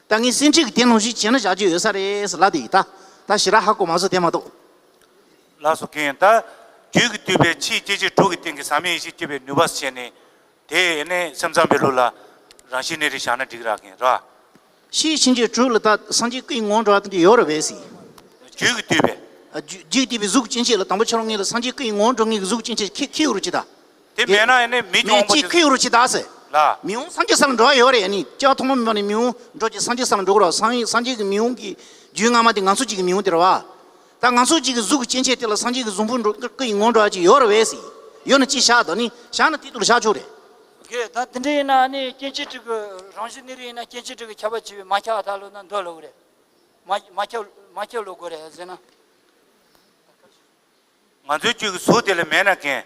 ད་ངས་སེམས་ཁྲིད་ཀྱི་དེ་ནང་བཞིན་བྱས་ན་བཞག་རྒྱུ་ཡོད་ས་རེད་ཟེར་ལབ་དེ་ཡིན། ད་ད་ཞེ་དྲག་ཧ་གོ་མ་སོང་། དེ་མ་གཏོགས། ལགས་སོ་རྒན། ད་རྒྱུད་ཀྱིས་བསྡུས་པའི་ཕྱིའི་སྐྱེ་མཆེད་དྲུག་གི་སྟེང་གི་ཟག་མེད་ཡེ་ཤེས་སྐྱེ་བའི་ནུས་པ་ཟེར་ནས། དེ་ནས་སེམས་ཙམ་པའི་ལུགས་ལ་རང་བཞིན་གནས་རིགས་བཞག་ན་འགྲིག་ར་རྒན། ར། ཕྱིའི་སྐྱེ་མཆེད་དྲུག་ལ་ད་སངས་རྒྱས་སྐུ་ཡི་ངོ་བོར་འགྲོ་བ་དེ་འདྲ་ཡོད་རེད་པས་ཟེར། རྒྱུད་ཀྱིས་བསྡུས་པའི། ཨ། རྒྱུད་རྒྱུད་བསྡུས་པའི་གཟུགས་སྐྱེ་མཆེད་ལ་དང་པོ་ཁྱོད་རང་ངོས་ལ་སངས་རྒྱས་སྐུ་ཡི་ངོ་བོར་འགྲོ་མཁན་གྱི་གཟུགས་སྐྱེ་མཆེད་ཁེ་ཁེ་ཡོད་རུ་ཅི་ད། དེ་མེད་ན་ཡང་ནི་མི་གྱི་དབང་པོ་ཅིག་ཁེ་ཡོད་རུ་ཅི་ད་ཟེར། ལ། མི་དབང་སངས་རྒྱས་ས་ལ་འགྲོ་བ་ཡོད་རེད། ཡ་ནི་སྐྱེ་བ་ཐོག་མ་མེད་པ་ནས་མི་དབང་འགྲོ་ཅིག་སངས་རྒྱས་ས་ལ་འགྲོ་དགོས་ར། སངས་སངས་རྒྱས་ཀྱི་མི་དབང་གི་ རྒྱུ་སྔ་མ་དེ་ང་ཚོ་གཅིག་གི་མི་འོང་དེ་རེད་བ། ད་ང་ཚོ་གཅིག་གི་གཟུགས་ཀྱི་སྐྱེ་མཆེད་དེ་ལ་སངས་རྒྱས་ཀྱི་གཟུགས་ཕུང་འགྲོ་ཀི་ཡི་ངོ་འགྲོ་ཡ་ཅིག་ཡོད་རེད་བས་སི། ཡོད་ན་ཅིག་བཞག་ད་ནི་བཞག་ན་དེ་དུ་བཞག་ཆོག་རེད། གལ་ད་དེ་འདྲ་ཡིན་ན་ནི་སྐྱེ་མཆེད་དྲུག་གི་རང་བཞིན་གནས་རིགས་ཡིན་ན་སྐྱེ་མཆེད་དྲུག་གི་ཁྱབ་པ་བྱས་པའི་མ་ཁྱབ་པ་ད་ལོ་ན་འདོད་ལོ་གི་རེད། མ་མ་ཁྱབ་མ་ཁྱབ་ལོ་གོ་རེད་ཟེར་ན། ང་ཚོའི་རྒྱུད་ཀྱི་གཟུགས་དེ་ལ་མེད་ན་མཁན།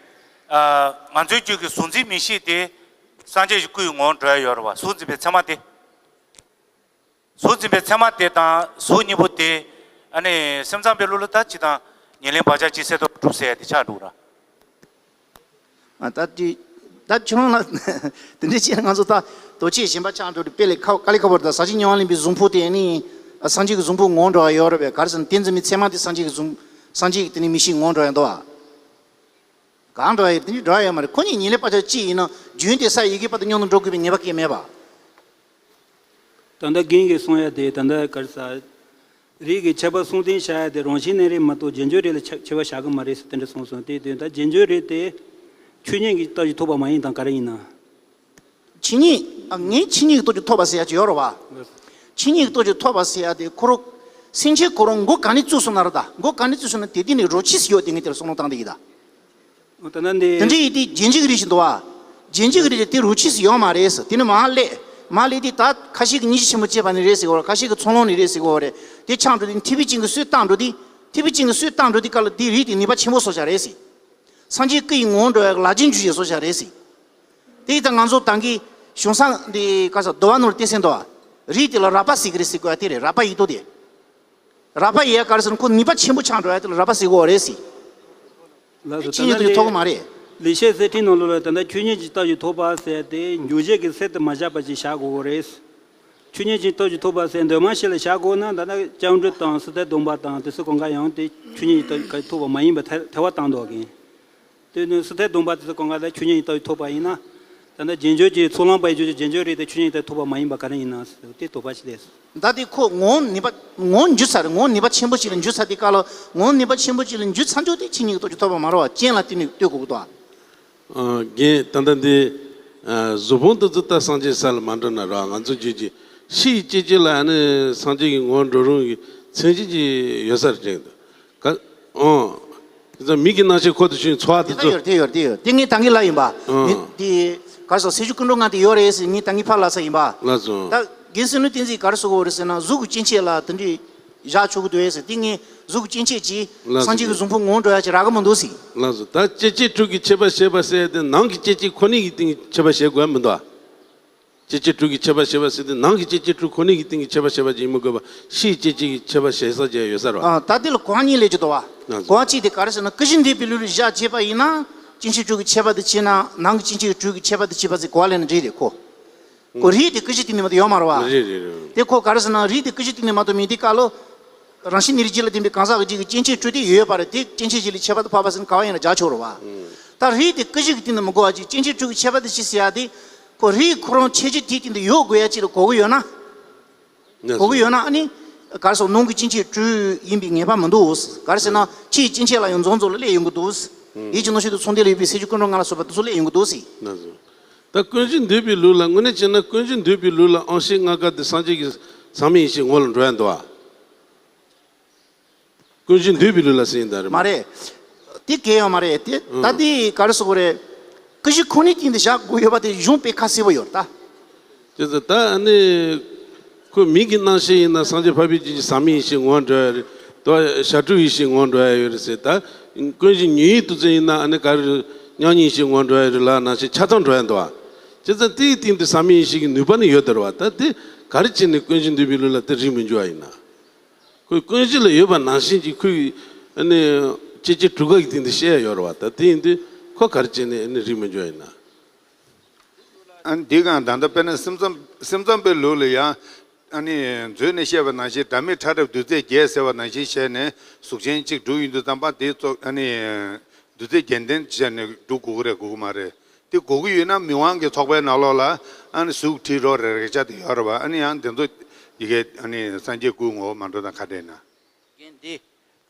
ཨ། ང་ཚོའི་རྒྱུད་ཀྱི་གཟུགས་འཛིན་མིག་ཤེས་དེ་སངས་རྒྱས་ཀྱི་སྐུའི་ངོ་བོར་འགྲོ་ཡ་ཡོད་རེད་བ། གཟུགས་འཛིན་པའི་ཚད་མ་དེ། གཟུགས་འཛིན་པའི་ཚད་མ་དེ་དང་གཟུགས་གཉིས་པོ་དེ། ཨ་ནི་སེམས་ཙམ་པའི་ལུགས་ལ་ད་ཅི་དང་ཉེར་ལེན་བག་ཆགས་ཅིག་སེལ་ཐོག་གྲུབ་ཟེར་ཡ་དེ་ཆགས་འགྲོ་ར། ཨ། ད་དེ་ད་ཁྱོད་རང་ལ་དེ་འདྲའི་བྱས་ན་ང་ཚོ་ད་དོ་ཆེ་གཞན་པ་ཆགས་འགྲོ་དུས་དཔེ་ལས་ཁ་དཀའ་ལས་ཁག་པོ་རེད། ད་ཟག་བཅས་ཉེ་བར་ལེན་པའི་གཟུགས་ཕུང་དེ་ནི་སངས་རྒྱས་ཀྱི་གཟུགས་ཕུང་ངོ་འགྲོ་བ་ཡོད་རེད་པས། ག་རེ་ཟེར་ན་དེ་འཛིན་མའི་ཚད་མ་དེ་སངས་རྒྱས་ཀྱི་གཟུགས་སངས་རྒྱས་ཀྱི་དེ་ནི་མིག་ཤེས་ངོ་འགྲོ་ཡ་འདུག་ཨ། གང་འགྲོ་ཡ་དེ་འདྲ་འགྲོ་ཡ་ཡོད་མ་རེད། ཁོ་གཉིས་ཉེར་ལེན་བག་ཆགས་གཅིག་ཡིན་ན་རྒྱུན་དེ་ས་ཡི་གེ་བར་དུ་མཉམ་དུ་འགྲོ་དགོས་པའི་ངེས་པ་གང་ཡང་མེད་པ། ད་ལྟ་རྒན་གྱིས་གསུང་ཡ་དེ་ད་ལྟ་ག་རེ་ཟེར། རིགས་ཀྱི་ཁྱད་པར་གསུམ་ལྡན་བྱ་ཡ་དེ་རང་བཞིན་གནས་རིགས་མ་གཏོགས་རྗེས་འཇུག་རིགས་ལ་ཁྱད་ཁྱད་པར་བྱ་གི་མ་རེད་ཟེར་དེ་འདྲ་གསུངས་སོང་། དེ་དོན་ད་རྗེས་འཇུག་རིགས་དེ་ཆོས་ཉིད་ཀྱི་སྟོབས་ཀྱིས་ཐོབ་པ་མ་ཡིན་དང་ག་རེ་ཡིན་ན། ཆོས་ཉིད། ཨ། ངས་ཆོས་ཉིད་ཀྱི་སྟོབས་ཀྱིས་ཐོབ་པ་ཟེར་ཡ་ཅིག་ཡོད་རེད་བ། ཆོས་ཉིད་ཀྱི་སྟོབས་ཀྱིས་ཐོབ་པ་ཟེར་ཡ་དེ་ཁོ་རང་སེམས་ཅན་ཁོ་རང་མགོ་ག་ནས་བཙུགས་སོང་ན་ར། ད་མགོ་ག་ནས་བཙུགས་སོང་ན་དེ་དུས་ནས་རོ་ཁྱི་ཟིག་ཡོད་དེ་ངས་དེར་བསམ་བློ་བཏང་དེ་ཡིན་ད། ད་ནི་འདི། དེ་འདྲ་ཡིན་དུས་རྗེས་འཇུག་རིགས་ཤིག་འདུག་བ། རྗེས་འཇུག་རིགས་དེ་རོ་ཁྱི་ཟིག་ཡོད་མ་རེད་ཟེར། དེ་ནི་མར་སླེབས། མར་སླེབས་དུས་ད་ཁ་ཤས་ཀྱིས་སྙིང་རྗེ་ཆེན་པོ་སྐྱེས་པ་ནས་རེད་ཟེར་གོ་རེད། ཁ་ཤས་ཀྱིས་ཚོགས་ལངས་ནས་རེད་ཟེར་གོ་རེད། དེ་ཆགས་འགྲོ་དུས་ཐེ་བའི་ཅན་གྱིས་སུས་བཏང་འགྲོ་དུས། ཐེ་བའི་ཅན་གྱིས་སུས་བཏང་འགྲོ་དུས་སྐབས་ལ་དེའི་རིགས་དེ་ནུས་པ་ཆེན་པོ་བཟོ་བཞག་རེད་ཟེར། སངས་རྒྱས་སྐུ་ཡི་ངོ་བོར་འགྲོ་བའི་ལག་རྗེས་འཇུག་བྱེད་བཟོ་བཞག་རེད་ཟེར། དེ་ཡིས་ད་ང་ཚོ་ད་གིན་གཞུང་སྲང་འདི་ག་ས་འདུལ་བ་ནོར་གཏད་སེམས་འདུལ་བ། རིགས་དེ་ལ་རགས་པ་ཟེར་གི་རེད་ཟེར་དགོས་པ་དེ་རེད། རགས་པ་ཡིག་ཏོ་དེ། རགས་པ་ཡིན་ཡ་ག་རེ་ཟེར་ན་ཁོ་ནུས་པ་ཆེན་པོ་ཆགས་འགྲོ་ཡ་དེ་ལ་རགས་པ་ཟེར་གོ་རེད་ཟེར། ལགས་སོ། ཆོས་ཉིད་ད་ལྟ་ཐོག་མ་རེད། ལེགས་བཤད་གསེར་ཕྲེང་ནང་ལོགས་ལ་ད་ལྟ་ཆོས་ཉིད་ཀྱི་སྟོབས་ཀྱིས་ཐོབ་པ་ཟེར་དེ་འཇུག་བྱེད་ཀྱི་ཚད་དུ་མ་བཞག་པ་ཅིག་བཞག་དགོས་གོ་རེད། ཆོས་ཉིད་ཀྱི་སྟོབས་ཀྱིས་ཐོབ་པ་ཟེར་འདོད་མ་ཤེས་ལ་བཞག་དགོས་ན། ད་ལྟ་སྐྱབས་འགྲོ་དང་སི་ཏཱའི་སྡོམ་པ་དང་དེ་ཚོ་གང་ག་ཡང་དེ་ཆོས་ཉིད་ཀྱི་སྟོབས་ཀྱིས་ཐོབ་པ་མ་ཡིན་པ་ཐལ་ཐལ་བ་བཏང་འདུག་གིན། དེ་ནི་སི་ཏཱའི་སྡོམ་པ་དེ་ཚོ་གང་ག་ལ་ཆོས་ཉིད་ཀྱི་སྟོབས་ཀྱིས་ཐོབ་པ་ཡིན་ན། ད་ལྟ་རྗེས་འཇུག་གི་ཚོགས་ལངས་པ་ཡི་རྒྱུད་ཀྱི་རྗེས་འཇུག་རིགས་དེ་ཆོས་ཉིད་ཀྱིས་ཐོབ་པ་མ་ཡིན་པ་ག་རེ་ཡིན་ན་ཟེར་དེ་དོགས་པ་ཞིག་སླེབས་སོང་། ད་དེ་ཁོ་ངོ་བོ་ནུས་པ་ངོ་བོ་འཇུ་ཚར་རེད། ངོ་བོ་ནུས་པ་ཆེན་པོ་ཅིག་ལ་འཇུ་ཚར་དུས་སྐབས་ལ་ངོ་བོ་ནུས་པ་ཆེན་པོ་ཅིག་ལ་འཇུ་ཚར་ཆོག་དེ་ཆོས་ཉིད་ཀྱི་སྟོབས་ཀྱིས་ཐོབ་པ་མ་རེད་བ། རྐྱེན་ལ་བརྟེན་ནས་ལྟོས་དགོས་ཀྱི་འདུག་ཨ། ཨ། རྒན་ད་ལྟ་འདི། ཨ། གཟུགས་ཕུང་དེ་ཚོ་ད་སངས་རྒྱས་ས་ལ་མ་འགྲོ་ན་ར། ང་ཚོ་རྒྱུད་ཀྱི་ཕྱི་ཡི་སྐྱེ་མཆེད་ལ་ཨ་ནི་སངས་རྒྱས་ཀྱི་ངོ་བོར་འགྲོ་རུང་གི་མཚན་གཞི་ཅིག་ཡོད་ས་རེད་དྲན་འདུག་ག། ཨོ། དེ་ཚོ་མིག་གི་སྣང་ཤས་ཁོ་དེ་བཞིན་ཚོར་བ་དེ་དེ་ཚོ། ཡོད་དེ་ཡོད་དེ་ཡོད་དེ་ངས་ད་གིན་ལབ་ཡིན་པ། ཨོ། མི་དེ་ག་རེ་ཟེར། སེམས་བྱུང་ཀུན་འགྲོ་ལྔ་དེ་ཡོད་རེད་ཟེར་ངས་ད་གིན་ཕར་ལབ་ཚར་ཡིན་པ། ལགས་སོ། ད་རྒན་བསམ་གླིང་བསྟན་འཛིན་ག་རེ་ཟེར་གོ་རེད་ཟེར་ན། གཟུགས་ཀྱི་སྐྱེ་མཆེད་ལ་དེ་འདྲའི་བཞག་ཆོག་གི་འདུག་ཟེར། དེ་ངས་གཟུགས་ཀྱི་སྐྱེ་མཆེད་ཀྱིས། ལགས་སོ། སངས་རྒྱས་ཀྱི་གཟུགས་ཕུང་ངོ་བོར་འགྲོ་ཡ་ཅིག་རག་གི་མི་འདུག་ཟེར། ལགས་སོ། ད་སྐྱེ་མཆེད་དྲུག་གི་ཁྱད་པར་བཤད་པ་ཟེར་དེ་ནང་གི་སྐྱེ་མཆེད་ཁོ་ནའི་གི་སྟེང་གི་ཁྱད་པར་བཤད་དགོས་མི་འདུག་ཨ། སྐྱེ་མཆེད་དྲུག་གི་ཁྱད་པར་བཤད་པ་ཟེར་དེ་ནང་གི་སྐྱེ་མཆེད་དྲུག་ཁོ་ནའི་གི་སྟེང་གི་ཁྱད་པར་བཤད་པ་ཅིག་ཡིན་མི་དགོས་པ། ཕྱིའི་སྐྱེ་མཆེད་ཀྱི་ཁྱད་པར་བཤད་ས་ཅིག་ཡོད་ས་རེད་བ། ཨ། ད་དེ་ལ་གོ་བ་གཉིས་སླེབས་ཀྱི་འདུག་བ། ལགས་སོ། གོ་བ་གཅིག་དེ་ག་རེ་ཟེར་ན། ཀུན་གཞི་འདུས་པའི་ལུགས་ལ་བཞག་བྱས་པ་ཡིན་ན་སྐྱེ་མཆེད་དྲུག་གི་ཁྱད་པར་དེ་བྱས་ན། ནང་གི་སྐྱེ་མཆེད་དྲུག་གི་ཁྱད་པར་དེ་བྱས་པ་ཟེར་གོ་བ་སླེབས་ན་འགྲིག་རེད་ཁོ། ཁོ་རིགས་དེ་ཀུན་གཞིའི་སྟེང་ནས་མ་གཏོགས་ཡོད་མ་རེད་བ། རེད་རེད་རེད། དེ་ཁོ་ག་རེ་ཟེར་ན། རིགས་དེ་ཀུན་གཞིའི་སྟེང་ནས་མ་གཏོགས་མེད་དུས་སྐབས་ལ། རང་བཞིན་གནས་རིགས་གཅིག་ལ་བརྟེན་པའི་གང་ཟག་གི་རྒྱུད་ཀྱི་སྐྱེ་མཆེད་དྲུག་དེ་ཡོད་པ་རེད། དེ་སྐྱེ་མཆེད་གཅིག་ལ་ཁྱད་པར་དུ་འཕགས་པ་ཟེར་ན་ག་བ་ཡིན་ན་བཞག་ཆོག་རེད་བ། ད་རིགས་དེ་ཀུན་གཞི་གི་སྟེང་དུ་མི་གོ་བ་ཅིག་སྐྱེ་མཆེད་དྲུག་གི་ཁྱད་པར་དེ་ཅི་ཟེར་ཡ་དེ། ཁོ་རིགས་ཁོ་རང་ཁྱད་ཆོས་དེའི་སྟེང་དུ་ཡོད་དགོས་ཡ་ཅིག་ལ་གོ་གི་ཡོད་ན། གོ་གི་ཡོད་ན་ཨ་ནི། ག་རེ་ཟེར། ནང་གི་སྐྱེ་མཆེད་དྲུག་ཡིན་པའི་ངེས་པ་མི་འདུག་ག་རེ་ཟེར་ན་ཕྱིའི་སྐྱེ་མཆེད་ལ་ཡང་རྫོགས་རྫོགས་ལ་སླེབས་ཡོང་གི་འདུག་ཡིད་ཀྱི་རྣམ་ཤེས་དང་ཚོགས་ལྡན་ལ་ཡོད་པའི་སེམས་བྱུང་ཀུན་འགྲོ་ལྔ་ལ་སོགས་པ་དེ་ཚོ་སླེབས་ཡོང་གི་འདུག་ཟེར། ད་ཀུན་གཞི་འདུས་པའི་ལུགས་ལ། དངོས་གནས་བྱས་ན་ཀུན་གཞི་འདུས་པའི་ལུགས་ལ་དབང་ཤེས་ལྔ་ཀ་དེ་སངས་རྒྱས་ཀྱི་ཟག་མེད་ཡེ་ཤེས་ངོ་ལ་འགྲོ་ཡ་འདུག་ཨ། ཀུན་གཞི་འདུས་པའི་ལུགས་ལ་ཟེར་ཡིན་ད་རེད་མ་རེད། དེ་གལ་ཡོད་མ་རེད་དེ། ཨང་། ད་དེ་ག་རེ་ཟེར་དགོས་རེད། ཀུན་གཞི་ཁོ་ནའི་སྟེང་དུ་བཞག་དགོས་ཡོད་པ་དེ་གཞུང་དཔེ་ཁ་གསལ་པོ་ཡོད་རེད་ད། དེ་ཚོ་ད་ཨ་ནི། ཁོ་མིག་གི་རྣམ་ཤེས་ཡིན་ན་སངས་རྒྱས་འཕགས་པའི་རྒྱུད་ཀྱི་ཟག་མེད་ཡེ་ཤེས་ངོ་འགྲོ་ཡ་རེད། དོ་ཞབས་དྲུང་ཡེ་ཤེས་ངོ་འགྲོ་ཡ་ཡོད་རེད་ཟེར་ད། ཀུན་གཞི་ཉོན་ཡིད་དུ་བྱས་ཡིན་ན་ཨ་ནི་ག་རེ་མྱ་ངན་ཡེ་ཤེས་ངོ་འགྲོ་ཡ་རེད་ལ་ནང་བཞིན་ཆ་ཚང་འགྲོ་ཡ་འདུག་ཨ། བྱས་ཙང་དེའི་སྟེང་དུ་ཟག་མེད་ཡེ་ཤེས་ཀྱི་ནུས་པ་ནི་ཡོད་དེ་རེད་བ། ད་དེ་ག་རེ་བྱས་ནས་ཀུན་གཞི་འདུས་པའི་ལུགས་ལ་དེ་རིགས་མི་འགྱུར་བ་ཡིན་ན། ཁོའི་ཀུན་གཞི་ལ་ཡོད་པ་ནང་བཞིན་གྱི་ཁོའི་ཨ་ནི་སྐྱེ་མཆེད་དྲུག་ཀ་གི་སྟེང་དུ་བཤད་ཡ་ཡོད་རེད་བ། ད་དེ་ཡིན་དུས་ཁོ་ག་རེ་བྱས་ནས་ཨ་ནི་རིགས་མི་འགྱུར་བ་ཡིན་ན། ཨ་ནི་འདི་གང་ད་ལྟ་དཔེར་ན་སེམས་ཙམ་སེམས་ཙམ་པའི་ལུགས་ལ་ཡང་། ཨ་ནི་མཛོད་ནས་བཤད་པ་ནང་བཞིན་སྒྲ་མེད་ཕྲ་རབ་རྡུལ་རྫས་བརྒྱད་ཟེར་བ་ནང་བཞིན་བྱས་ནས་གཟུགས་ཅན་གཅིག་གྲུབ་ཡིན་དུས་ཙམ་པ་དེའི་ཚོགས་ཨ་ནི་རྡུལ་རྫས་བརྒྱད་ལྡན་བྱས་ནས་གྲུབ་དགོས་ཀྱི་རེད་དགོས་ཀྱི་མ་རེད། དེ་དགོས་ཀྱི་ཡོད་ན་མིག་དབང་གི་ཚོགས་པའི་ནང་ལོགས་ལ་ཨ་ནི་གཟུགས་དྲི་རོ་རེག་བྱ་དེ་ཡོད་རེད་བ། ཨ་ནི་ཡང་དེ་ཚོ་ཡི་གེ་ཨ་ནི་སངས་རྒྱས་སྐུའི་ངོ་བོ་མ་འགྲོ་ན་ག་འདྲ་ཡིན་ན། རྒན་འདི།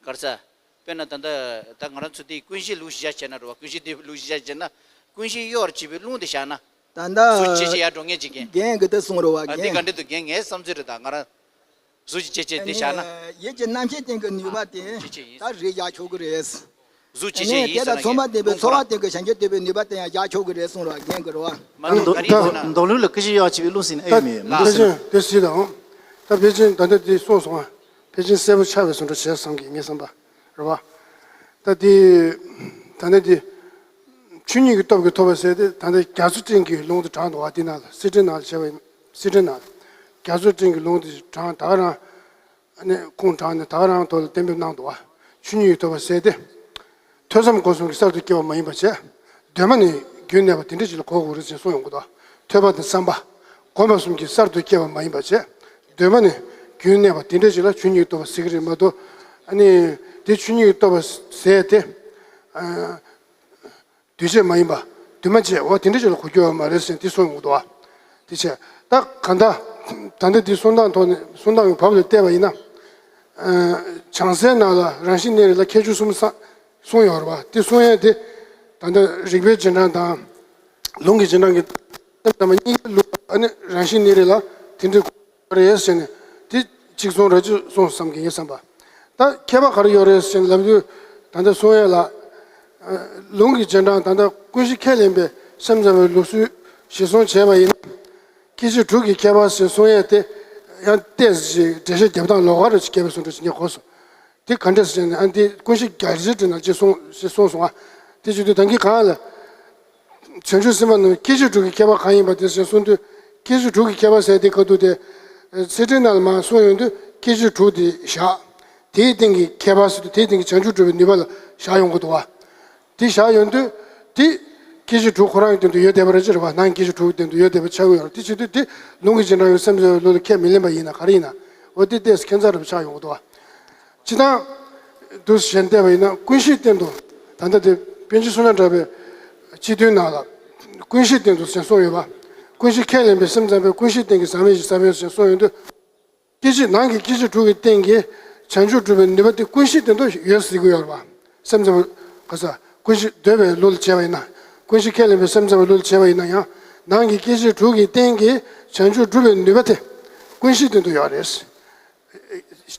ག་རེ་ཟེར། དཔེར་ན་ད་ལྟ་ད་ང་རང་ཚོ་འདི་ཀུན་གཞི་ལུགས་གཞི་བཞག་བྱས་ན་རེད་བ། ཀུན་གཞི་འདུས་པའི་ལུགས་གཞི་བཞག་བྱས་ན། ཀུན་གཞི་གཡོ་བར་བྱེད་པའི་རླུང་དེ་བཞག་ན། ད་ལྟ་སུ་ཇི་ཞིག་ཡར་འགྲོ་ངེས་ཅིག་རྒན། རྒན་གི་ད་གསུང་རེད་བ། ཨ། འདི་རྒན། ག་འདྲ་འདུག་རྒན། ངའི་བསམ་ཚུལ་རེད་ད་ང་རང་། གཟུགས་ཀྱི་སྐྱེ་མཆེད་དེ་བཞག་ན། ཡིད་ཀྱི་རྣམ་ཤེས་སྟེང་གི་ནུས་པ་དེ་ད་རེས་བཞག་ཆོག་གི་རེད། གཟུགས་སྐྱེ་མཆེད་ཡིན་ཟེར་ན་ངས་ཚོར་བ་ལྡན་པའི་ཚོར་བ་སྟེང་གི་བྱང་ཆུབ་སྟོན་པའི་ནུས་པ་དེ་ཡང་བཞག་ཆོག་གི་རེད་གསུངས་རོགས་རྒན་གི་རེད་བ། མདོ་ལུགས་ལ་ཀུན་གཞི་གཡོ་བྱེད་པའི་བློ་ཟིན་ཨེ་ཡོད་མེད་མི་འདུག་ཟེར་ན། དེ་སྲིད་དང་། ད་ཕལ་ཆེར་ད་ལྟ་འདི་གསུངས་སོང་བ། ཕལ་ཆེར་གསལ་པོ་ཆགས་པའི་བཟོ་འདྲ་བྱས་བསམ་གི་ངས་བསམ་པ་རེད་བ། ད་འདི་ད་ལྟ་འདི་ཆོས་ཉིད་ཀྱི་སྟོབས་ཀྱིས་ཐོབ་པ་ཟེར་ཏེ་ད་ལྟ་རྒྱ་མཚོ་སྤྲིན་གྱི་ལུང་དུ་དྲངས་འདུག་བ། འདི་ནང་ལ་སི་ཁྲོན་ནང་ལ་བྱས་པ་ཡིན། སི་ཁྲོན་ནང་ལ་རྒྱ་མཚོ་སྤྲིན་གྱི་ལུང་དུ་དྲངས། ད་ག་རང་ཨ་ནི་ཁུངས་དྲངས་ནས་ད་ག་རང་ཐོག་ལ་གཏན་འབེབས་གནང་འདུག་བ། ཆོས་ཉིད་ཀྱི་སྟོབས་ཟེར་ཏེ། ཐོས་བསམ་སྒོམ་གསུམ་གྱི་གསར་དུ་སྐྱེ་བ་མ་ཡིན་པ་བྱས། གདོད་མ་ནས་རྒྱུན་གནས་པ་དེ་འདྲ་ཞིག་ལ་གོ་དགོས་རེད་ཅེས་གསུངས་ཡོང་གི་འདུག་ཐོས་པ་དང་བསམ་པ། སྒོམ་པ་གསུམ་གྱི་གསར་དུ་སྐྱེ་བ་མ་ཡིན་པ་བྱས། གདོད་མ་ནས་རྒྱུན་གནས་པ་དེ་འདྲ་ཞིག་ལ་ཆོས་ཉིད་ཀྱི་སྟོབས་པ་ཟེར་གྱི་རེད་མ་གཏོགས། ཨ་ནི་དེ་ཆོས་ཉིད་ཀྱི་སྟོབས་པ་ཟེར་ཏེ། ཨ། འདུས་བྱས་མ་ཡིན་པ། འདུས་མ་བྱས། འོ་དེ་འདྲ་ཞིག་ལ་གོ་རྒྱུ་ཡོད་མ་རེད་ཟེར་འདི་གསུངས་ཡོང་གི་འདུག་བ། དེ་བྱས། ད་གང་ལྟར། ད་ལྟ་འདི་གསུང་སྟངས་ཐོག་ནས་གསུང་སྟངས་ཀྱི་བབ་ལ་བལྟས་པ་ཡིན་ན། ཨ། བྱང་སའི་ནང་ལ་རང་བཞིན་གནས་རིགས་ལ་ཁྱད་ཆོས་གསུམ་ས་གསུངས་ཡོད་རེད་བ། དེ་གསུང་ཡས་དེ་ད་ལྟ་རིགས་པའི་རྗེས་འབྲང་དང་། ལུང་གི་རྗེས་འབྲང་གི་སེམས་ཙམ་པ་གཉིས་ཀའི་ལུགས་ཨ་ནི་རང་བཞིན་གནས་རིགས་ལ་དེ་འདྲའི་གོ་རེད་ཟེར་ནས་དེ་གཅིག་གསུང་ར་གཅིག་གསུང་བསམ་གྱི་ཡིན་བསམ་པ། ད་ཁྱད་པར་ག་རེ་ཡོད་རེད་ཟེར་ནས་ལབ་དུས། ད་ལྟ་གསུང་ཡས་ལ། ཨ། ལུང་གི་རྗེས་འབྲང་ད་ལྟ་ཀུན་གཞི་ཁས་ལེན་པའི་སེམས་ཙམ་པའི་ལུགས་སྲོལ་གཞིར་བཟུང་བྱས་པ་ཡིན་ན། སྐྱེ་མཆེད་དྲུག་གི་ཁྱད་པར་ཟེར་གསུང་ཡས་དེ་ཡང་ཏོག་ཙམ་ཅིག་འགྲེལ་བཤད་རྒྱབ་སྟངས་ལོགས་ཀ་རེ་ཅིག་བརྒྱབ་པའི་བཟོ་འདྲ་ཅིག་ངས་གོ་སོང་། དེ་ག་འདྲས་ཟེར་ནས་ཨ་འདི་ཀུན་གཞི་རྒྱ་ཆེར་འགྲེལ་ནང་ཅིག་གསུངས་ཞེས་གསུངས་སོང་ཨ། དེ་བྱེད་དུས་ད་གིན་གང་ལ། བྱང་ཆུབ་སེམས་དཔའ་རྣམས་སྐྱེ་མཆེད་དྲུག་གི་ཁྱད་པར་གང་ཡིན་པ་དེ་ཞེས་གསུངས་དུས། སྐྱེ་མཆེད་དྲུག་གི་ཁྱད་པར་ཟེར་དེ་ག་དུས་དེ། ཚིག་འགྲེལ་ནང་ལ་མར་གསུངས་ཡོང་དུས་སྐྱེ་མཆེད་དྲུག་དེ་བཞག་དེའི་སྟེང་གི་ཁྱད་པར་ཟེར་དུས་དེའི་སྟེང་གི་བྱང་ཆུབ་སྒྲུབ་པའི་ནུས་པ་ལ་བཞག་ཡོང་གི་འདུག་བ། དེ་བཞག་ཡོང་དུས་དེ། སྐྱེ་མཆེད་དྲུག་ཁོ་རང་གི་སྟེང་དུ་ཡོད་བསྡད་པ་རེད་ཅེས་རེད་བ། ནང་སྐྱེ་མཆེད་དྲུག་གི་སྟེང་དུ་ཡོད་བསྡད་པ་ཆགས་ཀྱི་ཡོད་རེད། དེ་བྱེད་དུས་དེ་ལུང་གི་རྗེས་འབྲང་ཡང་སེམས་ཙམ་པའི་ལུགས་ལ་ཁས་མི་ལེན་པ་ཡིན་ན་ག་རེ་ཡིན་ན། འོ་དེ་ཏོག་ཙམ་ཁྱད་མཚར་རེ་ཆགས་ཡོང་གི་འདུག་བ། སྤྱིར་བཏང་། འདུག་ཞེས་བལྟས་པ་ཡིན་ན་ཀུན་གཞིའི་སྟེང་དུ། ད་ལྟ་དེ་པཎ་ཆེན་བསོད་ནམས་གྲགས་པའི་སྤྱི་དོན་ནང་ལ། ཀུན་གཞིའི་སྟེང་དུ་ཞེས་གསུངས་ཡོད་པ། ཀུན་གཞི་ཁས་ལེན་པའི་སེམས་ཙམ་པས་ཀུན་གཞིའི་སྟེང་གི་ཟག་མེད་ཀྱི་ས་བོན་ཞེས་གསུངས་ཡོང་དུས། སྐྱེ་མཆེད་ནང་གི་སྐྱེ་མཆེད་དྲུག་གི་སྟེང་གི་བྱང་ཆུབ་སྒྲུབ་པའི་ནུས་པ་དེ་ཀུན་གཞིའི་སྟེང་དུ་ཡོད་ཟེར་གྱི་ཡོད་རེད་བ། སེམས་ཙམ་པ་ག་ས་ཀུན་གཞི་འདོད་པའི་ལུགས་ལ་བྱས་པ་ཡིན་ན། ཀུན་གཞི་ཁས་ལེན་པའི་སེམས་ཙམ་པའི་ལུགས་ལ་བྱས་པ་ཡིན་ན་ཡང་། ནང་གི་སྐྱེ་མཆེད་དྲུག་གི་སྟེང་གི་བྱང་ཆུབ་སྒྲུབ་པའི་ནུས་པ་དེ་ཀུན་གཞིའི་སྟེང་དུ་ཡོད་རེད།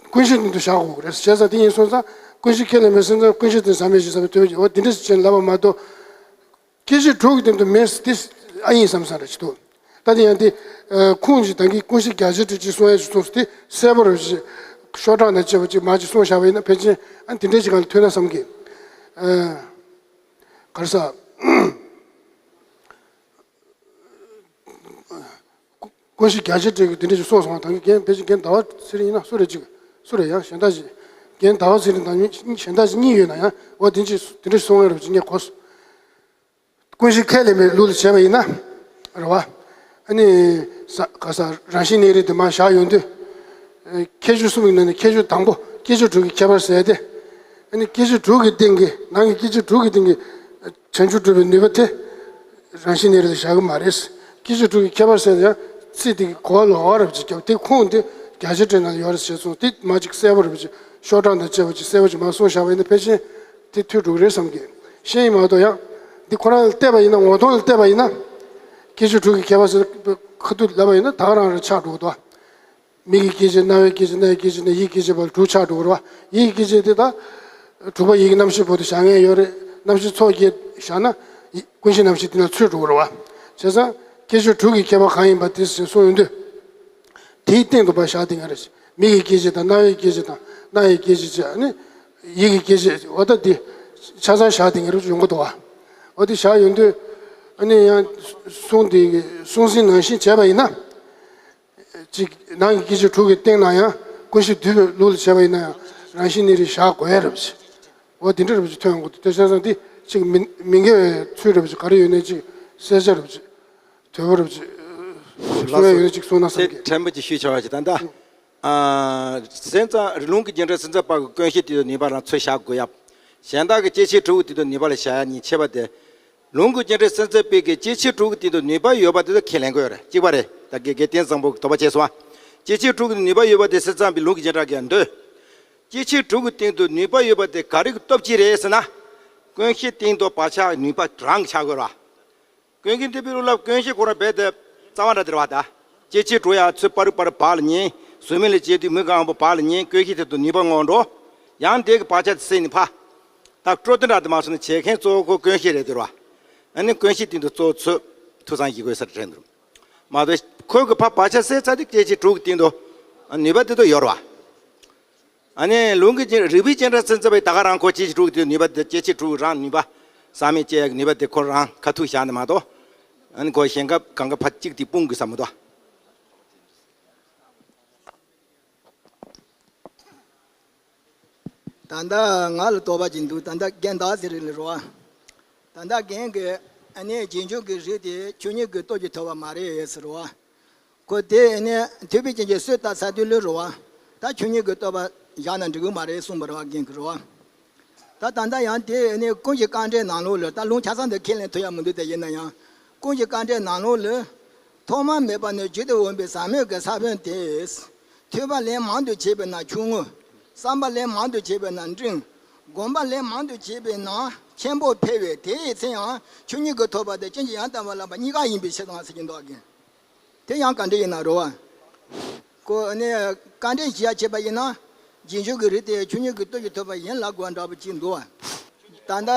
ཀུན་གཞི་སྟེང་དུ་བཞག་དགོས་ཀྱི་རེད། བྱས་ཙང་དེ་ཡིན་སོང་ཙང་ཀུན་གཞི་ཁས་ལེན་པའི་སེམས་ཙམ་ཀུན་གཞི་སྟེང་ཟག་མེད་ཀྱི་ས་བོན་ཐོན་པའི་འོ་འདི་འདྲ་ཞིག་བྱས་ནས་ལབ་པ་མ་གཏོགས། སྐྱེ་མཆེད་དྲུག་གི་སྟེང་དུ་མེད་དེ་ཨ་ཡིན་བསམ་བསམ་རེ་ཞིག་འདུག་ད་དེ་ཡང་དེ། ཁུངས་ཀྱི་ད་གིན་ཀུན་གཞི་རྒྱ་ཆེར་འགྲེལ་ཅིག་གསུང་ཡ་ཞིག་གསུངས་སོང་དེ་གསལ་པོ་རེ་ཞིག་ཤོག་གྲངས་དང་བཅས་པ་ཅིག་མར་ཅིག་གསུངས་བཞག་པ་ཡིན་ན་ཕལ་ཆེར་ཨ་འདི་འདྲ་ཞིག་གང་ལ་ཐོན་ན་བསམ་གི། ག་རེ་ཟ། ཀུན་གཞི་རྒྱ་ཆེར་འགྲེལ་གྱི་དེ་འདྲ་ཞིག་གསུངས་སོང་བ། ད་གིན་རྒན་ཕལ་ཆེར་རྒན་ཟླ་བ་ཚེ་རིང་ཡིན་ན་སུ་རེད་ཅིག་སུ་རེད་ཡང་གཞན་དག་ཅིག་རྒན་ཟླ་བ་ཚེ་རིང་དང་གཞན་དག་ཅིག་གཉིས་ཡོད་ན་ཡང་འོ་དེ་ཅིག་དེ་འདྲ་ཞིག་གསུང་ཡ་རེད་ཅིག་ངས་གོ་སོང་། ཀུན་གཞི་ཁས་ལེན་པའི་ལུགས་ལ་བྱས་པ་ཡིན་ན། རེད་བ། ཨ་ནི། ས་ག་ས་རང་བཞིན་གནས་རིགས་དེ་མར་བཞག་ཡོང་དུས། ཁྱད་ཆོས་གསུམ་གྱི་ནང་ནས་ཁྱད་ཆོས་དང་པོ་སྐྱེ་མཆེད་དྲུག་གི་ཁྱད་པར་ཟེར་ཏེ། ཨ་ནི་སྐྱེ་མཆེད་དྲུག་གི་སྟེང་གི་ནང་གི་སྐྱེ་མཆེད་དྲུག་གི་སྟེང་གི་བྱང་ཆུབ་སྒྲུབ་པའི་ནུས་པ་དེ། རང་བཞིན་གནས་རིགས་ལ་བཞག་གི་མ་རེད། སྐྱེ་མཆེད་དྲུག་གི་ཁྱད་པར་ཟེར་ཡང་ཚིག་དེ་གི་གོ་བ་ལོགས་ཀ་རབ་ཅིག་བརྒྱབ་དེ་ཁུངས་དེ་རྒྱ་ཆེར་འགྲེལ་ན་ཡོད་རེད་ཟེར་སོང་དེ་མ་ཅིག་གསལ་པོ་རབ་ཅིག་ཤོག་གྲངས་དང་བཅས་པ་ཅིག་གསལ་པོ་ཅིག་མ་གསུངས་བཞག་པ་ཡིན་ན་ཕལ་ཆེར། དེ་ཐོས་འགྲོ་གི་རེད་བསམ་གི། ཤེས་ཡིན་མ་གཏོགས་ཡང་། འདི་ཁོ་རང་ལ་བལྟས་པ་ཡིན་ན་ངོ་གདོང་ལ་བལྟས་པ་ཡིན་ན། སྐྱེ་མཆེད་དྲུག་གི་ཁྱད་པར་ཟེར་ཁ་ཐུག་ལབ་པ་ཡིན་ན་ད་ག་རང་རང་ཆགས་འགྲོ་གི་འདུག་མིག་གི་སྐྱེ་མཆེད་རྣ་བའི་སྐྱེ་མཆེད་སྣའི་སྐྱེ་མཆེད་ནས་ཡིད་ཀྱི་སྐྱེ་མཆེད་བར་དྲུག་ཆགས་འགྲོ་གི་རེད་བ། ཡིད་ཀྱི་སྐྱེ་མཆེད་དེ་དག་དྲུག་པ་ཡིད་ཀྱི་རྣམ་ཤེས་བར་དུ་བཞག་མཁན་ཡོད་རེད། རྣམ་ཤེས་ཚོགས་བརྒྱད་བཞག་ན། ཀུན་གཞི་རྣམ་ཤེས་དེ་ན་ཚུད་འགྲོ་གི་རེད་བ། བྱས་ཙང་སྐྱེ་མཆེད་དྲུག་གི་ཁྱད་པར་གང་ཡིན་པ་དེ་གསུངས་ཡོང་དུས། དེའི་སྟེང་དུ་ཕར་བཞག་བསྡད་མཁན་རེད། མིག་གི་སྐྱེ་མཆེད་དང་རྣ་བའི་སྐྱེ་མཆེད་དང་རྣ་ཡི་སྐྱེ་མཆེད་བྱས་ནས་ཡིད་ཀྱི་སྐྱེ་མཆེད་འོ་ད་འདི་ཆ་ཚང་བཞག་བསྡད་མཁན་རེད་ཡོང་གི་འདུག་བ། འོ་དེ་བཞག་ཡོང་དུས་ཨ་ནི་ཡང་གསུང་དེ་གསུང་ཟིན་ནང་བཞིན་བྱས་པ་ཡིན་ན། གཅིག་ནང་གི་སྐྱེ་མཆེད་དྲུག་གི་སྟེང་ན་ཡང་ཀུན་གཞི་འདུས་པའི་ལུགས་ལ་བྱས་པ་ཡིན་ན་ཡང་རང་བཞིན་གནས་རིགས་བཞག་དགོས་ཡ་རེད་བ། འོ་དེ་འདྲ་རེད་བ་ཐོན་ཡོང་གི་འདུག་དེ་བྱས་ཙང་འདི་གཅིག་མི་མི་འགལ་བའི་ཚུལ་རེད་བ་ག་རེ་ཡོད་ནའི་གཅིག་གསལ་ཆ་རེད་བ། དོད་པོ་རེད་ཅེས། གསུང་ཡ་ཡོད་ན་གཅིག་གསུང་ན་བསམ་གི། དེ་ཕྲན་བུ་ཅིག་ཞུས་ཆོག་པ་ཅིག་ད་ལྟ། ཨ། སེམས་ཙམ་ལུང་གི་རྒྱུ་འབྲས་སེམས་ཙམ་པ་གི་ཀུན་གཞི་དེ་དུ་ནུས་པ་རང་ཚུར་བཞག་དགོས་ཡ། གཞན་དག་གི་སྐྱེ་མཆེད་དྲུག་དེ་དུ་ནུས་པ་ལ་བཞག་ཡ་གཉིས་ཕྱེ་བ་སྟེ། ལུང་གི་རྒྱུ་འབྲས་སེམས་ཙམ་པའི་གི་སྐྱེ་མཆེད་དྲུག་དེ་དུ་ནུས་པ་ཡོད་པ་དེ་དུ་ཁས་ལེན་དགོས་ཡ་རེད། གཅིག་པ་རེད། ད་དགེ་རྒན་བསྟན་བཟང་པོ་གི་དོགས་པ་བྱས་སོང་བ། སྐྱེ་མཆེད་དྲུག་གི་ནུས་པ་ཡོད་པ་དེ་སེམས་ཙམ་པའི་ལུང་གི་རྒྱུ་འབྲས་ཀྱི་འདོད། སྐྱེ་མཆེད་དྲུག་གི་སྟེང་དུ་ནུས་པ་ཡོད་པ་དེ་ག་རེ་གི་སྟོབས་ཀྱིས་རེད་ཟེར་ན། ཀུན་གཞི་སྟེང་དུ་བག་ཆགས་ནུས་པ་རང་གི་ཆགས་དགོས་ར། ཀུན་གཞི་འདུས་པའི་ལུགས་ལ་ཀུན་གཞི་ཁོ་རང་རྦད་དེ་རྩ་བ་འདྲ་དེ་རེད་བ་ད། སྐྱེ་མཆེད་དྲུག་ཡང་ཚུར་པ་རུ་པ་རུ་བག་ལ་ཉལ། ཟོལ་མེད་ལས་བྱེད་དུས་མི་གང་པོ་བག་ལ་ཉལ། ཀུན་ཤེས་དེ་དུ་ནུས་པ་སྔོག་འགྲོ། ཡང་དེ་གི་བག་ཆགས་དེ་སད་ནས་ཕར། ད་སྤྲོ་བསྟོད་འདྲ་དེ་མ་སོང་ན་བྱེད་མཁན་གཙོ་བོ་ཁོ་ཀུན་ཤེས་རེད་དེ་ར། ཨ་ནི་ཀུན་ཤེས་དེ་དུ་གཙོ་བོ་ཚོས་ཐུགས་བསམ་བཞེས་དགོས་ས་དྲན་འདུག་མ་གཏོགས་ཁོ་གི་ཕར་བག་ཆགས་སད་ཚར་དུས་སྐྱེ་མཆེད་དྲུག་གི་སྟེང་དུ་ནུས་པ་དེ་དུ་ཡོད་ར། ཨ་ནི་ལུང་གི་རིགས་པའི་སྤྱན་རས་གཟིགས་མཛད་པའི་ད་ག་རང་ཁོ་སྐྱེ་མཆེད་དྲུག་དེ་ནུས་པ་དེ་སྐྱེ་མཆེད་དྲུག་རང་ནུས་པ་བསམ་མེད་སྐྱེ་ཡག་གི་ནུས་པ་དེ་ཁོ་རང་ཁ་ཐུག་བཞག་ནས་མ་གཏོགས། ཨ་ནི་ཁོ་གཞན་སྐབས་གང་ག་ཕར་གཅིག་དེ་སྤུངས་དགོས་ས་མི་འདུག་ད་ལྟ་ང་ལ་དོགས་པ་ཅིག་འདུག་ད་ལྟ་རྒན་བདག་ཟེར་རེད་ལ་རོ། ད་ལྟ་རྒན་གྱིས་ཨ་ནི་རྗེས་འཇུག་གི་རིགས་དེ་ཆོས་ཉིད་ཀྱི་སྟོབས་ཀྱིས་ཐོབ་པ་མ་རེད་ཟེར་རོ། ཁོ་དེ་ནི་ཐོས་པའི་རྐྱེན་གྱིས་སོས་ལྟ་ས་དུས་ལུས་རུ་བ། ད་ཆོས་ཉིད་ཀྱི་སྟོབས་པ་བཞག་ན་འགྲིག་གི་མ་རེད་གསུངས་པ་རེད་བ་རྒན་གྱིས་རེད་བ། ད་ད་ལྟ་ཡང་དེ་ནི་ཀུན་གཞི་དཀའ་འགྲེལ་ནང་ལོགས་ལ་ད་ལུང་ཆ་ཚང་འདི་ཁས་ལེན་ཐུབ་ཡ་མི་འདུག་དེ་ཡིན་ན་ཡང་། ཀུན་གཞི་དཀའ་འགྲེལ་ནང་ལོགས་ལ། ཐོག་མ་མེད་པ་ནས་བརྗོད་དུ་འོང་བའི་ཟབ་མོ་གི་ས་བོན་དེ། ཐོས་པ་ལན་མང་དུ་བྱས་པས་ན་ཆུང་ངུ། བསམ་པ་ལན་མང་དུ་བྱས་པས་ན་འབྲིང་། སྒོམ་པ་ལན་མང་དུ་བྱས་པས་ན་ཆེན་པོར་འཕེལ་བས་དེའི་ཚེ་ཡང་ཆོས་ཉིད་ཀྱི་ཐོབ་པ་དེ་ཅན་གྱི་ཡང་དག་པར་ལམ་པ་གཉིས་ཀ་ཡིན་པའི་ཕྱིར་དང་ཟེར་གྱི་འདུག་གི། དེ་ཡང་ག་འདྲ་ཡིན་ན་རོ་བ། ཁོ་ནི་དཀའ་འགྲེལ་བྱེད་ཡ་བྱེད་པ་ཡིན་ན། རྗེས་འཇུག་གི་རིགས་དེ་ཆོས་ཉིད་ཀྱི་སྟོབས་ཀྱིས་ཐོབ་པ་ཡིན་ལབ་དགོས་འདྲ་པོ་ཅིག་འདུག་བ། ད་ལྟ་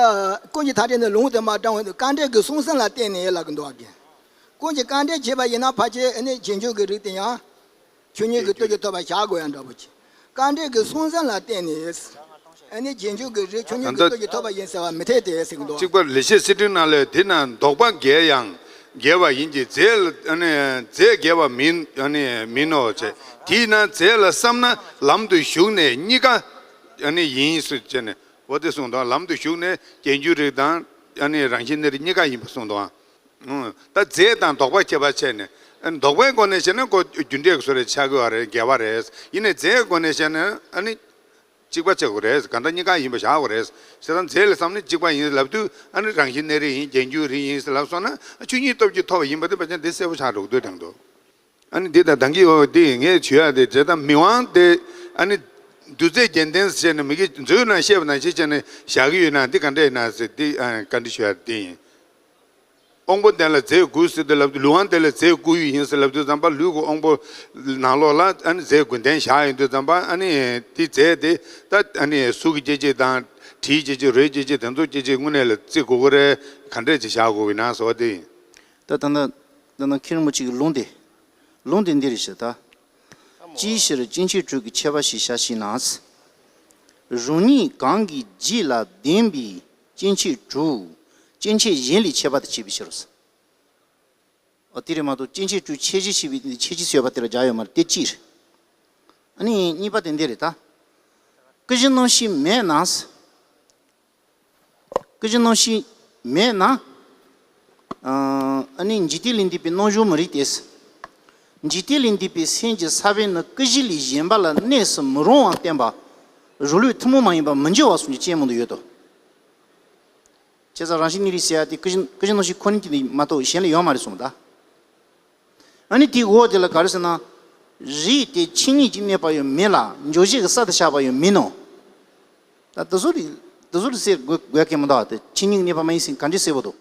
ཀུན་གྱི་མཐའ་བྲལ་ནས་ལུང་དུ་མ་དྲངས་པའི་དཀའ་འགྲེལ་གྱི་གསུང་ཟིན་ལ་བརྟེན་ནས་ལབ་ཀྱི་འདུག་བ། ཀུན་གྱི་དཀའ་འགྲེལ་བྱེད་པ་ཡིན་ན་ཕལ་ཆེར་ནི་རྗེས་འཇུག་གི་རིགས་དེ་ཡང་། ཆོས་ཉིད་ཀྱི་སྟོབས་ཀྱིས་ཐོབ་པ་བཞག་དགོས་ཡ་འདྲ་པོ་ཅིག་དཀའ་འགྲེལ་གྱི་གསུང་ཟིན་ལ་བརྟེན་ནས། ཨ་ནི་རྗེས་འཇུག་གི་རིགས་ཆོས་ཉིད་ཀྱི་ད་ལྟ་སྟོབས་ཀྱིས་ཐོབ་པ་ཡིན་ཟེར་བ་མི་འཐད་དེ་ཟེར་གྱི་འདུག་གཅིག་པ་ལེགས་བཤད་སི་ཁྲོན་ནང་ལས་དེ་ན་དོགས་པ་འགལ་ཡང་འགལ་བ་ཡིན་གྱི་རྫས་ལ་ཨ་ནི་རྫས་འགལ་བ་མིན་ཨ་ནི་མིན་ནོ་ཅེས། དེས་ན་རྫས་ལ་བསམ་ན་ལམ་དུ་ཞུགས་ནས་གཉིས་ཀ་ཨ་ནི་ཡིན་སྲིད་ཅེས་ནས་འོ་དེ་གསུངས་དང་། ལམ་དུ་ཞུགས་ནས་རྗེས་འཇུག་རིགས་དང་ཨ་ནི་རང་བཞིན་གནས་རིགས་གཉིས་ཀ་ཡིན་པ་གསུངས་དང་། ཨང་། ད་རྫས་དང་དོགས་པ་ཁྱད་པར་ཕྱེ་ནས། ཨ་ནི་དོགས་པའི་སྒོ་ནས་བཤད་ན་ཁོ་རྒྱུ་འབྲས་ཀྱི་བཟོ་འདྲ་ཆགས་ཀྱི་ཡོད་རེད། འགལ་བ་རེད། ཡིན་ནའི་རྫས་སྒོ་ནས་བཤད་ན་ཨ་ནི་གཅིག་པ་ཆགས་དགོས་རེད། གང་ལྟར་གཉིས་ཀ་ཡིན་པ་བཞག་དགོས་རེད། བྱས་ཙང་རྫས་ལ་བསམ་ན་གཅིག་པ་ཡིན་ལབ་དུས་ཨ་ནི་རང་བཞིན་གནས་རིགས་ཡིན། རྗེས་འཇུག་རིགས་ཡིན་ལབ་སོང་ན་ཆོས་ཉིད་སྟོབས་ཀྱིས་ཐོབ་པ་ཡིན་པ་དེ་ཕལ་ཆེར་འདི་གསལ་པོ་ཆགས་འགྲོ་གི་འདུག་དྲན་འདུག་ཨ་ནི་འདི་དང་ད་གིན་འོ་འདི་ངས་བྱོས་ཡ་དེ་རྫས་དང་མི་དབང་དེ་ཨ་ནི་རྡུལ་རྫས་བརྒྱད་ལྡན་ཟེར་ནས་མི་གི་མཛོད་ནང་བཤད་པ་ནང་བཞིན་བྱས་ནས་བཞག་གི་ཡོད་ན་འདི་ག་འདྲ་ཡིན་ན་ཟེར་འདི་ཨ་བཀའ་འདྲི་ཞུ་ཡ་དེ་ཡིན། དབང་པོ་ལྡན་ལ་རྫས་དགུ་ཟེར་དུས་ལབ་དུས་ལུས་དབང་ལྡན་ལ་རྫས་དགུ་ཡོད་ཡིན་ཟེར་ལབ་དུས་ཙམ་པ་ལུས་ཀྱི་དབང་པོ་ནང་ལོགས་ལ་ཨ་ནི་རྫས་དགུ་ལྡན་བཞག་ཡོང་དུས་ཙམ་པ་ཨ་ནི་དེ་རྫས་དེ་ད་ཨ་ནི་གཟུགས་ཀྱི་སྐྱེ་མཆེད་དང་དྲིའི་སྐྱེ་མཆེད་རོའི་སྐྱེ་མཆེད་དེ་ཚོ་སྐྱེ་མཆེད་དངོས་གནས་ལ་བརྩི་དགོས་ཀྱི་རེད། ག་འདྲས་ཅིག་བཞག་དགོས་ཀྱི་ན་ཟེར་བ་དེ་ཡིན། ད་ད་ལྟ་ད་ལྟ་མཁན་རིན་པོ་ཆེ་གི་ལུང་དེ་ལུང་དེ་འདི་རེད་ཤག་ད་ཅིའི་ཕྱིར་སྐྱེ་མཆེད་དྲུག་གི་ཁྱད་པར་ཞེས་བྱ་ཞེ་ན། རང་ཉིད་གང་གི་རྗེས་ལ་ལྡན་པའི་སྐྱེ་མཆེད་དྲུག་སྐྱེ་མཆེད་གཞན་ལས་ཁྱད་པར་དུ་བྱས་པའི་ཕྱིར་རོ། འོ་དེ་རེད་མ་གཏོགས་སྐྱེ་མཆེད་དྲུག་ཁྱད་གཞི་ཞེས་པའི་ཁྱད་གཞི་ཟེར་བ་དེ་ལ་སྦྱར་ཡོད་མ་རེད། དེ་གཅིག་རེད། ཨ་ནི་གཉིས་པ་དེ་འདི་རེད་ད། ཀུན་གཞི་རྣམ་ཤེས་མེད་ན། ཀུན་གཞི་རྣམ་ཤེས་མེད་ན། ཨ་ནི་འཇིག་རྟེན་ལས་འདས་པའི་རྣམ་གཞག་མི་རིགས་ཏེ། འཇིག་རྟེན་ལས་འདས་པའི་སེམས་ཀྱི་ས་བོན་ནི་ཀུན་གཞི་ལས་གཞན་པ་ལ་གནས་སུ་མི་རུང་བར་བསྟན་པ། རང་ལུགས་ཐུན་མོང་མ་ཡིན་པར་མི་འགྱུར་བ་གསུམ་གྱི་སྤྱན་མང་དུ་ཡོད་དོ། བྱས་ཙང་རང་བཞིན་གནས་རིགས་ཟེར་ཡ་དེ་ཀུན་གཞི་ཀུན་གཞི་རྣམ་ཤེས་ཁོ་ན་གཅིག་ལས་མ་གཏོགས་གཞན་ལ་ཡོད་མ་རེད་གསུངས་ད། ཨ་ནི་དེའི་འོག་དེ་ལ་ག་རེ་ཟེར་ན། རིགས་དེ་ཆོས་ཉིད་ཀྱིས་གནས་པ་ཡང་མིན་ལ་འཇོག་བྱེད་ཀྱི་ས་དེ་བཞག་པ་ཡང་མིན་ནོ། ད་དེ་ཚོ་རེད། དེ་ཚོ་རེད་ཟེར་དགོས་དགོས་མཁན་མི་འདུག་བ། དེ་ཆོས་ཉིད་གནས་པ་མ་ཡིན་ཟེར་ག་འདྲས་ཟེར་བ་འདུག